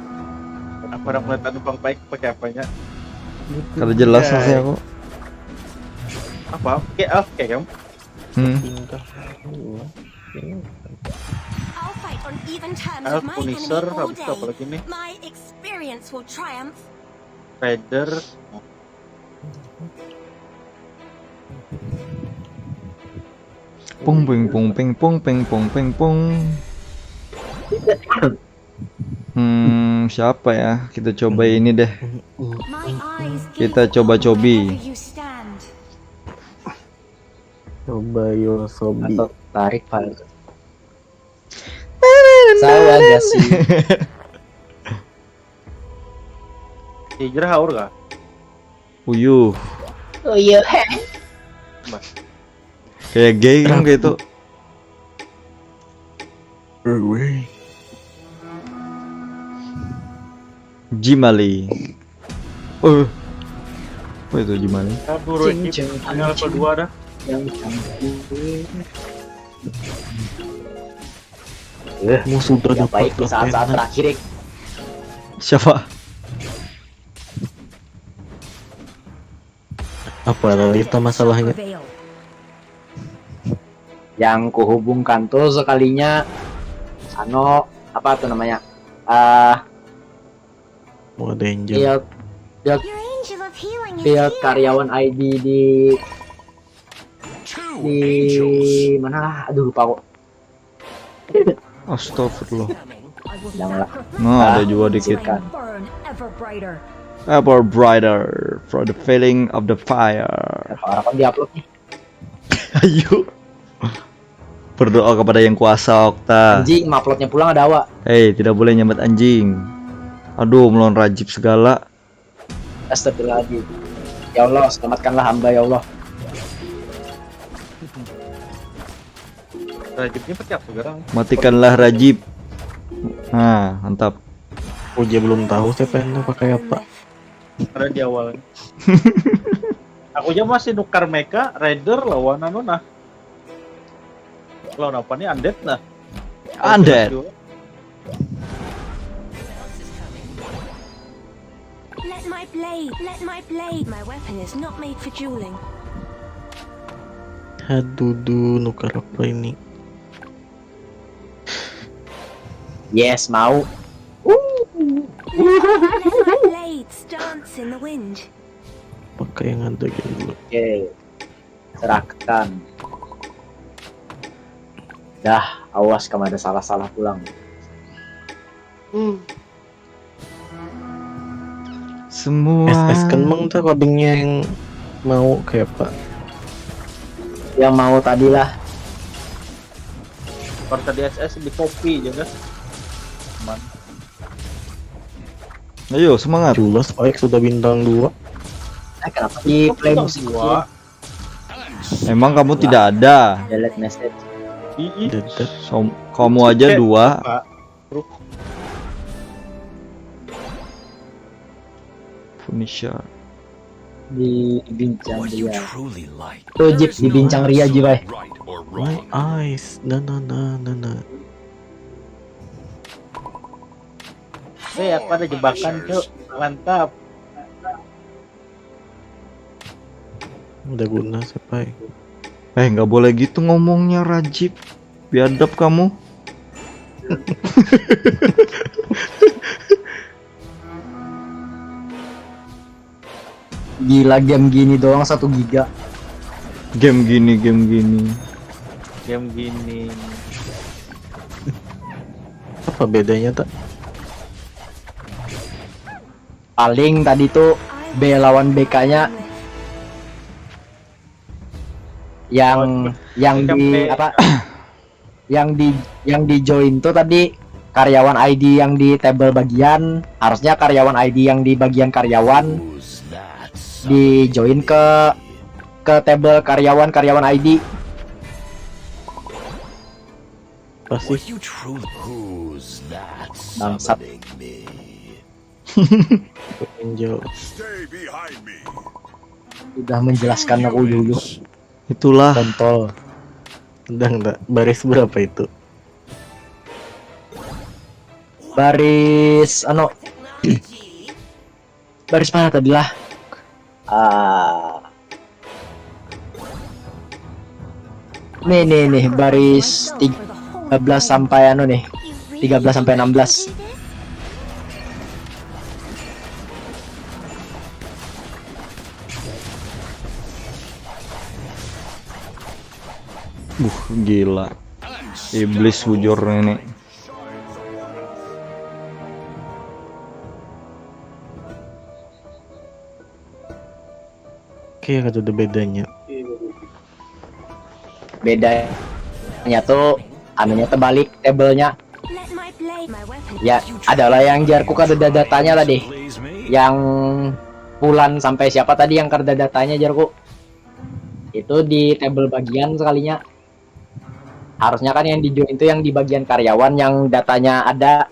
Apa orang melihat anu Bang Baik pakai apanya? Kada jelas Ya. Rasanya aku. Apa? Oke, ah, oke, kamu. Hmm. Tingkah. Ini I'll fight on even terms Ah, with my Punisher, enemy all habis itu apa day. Lagi nih? My experience will triumph. Raider. Pung ping pung ping pung ping pung ping pung. Hmm, siapa ya? Kita coba ini deh. My eyes Kita gaze coba upon cobi. Wherever you stand. Coba yo sobi. Atau tarik, Pak. Salah gak sih? Hijrah haur kah? Uyuh. Oh iya. Kayak gay kan kayak itu. Jimali. Oh. Apa itu Jimali? Kabur, Jip. Tinggal level dua dah. Yang cantik. Musuh sudah dapat Baik, saat-saat terakhir, ya. Siapa? Apa lagi itu masalahnya? Prevail. Yang kuhubungkan tuh sekalinya, ano, apa tuh namanya? Ah, Mau danger. build, build, Your angel of healing is build here. Karyawan I D di di mana lah? Aduh, lupa kok. Astagfirullah. I will Janganlah. sacrifice Nah, ada Ah, juga dikit. and burn ever brighter. Ever brighter for the feeling of the fire. Orang kan diupload nih. Ayo. Berdoa kepada yang kuasa, Okta. Anjing, uploadnya pulang ada awak. Hei, tidak boleh nyambat anjing. Aduh, melawan Rajib segala. Astagfirullahaladzim. Ya Allah, selamatkanlah hamba, ya Allah. Rajibnya pakai apa sekarang? Matikanlah Rajib. Nah, mantap. Aku aja belum tahu siapa yang pakai apa. Ada di awal. Aku aja masih nukar mecha Raider lawan anu nah. Lawan apa nih, undead nah? Undead. Let my blade, let my blade. My weapon is not made for dueling. Aduh, duh, nukar apa ini? Yes, mau. Let my blades dance in the wind. Pakai yang ada gitu dulu. Oke. Serahkan. Dah, awas kamu ada salah-salah pulang. Semua S S kan mang tuh codingnya yang mau kayak apa? Yang mau tadi lah. Kalau tadi S S di copy juga. Aman. Ayo semangat. Jelas Oek sudah bintang dua. Eh, kenapa di play musik Dua. Emang kamu tidak ada. Delete message. Ih, Dedet. Som- kamu aja dua. Pak. Punisher. Di bincang What you dia. Truly like. Tuh Jip di bincang Ria Jip, eh. Right or My wrong. eyes. Nah, nah, nah, nah, nah. Eh, aku ada jebakan, Cuk. Mantap. Udah guna siapa ya? Eh, nggak boleh gitu ngomongnya, Rajib. Biadab kamu. Gila, game gini doang satu giga. Game gini, game gini. Game gini. Apa bedanya tak? Paling tadi tuh B lawan B K-nya yang yang di apa? Yang di yang di join tuh tadi karyawan I D yang di table bagian, harusnya karyawan I D yang di bagian karyawan Who's that? Di join ke ke table karyawan karyawan I D. Pasti What you truly Who's that Bangsat. Summoning me? Angel. Stay behind me. Udah menjelaskan aku dulu. Itulah. Kontol. Sedang tak? Baris berapa itu? Baris ano baris mana tadi lah? Ah. Nih nih nih baris tiga belas sampai anu nih. Tiga belas sampai enam belas. Buh, gila. Iblis bujur ini. Kayak ada bedanya. Bedanya tuh anunya terbalik tablenya. Let my blade, my weapon. Ya, adalah yang jarku kada ada datanya tadi. Yang bulan sampai siapa tadi yang kada ada datanya jarku? Itu di table bagian sekalinya. Harusnya kan yang di join itu yang di bagian karyawan yang datanya ada.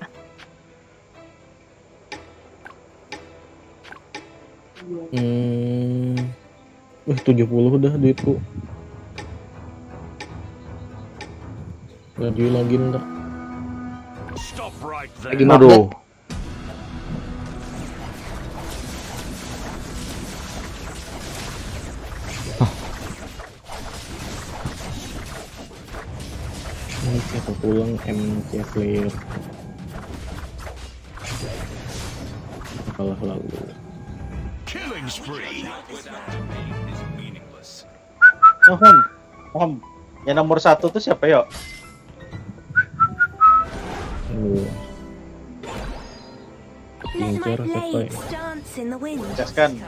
Hmm. Wih, tujuh puluh udah duitku. Lagi lagi ntar. Stop right there. Lagi mabuk. Aduh. Ini siapa pulang M C player. Kalah lalu. Killing spree. Uhum. Uhum. Yang nomor satu tuh siapa, yo? Aduh. Let my Incer siapa ya? blades dance in the wind. Gaskan.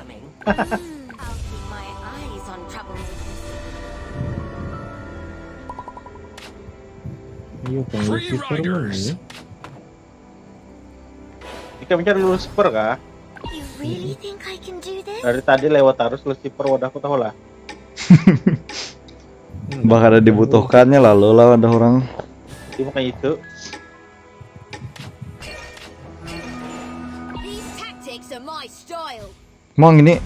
I'll keep my eyes on troublemakers. Iya, Bang Lucifer mana ya? Ini kami cari Lucifer kah? You really think I can do this? Dari tadi lewat terus Lucifer wadahku tahu lah. Bah kada dibutuhkannya lalu lah ada orang. Dia bukan itu. These tactics are my style. Mau gini.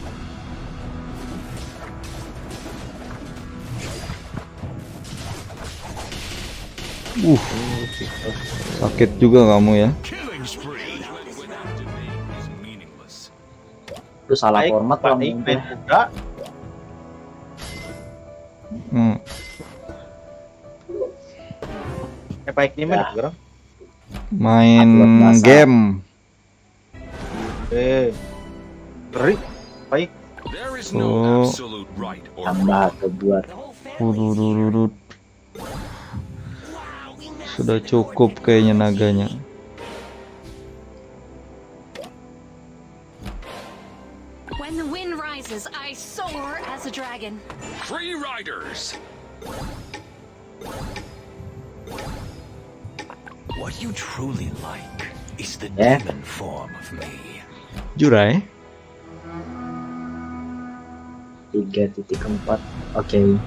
Uh. Sakit juga kamu ya. Killing spree. Itu salah format Pak lah Ing mungkin. Main juga. Hmm. Spike-nya mana sekarang? Main game. Eh, ngeri. Spike. There is no absolute right or wrong. Tambah kebuat. Ududududut. Sudah cukup kayaknya naganya. When the wind rises, I soar as a dragon. Free Riders! What you truly like is the Eh? demon form of me. Jurai. Tiga titik empat. Oke.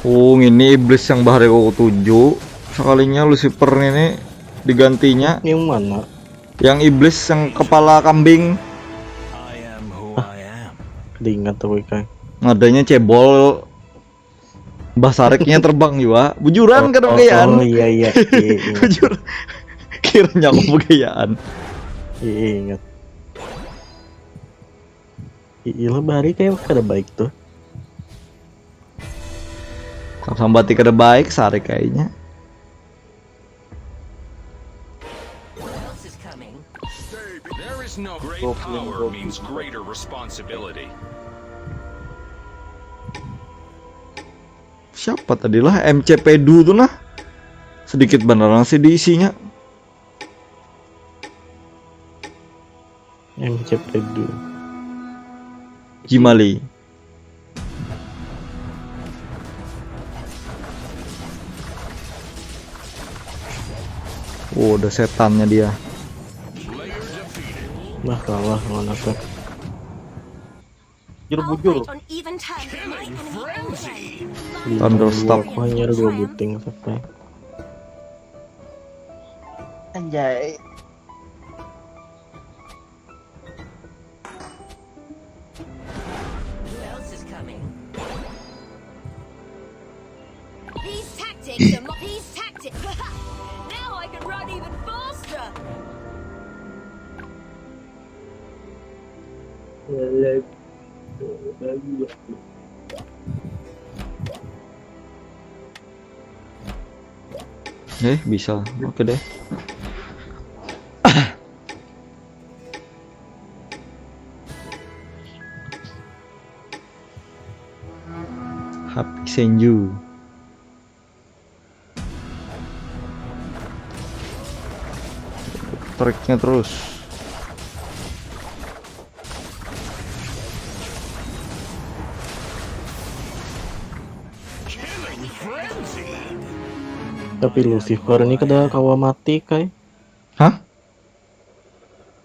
Oh, ini iblis yang bahari aku tuju. Sekalinya Lucifer ini digantinya. Yang mana? Yang iblis yang kepala kambing. I am who I am. Kada ingat aku ikan. Nadanya cebol. Bah sariknya terbang juga. Bujuran kada Oh, gayaan. Oh iya iya. Iya, iya. Bujur. Kiranya aku begayaan. Iya, iya, ingat. Iya lah, bahari kayak kada baik tuh. Sambati kada baik, sarik kayaknya. Who else is coming? There is no great power means greater responsibility. Siapa tadi lah? M C P Du tuh nah. Sedikit beneran sih diisinya. M C P Du. Jimali. Oh, ada setannya dia. Nah, kalah lawan aku. Juru I'll bujur. Fight on even terms with my enemy all day. Thunderstop. Aku hanya ada dua buting sampai. Anjay. Who else is coming? These tactics are mo- these tactics. Now I can run even faster. Eh, bisa. Oke deh. Happy Senju. Triknya terus. Tapi Lucifer ini kada kawa mati kai. Hah?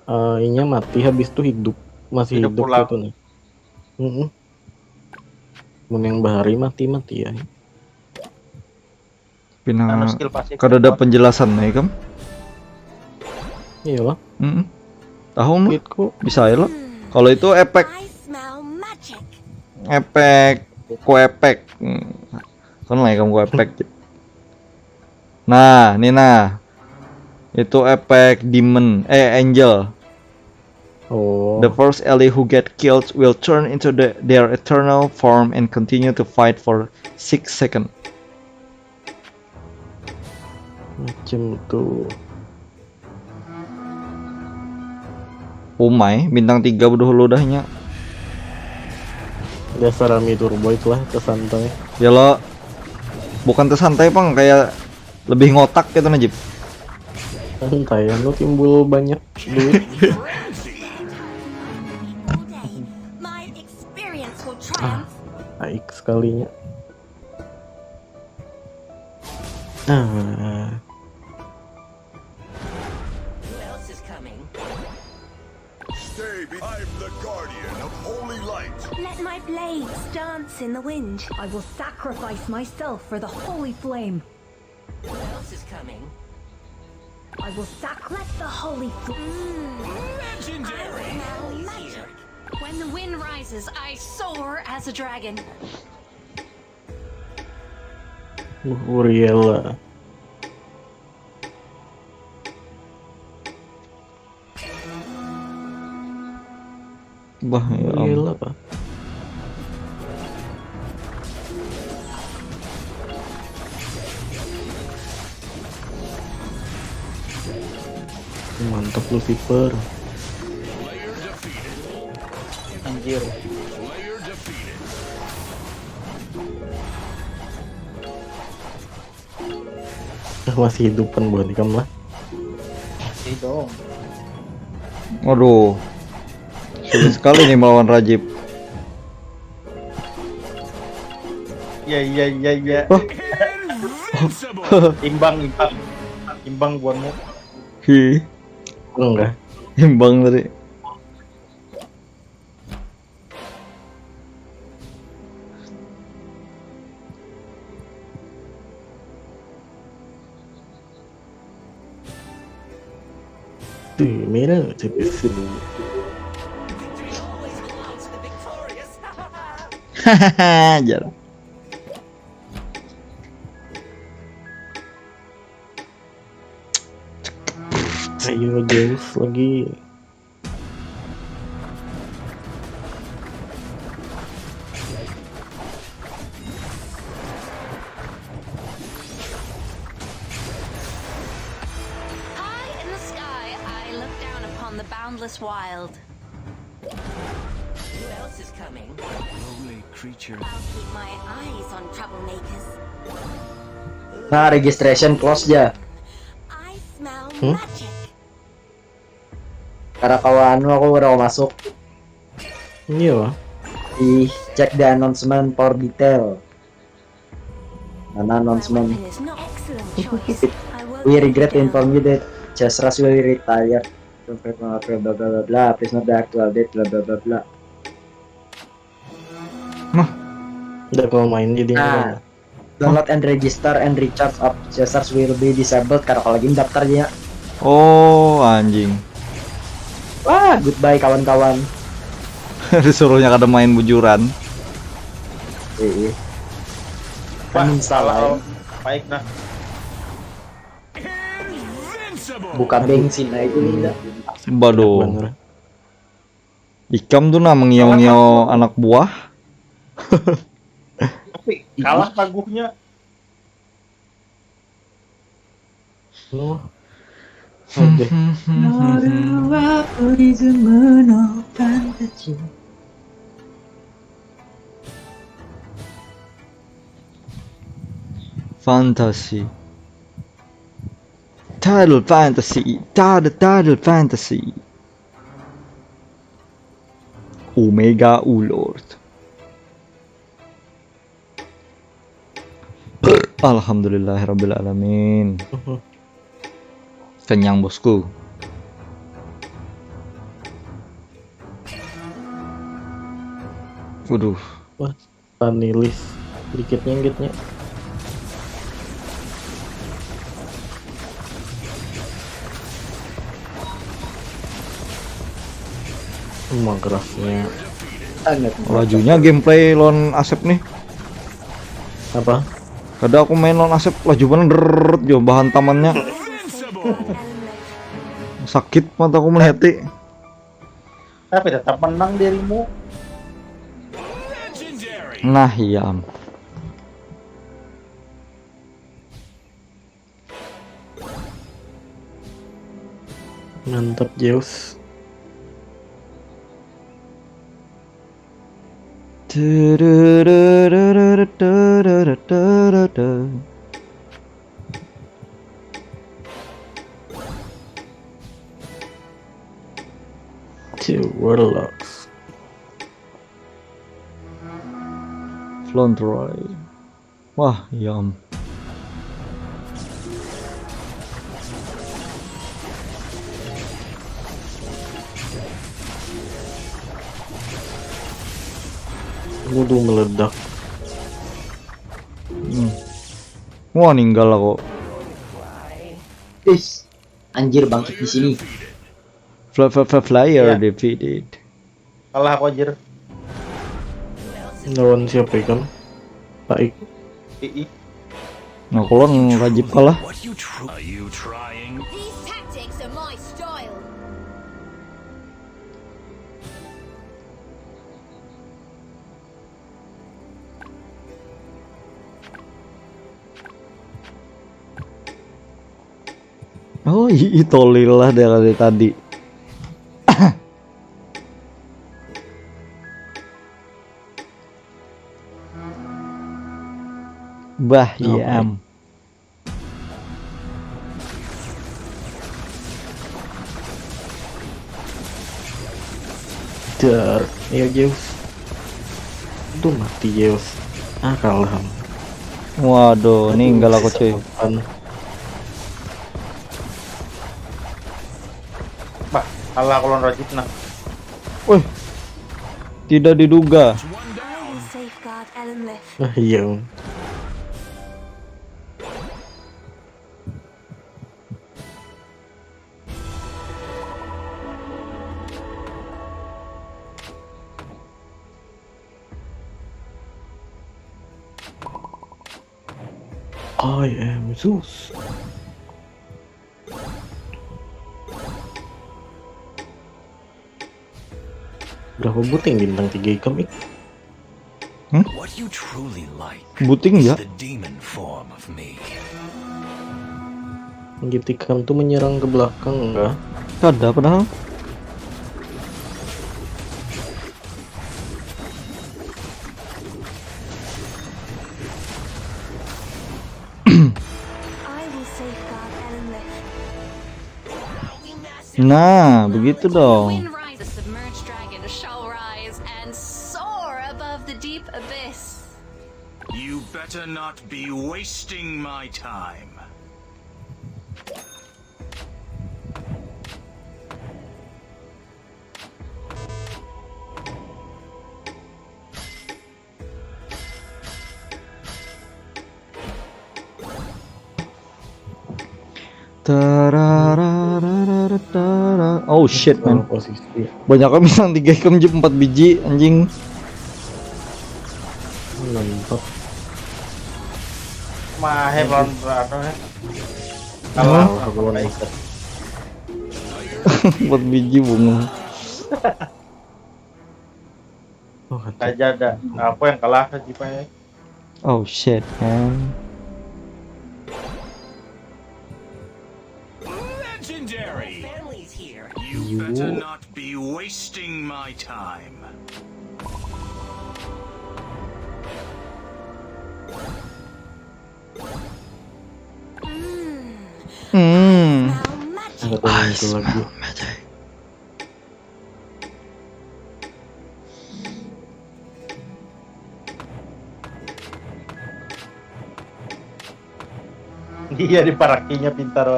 Eh, inya mati habis tu hidup, masih Hidup hidup, pulang. Gitu nih. Mm-mm. Mun yang bahari mati mati ya. Pina Anu skill pasif. kada ada penjelasan nih kam. Iya lah. Mm-mm. Tahu mah Kitku bisa ya lo. Kalau itu efek I smell magic. efek ku efek. Hmm. Kan lah kam ku efek. Nah, ini nah. Itu efek demon eh angel. Oh. The first ally who get killed will turn into the, their eternal form and continue to fight for six seconds. Macam tu. Umai bintang tiga bedahulu dahnya. Dasar Ami Turbo itulah tersantai. Ya lo bukan tersantai pang kayak lebih ngotak gitu Najib. Santai, anu timbul banyak duit. All day. My experience will triumph. Aik sekalinya. Ah, Who else is coming? Stay be- I'm the guardian of holy light. Let my blades dance in the wind. I will sacrifice myself for the holy flame. Who else is coming? I will sac- let the holy flame. Legendary. Now magic. When the wind rises, I soar as a dragon. Uriela. Wah, ya ampun. Gila, Pak. Mantap lu, Viper. Anjir. Ah, masih hidupan buat ikam lah. Masih dong. Waduh. Sulit sekali nih melawan Rajib. Ya, ya, ya, ya. Wah. Imbang, imbang. Imbang buanmu. Hi, Enggak. imbang tadi. Tuh, merah C P C. Hahaha, jarang. Ayo, Zeus lagi. High in the sky, I look down upon the boundless wild. Who else is coming? Lowly creature. I'll keep my eyes on troublemakers. Nah, registration close ja. I smell Hmm? magic. Karena kawan aku udah masuk. Iya, Pak. Ih, check the announcement for detail. Mana My announcement? weapon is not excellent choice. I won't We let you regret to down. Inform you that Chesras will retire. Bla bla bla bla bla. Please note the actual date. Bla bla bla bla. Udah, kalau main jadi Nah, download and register and recharge of Chesras will be disabled karena kalau lagi daftar ya. Oh, anjing. Wah, goodbye kawan-kawan. Disuruhnya kada main bujuran. Iya. Wah, Uninstall kalau aja. Baik nah. Buka bensin aja ini dah. Baduh. Bener. Ikam tuh nah mengiau-ngiau anak buah. Tapi kalah taguhnya. Lu. Oke. Fantasy. Title fantasy. Title, title fantasy. Omega, oh Lord. Alhamdulillahirabbil alamin. Kenyang, bosku. Waduh. Wah, tanilis dikit nyengkitnya. Emang kerasnya. Sangat. Lajunya gameplay lawan Asep nih. Apa? Kada aku main lawan Asep, laju banar, drrrr, jo bahan tamannya. Sakit mataku melihatnya. Tapi tetap menang dirimu. Nah, iya am. Mantap, Zeus. Two warlocks. Flauntroy. Wah, iya am. Waduh, meledak. Hmm. Wah, ninggal aku. Is, anjir, bangkit di sini. Fly, fly, fly, flyer Iya. Defeated. Kalah aku anjir. Lawan siapa ikam? Pak Ik. Ii. Nah, kalau Rajib kalah. What you tr- Are you trying? These tactics are my style. Oh, ih, tolil lah dari tadi. Bah, iya am. Dar, ya Zeus. Tuh mati Zeus. Ah, kalah. Waduh, ninggal aku cuy. Bah, kalah aku lawan Rajit nah. Wih. Tidak diduga. I will safeguard Ellen Lif. Ah, iya. I am Zeus. Berapa buting bintang tiga ikam ik? What you truly like Buting is ya? The demon form of me. Gift ikam tuh menyerang ke belakang enggak? Kada padahal. I will safeguard Ellen Lif. Nah, begitu dong. Wind rise, the submerged dragon shall rise and soar above the deep abyss. You better not be wasting my time. Tararararara. Oh shit man. Posisi Banyak kan bintang tiga ikam jep empat biji anjing. Nampak. Mahe lawan berapa ya? Kalah. Aku lawan Ikat. Empat biji bunga. Oh, kata Saja ada. Apa yang kalah saja pak ya? Oh shit man. Legendary! Family's here. You better not be wasting my time. Hmm. Now magic. Angkat lagi itu lagi. Dia diparakinya pintar.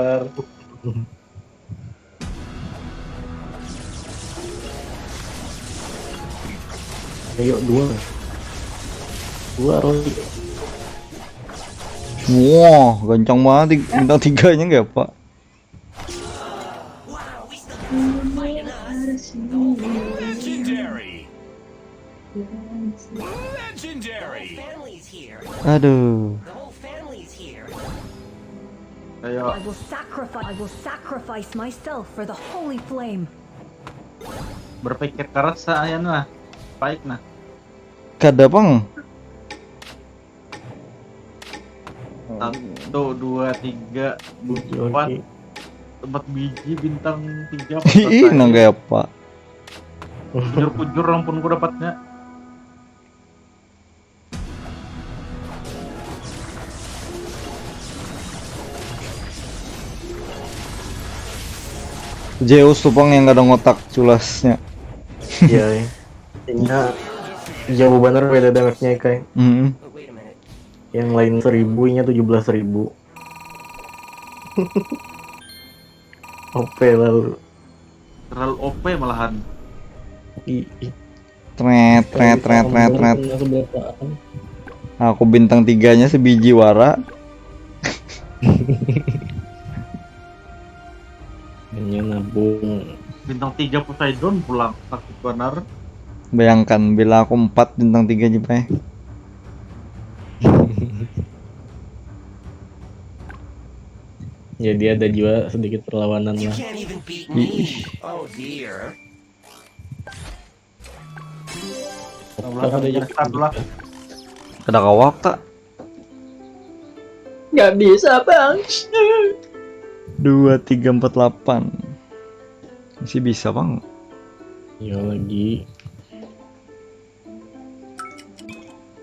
Ayo dua. Dua Roy. Wah, gancang banget tig- bintang tiganya nggak apa? Legendary! Legendary! Family's here. Aduh. The whole family's here. Ayo. I will sacrifice. I will sacrifice myself for the holy flame. Berpikir keras saya nah. Baik nah. Kada pang. Satu, dua, tiga, Biji empat, lagi. Empat biji bintang tiga. Ih, nang kayak apa? Kujur-kujur ampun ku dapatnya. Zeus tuh pang yang kada ngotak culasnya. Iya, ya. Ini jauh bener beda damage-nya kayak. Mm-mm. Yang lain seribu, inya tujuh belas ribu. O P lalu. Terlalu O P malahan. Ih, ih. Tret, tret, tret, tret, tret. Kena keberapaan. Aku bintang tiganya sebiji wara. Hanya nabung. Bintang tiga Poseidon pulang sakit benar. Bayangkan bila aku empat bintang tiga aja, Pak. Jadi ada juga sedikit perlawanan lah. Can't even beat me. Oh dear. Apa ada juga Start lah. Kada kawak tak? Nggak bisa bang. Dua, tiga, empat, delapan. Masih bisa, Bang. Iya lagi.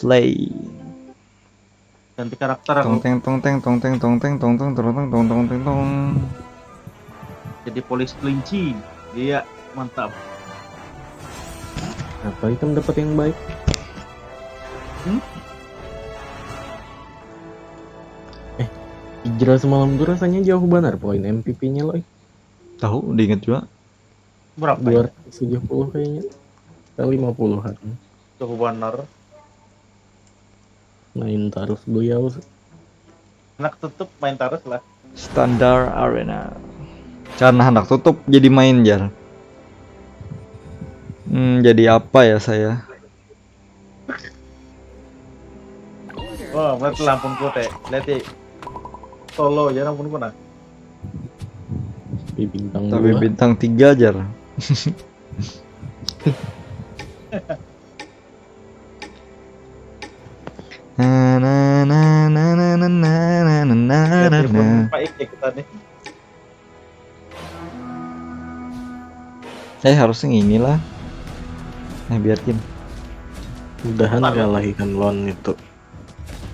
Play. Ganti karakter aku. Tong teng tong teng tong teng tong teng tong teng tong teng tong teng tong teng tong. Jadi polis kelinci. Iya, mantap. Apa ikam dapat yang baik? Hmm? Eh, Ijra semalam tuh rasanya jauh banar poin M P P-nya loh. Tahu, diingat juga. Berapa? Dua ratus tujuh puluh kayaknya. Kita lima puluhan. Jauh banar. Main terus buyau. Anak tutup main terus lah. Standar Arena. Karena hendak tutup jadi main, jar. Hmm, jadi apa ya saya? Wah, oh, betul, ampun ku teh. Lihat di solo ya, ampun ku nah. Tapi bintang Tapi dua. Bintang tiga, jar. Na, na, na, na, na, na, na, na, na, Lihat na, telepon na. Pak Ik ya kita nih. Eh, harusnya ini lah. Nah, biarkin. Mudahan kalah ikan lon itu.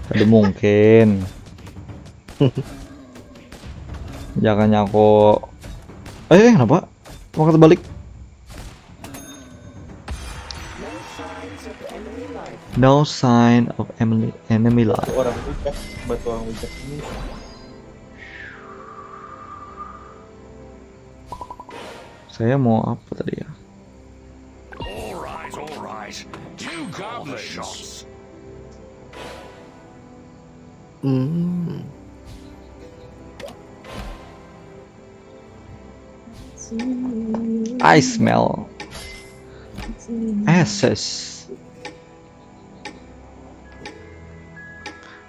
Ada mungkin. Jangan nyako. Eh, kenapa? Mau terbalik. No sign of enemy, enemy life. Batu orang bijak, batu orang bijak ini. Saya mau apa tadi ya? All rise, all rise. You call the shots. Hmm. I smell. Ases.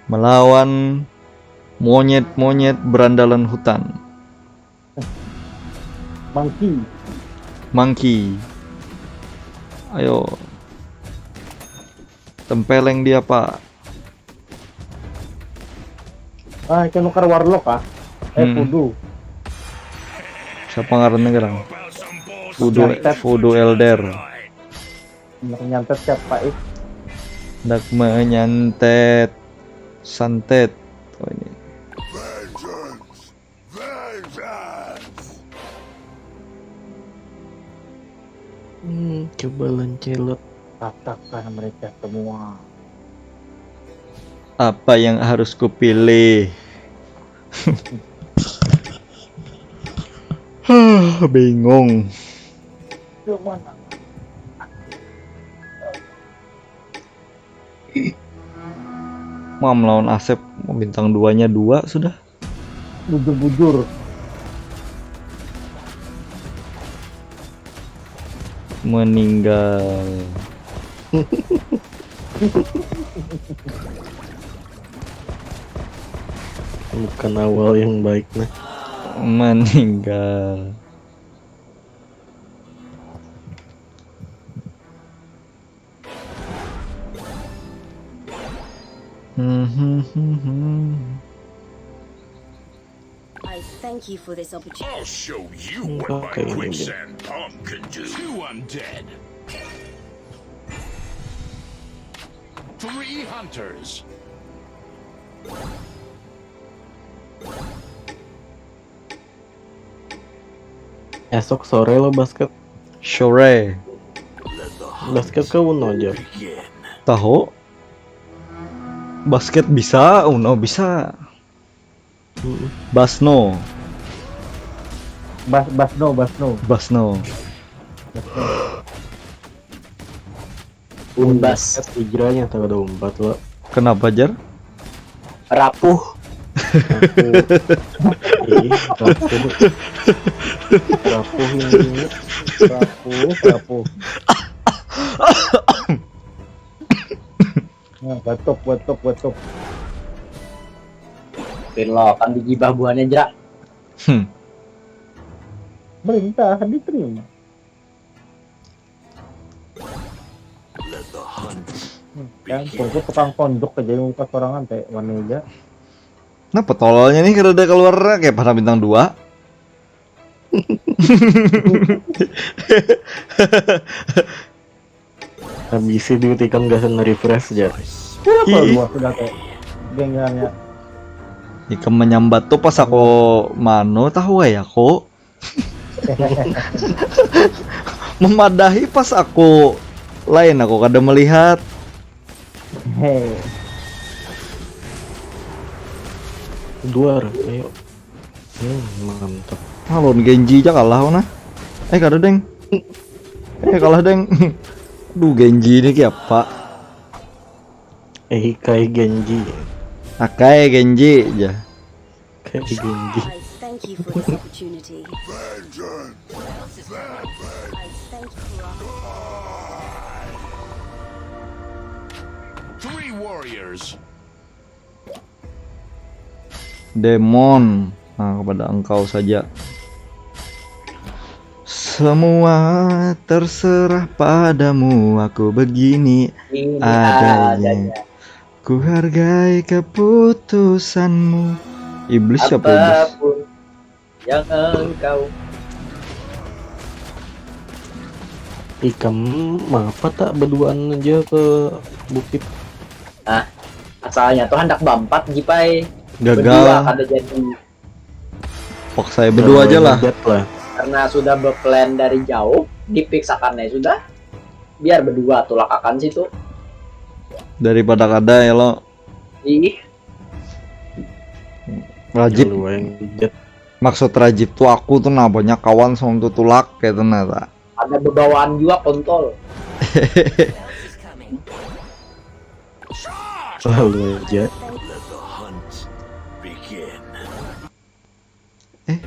Melawan monyet-monyet berandalan hutan. Monkey. Monkey. Ayo. Tempeleng dia, Pak. Ah, itu nukar warlock ah. Eh, Hmm. Voodoo. Siapa ngarannya gerang? Voodoo, Voodoo Elder. Nyantet siapa, Ik? Hendak menyantet santet. Oh, ini. Hmm, coba Lancelot. Katakan mereka semua. Apa yang harus kupilih? Huh, bingung. Yang mana? Mau melawan Asep, bintang duanya dua sudah. Bujur-bujur. Meninggal. Bukan awal yang baik nah. Meninggal. Hmm, hmm, hmm, hmm. I thank you for this opportunity. I'll show you what my Okay. quicksand pump can do. Two undead. Three hunters. Esok sore lo basket. Sore. Basket ke Uno aja. Tahu? Basket bisa, Uno bisa. Basno, Bas Basno, Basno. Basno. Umbas. Ijranya tak ada umpat lo. Kenapa, Jar? Rapuh. Ih, rapuh. Rapuh ini. Rapuh, rapuh. Nah, batuk, batuk, batuk. Pin lo kan digibah buahnya, Jra. Hmm. Merintah diterima. Hmm, kan pungkut tukang pondok aja yang muka sorangan teh wani aja. Kenapa tololnya nih kada ada keluar kayak pada bintang dua? Habisi duit ikam gasan refresh jar. Kenapa gua sudah kayak genggamnya? Ikam menyambat tuh pas aku mano tahu ya aku. Memadahi pas aku lain aku kada melihat. Hei. Duar, ayo. Hmm, mantap. Lawan Genji aja kalah nah. Eh kada deng. Eh kalah deng. Duh Genji ini kayak apa? Eh, kai Genji. Akai Genji aja. Kai Genji. I thank you for this opportunity. I thank you. Three warriors. Demon. Nah, kepada engkau saja. Semua terserah padamu, aku begini Ini adanya. adanya. Ku hargai keputusanmu. Iblis siapa iblis? Apapun yang engkau Ikam mengapa tak berduaan aja ke bukit? Asalnya tuh hendak bampat jipai. Gagal. Berdua kada jadi. Paksa ya berdua aja lah. Hujat lah. Karena sudah berplan dari jauh, dipiksakannya sudah. Biar berdua tulakakan situ. Daripada kada ya lo. Ih, Rajib. Lu yang hujat. Maksud Rajib tuh aku tuh nah banyak kawan sama tuh tulak kayak tuh nah tak. Ada bebawaan juga kontol. Lalu aja. Let the hunt begin. Eh,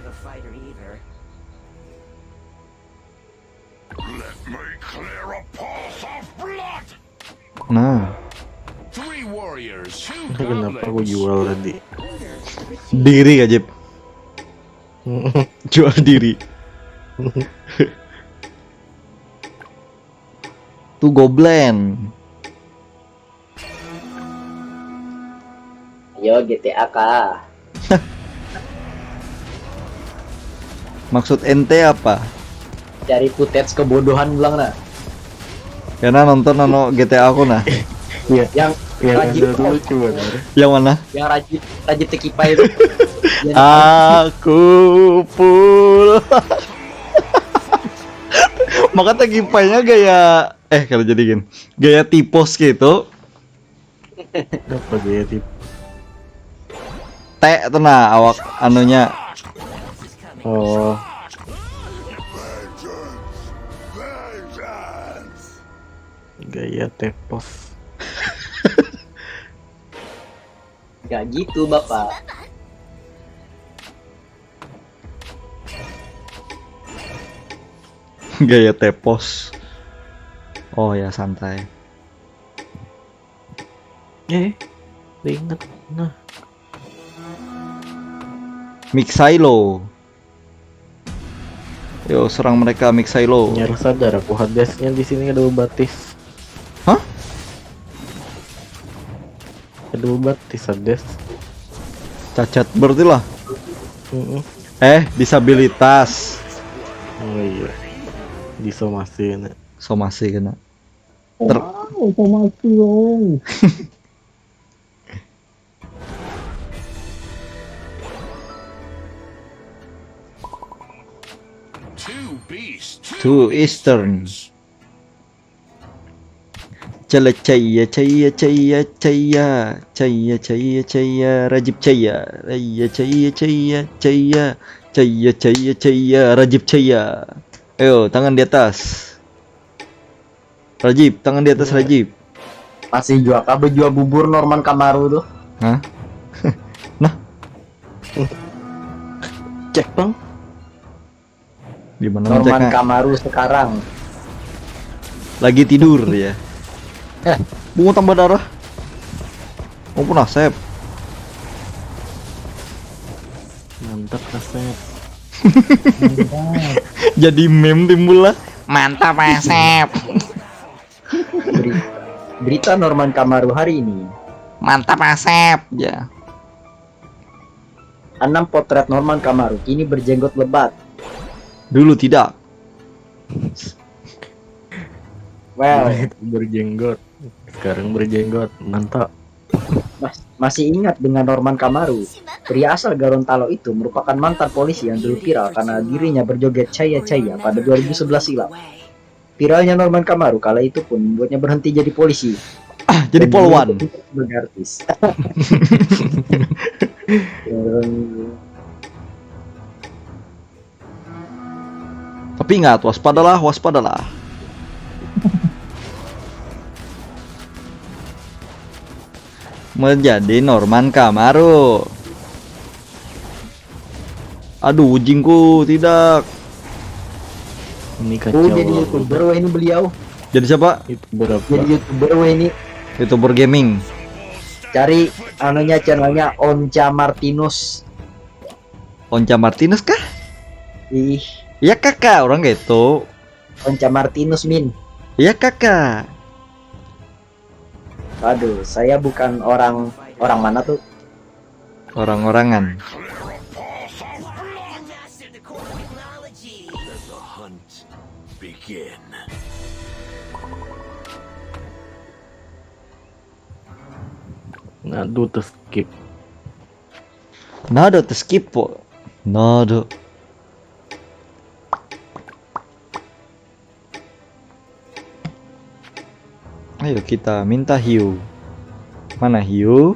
Let me clear a path of blood. Nah, Three warriors, two Kenapa aku goblins. Jual tadi? Diri Rajib. Jual diri. Tuh goblin. Ayo G T A kah? Maksud ente apa? Cari footage kebodohan bilang nah. Karena nonton nano G T A aku nah. Iya. Yang Yang Rajib ada tuh lucu banget. Yang mana? Yang Rajib Rajib Tekipai itu. Yang Aku pul. Maka Tekipainya gaya eh kalau jadi gini. Gaya tipos gitu. Apa dia tip? T tuh nah awak anunya. Oh. Gaya tepos. Gak gitu bapak. Gaya tepos. Oh ya santai. Eh, inget. Nah, Mixailo. Yo serang mereka Mixailo. Nyar sadar aku hadesnya di sini ada batis. Hah? Ada batis hades. Cacat berarti lah. Heeh. Eh, disabilitas. Oh iya. Disomasi ini. Somasi kena. Ter- Wow, somasi dong. Two beasts, Two Eastern. Cele caya caya caya caya caya caya caya Rajib caya caya caya caya caya caya caya caya Rajib caya. Ayo tangan di atas. Rajib, tangan di atas Rajib. Masih juga kah bejual bubur Norman Kamaru tuh? Hah? Nah, Cek bang. Gimana Norman ngeceknya? Kamaru sekarang. Lagi tidur dia. Eh. Bungu tambah darah. Ampun Asep. Mantap kasep. Jadi meme timbul lah. Mantap Asep. Beri- Berita Norman Kamaru hari ini. Mantap Asep. Ya. Enam potret Norman Kamaru kini berjenggot lebat. Dulu tidak. Well, Berjenggot. Sekarang berjenggot. Mantap. mas- masih ingat dengan Norman Kamaru? Pria asal Gorontalo itu merupakan mantan polisi yang dulu viral karena dirinya berjoget caya-caya pada dua ribu sebelas silam. Viralnya Norman Kamaru kala itu pun membuatnya berhenti jadi polisi. Jadi Dan polwan. Sebagai artis. Tapi ingat, waspadalah, waspadalah. Menjadi Norman Kamaru. Aduh, ujingku tidak. Ini Oh, kacau. jadi youtuber weh ini beliau. Jadi siapa? Itu berapa? Jadi youtuber weh ini. Youtuber gaming. Cari anunya, channelnya Onca Martinus. Onca Martinus kah? Ih, Iya kakak, orang gitu. Onca Martinus min. Iya kakak. Aduh, saya bukan orang orang mana tuh? Orang-orangan. Let the hunt begin. Aduh, terskip. Nada terskip po. Nada. Ayo kita minta hiu. Mana hiu?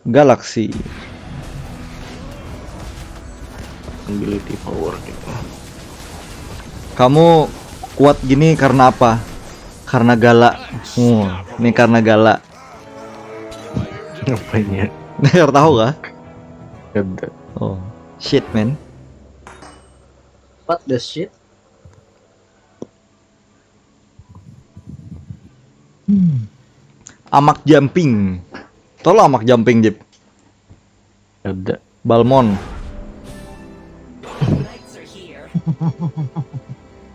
Galaxy. Ability power gitu. Kamu kuat gini karena apa? Karena gala. Oh, ini karena gala. Apanya? Dengar tahu kah? Kada. Oh, shit man. What the shit? Amak jumping. Tolong amak jumping, Jip. Kada. Balmond.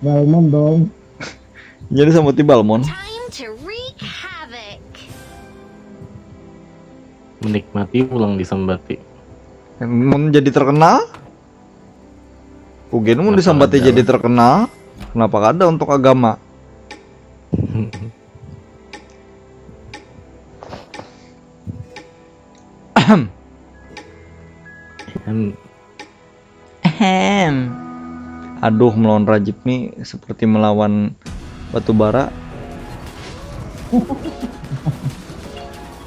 Balmond dong. Jadi sambuti Balmond. Time to wreak havoc. Menikmati pulang disambati. Mun jadi terkenal? Ugen mun disambati jadi terkenal. Kenapa kada untuk agama? Em, Ahem. Aduh, melawan Rajib nih seperti melawan batu bara.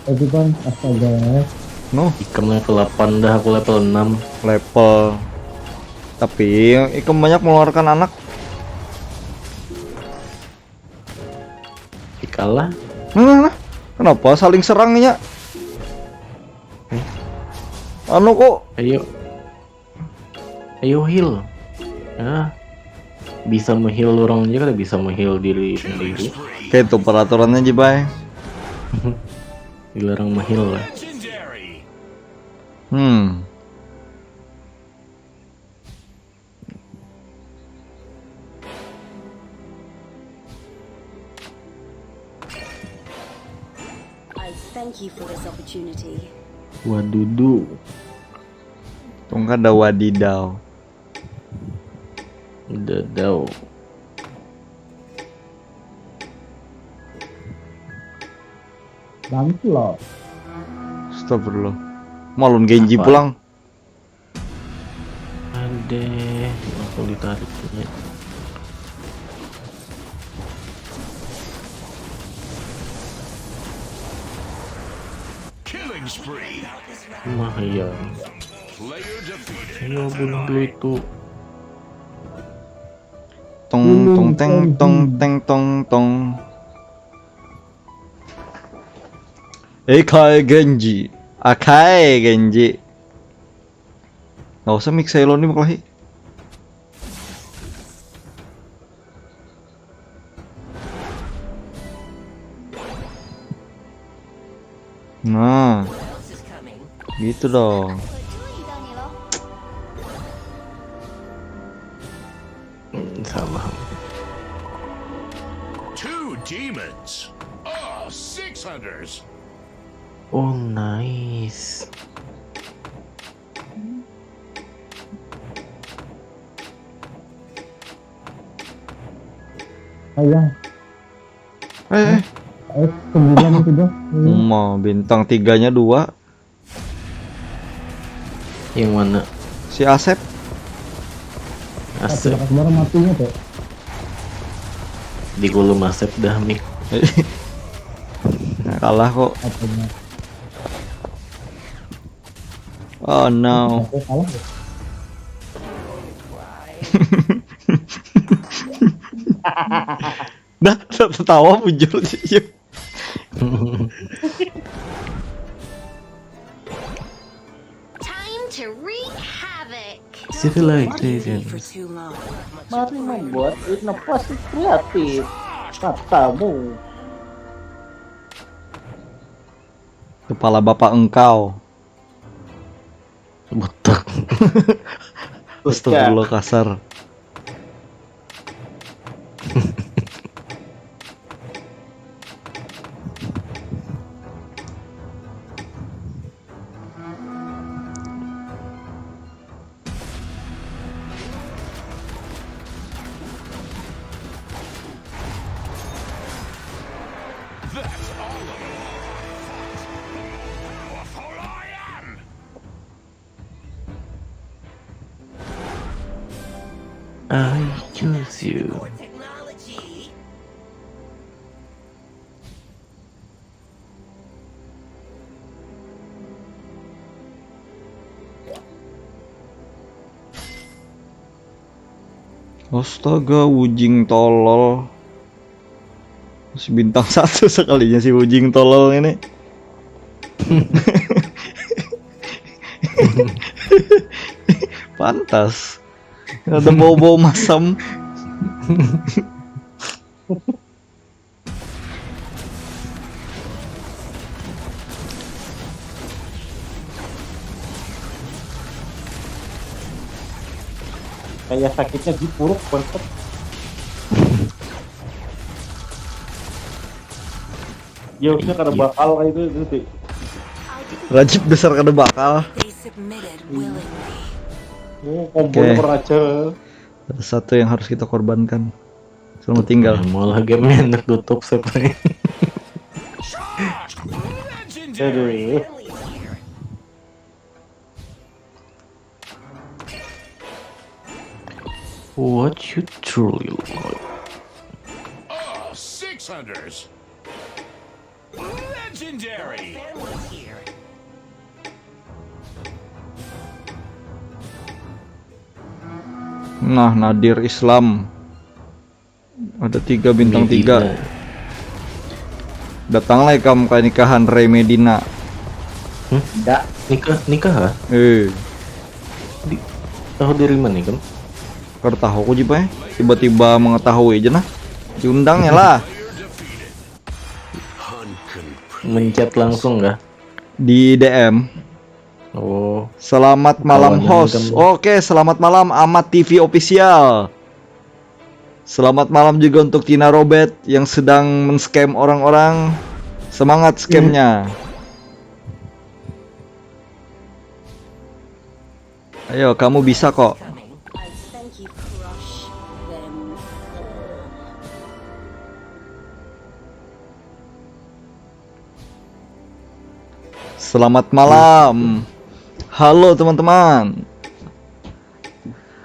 Tapi bang, astaga. Noh, ikam level delapan dah, aku level enam. Level. Tapi ikam banyak mengeluarkan anak. Dikalah. Nah, nah, nah. Kenapa saling serangnya? Anu kok. Ayo. Ayo heal. Ah. Bisa mengheal orang aja, kada bisa mengheal diri sendiri. Kayak itu peraturannya, Jibai. Dilarang mengheal lah. Legendary. Hmm. I thank you for this opportunity. Wadudu. Tunggu ada wadidaw. Dadau. Bangki loh. Astagfirullah. Malun Genji Apa? Pulang. Ada langsung ditarik punya. Killing spree. Lumayan. Player defeated. Ayo bunuh dulu itu. Tong tong teng tong teng tong tong. Ekai Genji. Akai Genji. Nggak usah mix Sailor ini berkelahi. Nah, gitu dong. Sama. Two demons. Oh, six hunters. Oh, nice. Ayah. Eh, eh. Eh, sembilan itu dah. Mau bintang tiganya dua. Yang mana? Si Asep. Asep. Kemarin matinya tuh. Di gulu Asep dah, Mik. Nah, kalah kok. Apanya? Oh no. Aku kalah ya? Dah, tertawa muncul sih. Time to wreak havoc. Civilization. For too long. Mari membuat inovasi kreatif. Matamu. Kepala bapak engkau. Betak. Astagfirullah, kasar. I choose you. Astaga, Wujing tolol. Si bintang satu sekalinya si Wujing tolol ini. Pantas. Ada bau-bau masam. Kayak sakitnya di puruk, bangsat. Ya udah, kada bakal kayak itu, itu sih. Rajib dasar kada bakal. They submitted willingly. Oh, kombonya Oke. kurang ajar. Ada satu yang harus kita korbankan. Selamat tinggal. Mau lagi main tutup sebenarnya. Aduh. What you truly like? Oh, six hunders. Legendary. Nah, Nadir Islam. Ada tiga bintang tiga. Datanglah ikam ke nikahan Rey Medina. Enggak. Nikah, nikah ah? Eh, Di, tahu dari mana kan? Kada tahu aku jipa eh. Tiba-tiba mengetahui aja nah. Diundang ya lah. Mencet langsung kah? Di D M. Oh, Selamat malam Kawan host. yang Oke, selamat malam Amat T V Official. Selamat malam juga untuk Tina Robert yang sedang men-scam orang-orang. Semangat scamnya. Ayo, kamu bisa kok. I think you crush them all. Selamat malam. Halo teman-teman.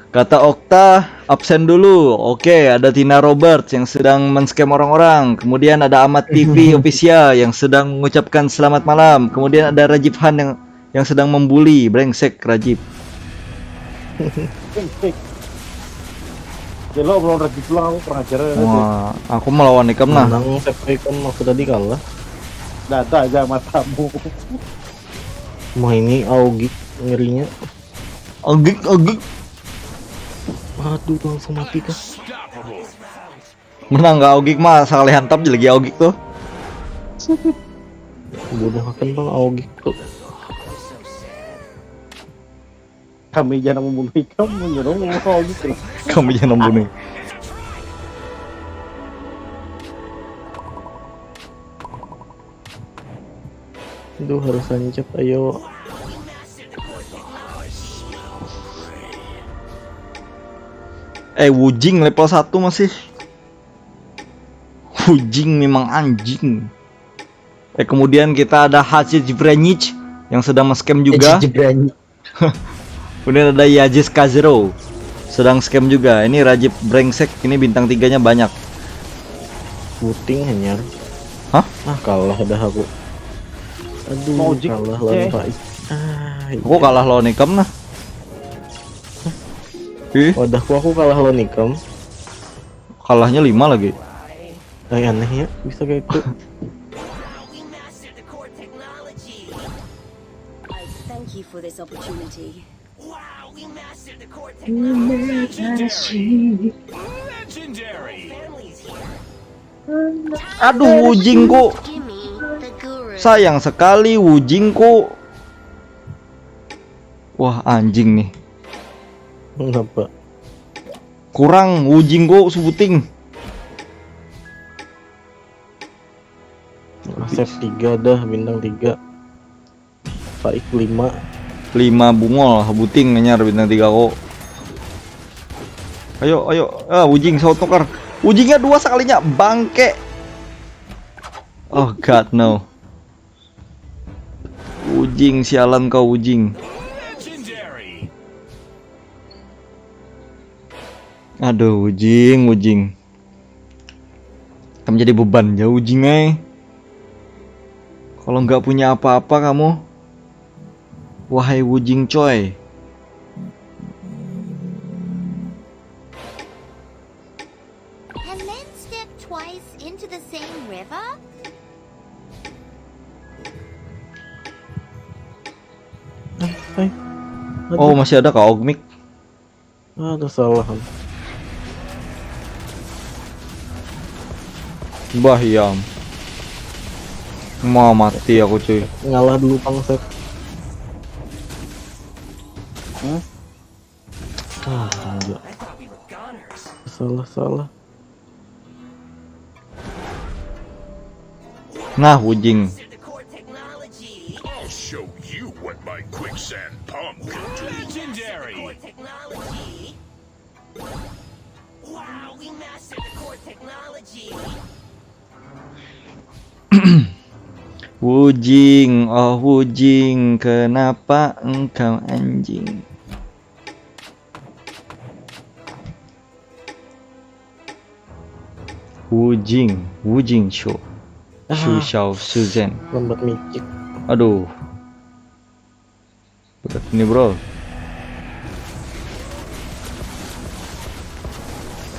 Kata Okta absen dulu. Oke, ada Tina Roberts yang sedang men-scam orang-orang. Kemudian ada Amat T V Official yang sedang mengucapkan selamat malam. Kemudian ada Rajib Han yang yang sedang membuli, brengsek Rajib. Ya lo belum lagi pulang, aku kurang ajar aja. Wah, aku melawan ikam nah. Menang tapi kan aku tadi kalah. Dada aja matamu. Wah, ini Augik ngerinya. Ogik, ogik. Aduh, langsung mati kah? Menang gak Ogik mah, sekali hantam aja lagi Ogik tuh. Bunuh akan bang Augik tuh. Kami jangan membunuh ikam, menyuruh membunuh gitu. Kami jangan bunuh. Aduh, harus hancur, ayo. Eh, Wujing level satu masih. Ujing memang anjing. Eh, kemudian kita ada Haji Jibranich yang sedang scam juga. Jibranich. Kemudian ada Yajis Kazero sedang scam juga. Ini Rajib brengsek, ini bintang tiganya banyak. Puting hanyar. Hah? Ah, kalah dah aku. Aduh, Mau jik, kalah lawan eh. Faiz. Ah, Aku kalah lawan ikam nah. Ih, wadahku, aku kalah lawan ikam. Kalahnya lima lagi. Eh, aneh ya, bisa kayak itu. I thank you for this opportunity. Legendary. Legendary. Aduh, Ujing kok. Gimme the guru. Sayang sekali Ujing kok. Wah, anjing nih. Kenapa? Kurang Ujing kok sebuting. Save tiga dah, bintang tiga. Faik lima. Lima bungol, buting anyar bintang tiga kok. Ayo, ayo, ah, Ujing saut tukar. Ujingnya dua sekalinya, bangke. Oh god no. Ujing, sialan kau Ujing. Legendary. Aduh, Ujing, Ujing. Kamu jadi beban ya, Ujing ai. Kalau nggak punya apa-apa kamu, wahai Wujing coy. And then step twice into the same river? Eh, Oh, masih ada kau, Mik. Ah, kesalahan. Bah, iya. Mau mati aku, cuy. Ngalah dulu, Pang Sep. Hmm? Ah, enggak. Salah, salah. Nah, Wujing. I'll show you what my quicksand palm can do. Legendary. Wujing, oh Wujing, kenapa engkau anjing? Wujing, Wujing Shu. Shu Ah, Xiao Suzen. Lambat micik. Aduh. Berat ini, bro.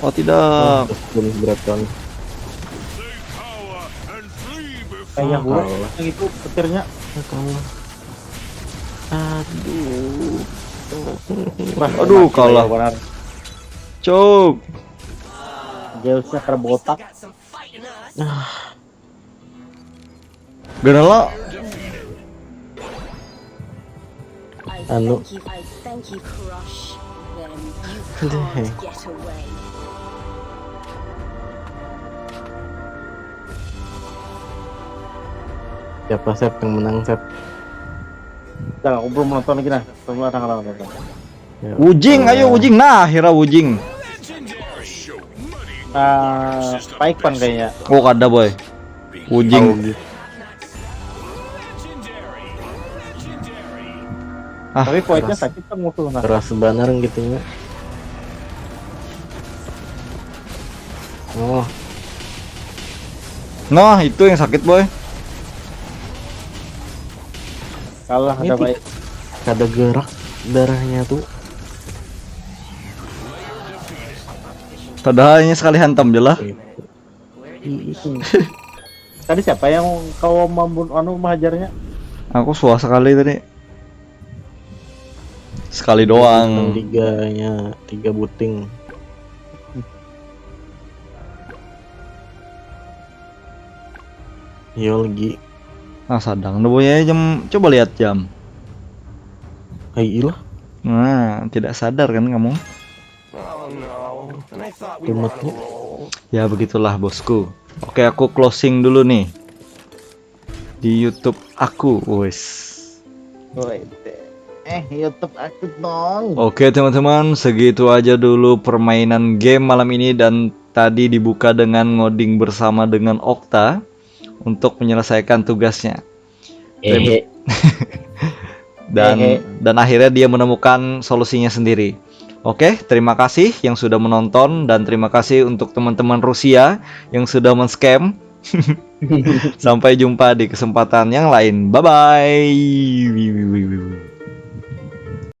Oh, tidak. Terus berat kan. Save power and flee before Kayak gue Kalah. yang itu petirnya. Kalah. Aduh. Aduh, kalah. Cuk. Gelsnya kada botak. Gana lah. I Anu. thank you. I thank you, Crush. Then you Aduh. Can't get away. Siapa, Sep, yang menang, Sep? Nah, aku belum nonton lagi nah. Tunggu ada nonton. Ya, Wujing, eh, ayo Wujing. Nah, akhirnya Wujing. I'll show money. Ah, Paik pan kayaknya. Oh, kada, boy. Wujing. Ah, Tapi poinnya keras. Sakit kan musuh nah. Keras banget gitu ya. Oh, Nah, itu yang sakit, boy. Kalah ini ada ti- Paik. Kada gerak darahnya tuh. Padahal ini sekali hantam je lah. Gitu. Tadi siapa yang kau mambun anu mahajarnya? Aku suah sekali tadi. Sekali doang. Tiganya, tiga buting. Yo lagi. Nah, sadang dah, boy, ya, jam. Coba lihat jam. Hai ilah. Nah, tidak sadar kan kamu? Umatnya. Ya, begitulah, bosku. Oke, aku closing dulu nih. Di YouTube aku, wes. Woi, eh YouTube aku dong. Oke, teman-teman, segitu aja dulu permainan game malam ini dan tadi dibuka dengan ngoding bersama dengan Okta untuk menyelesaikan tugasnya. Hehe. Dan Hehe. dan akhirnya dia menemukan solusinya sendiri. Oke, terima kasih yang sudah menonton dan terima kasih untuk teman-teman Rusia yang sudah men-scam. Sampai jumpa di kesempatan yang lain. Bye bye.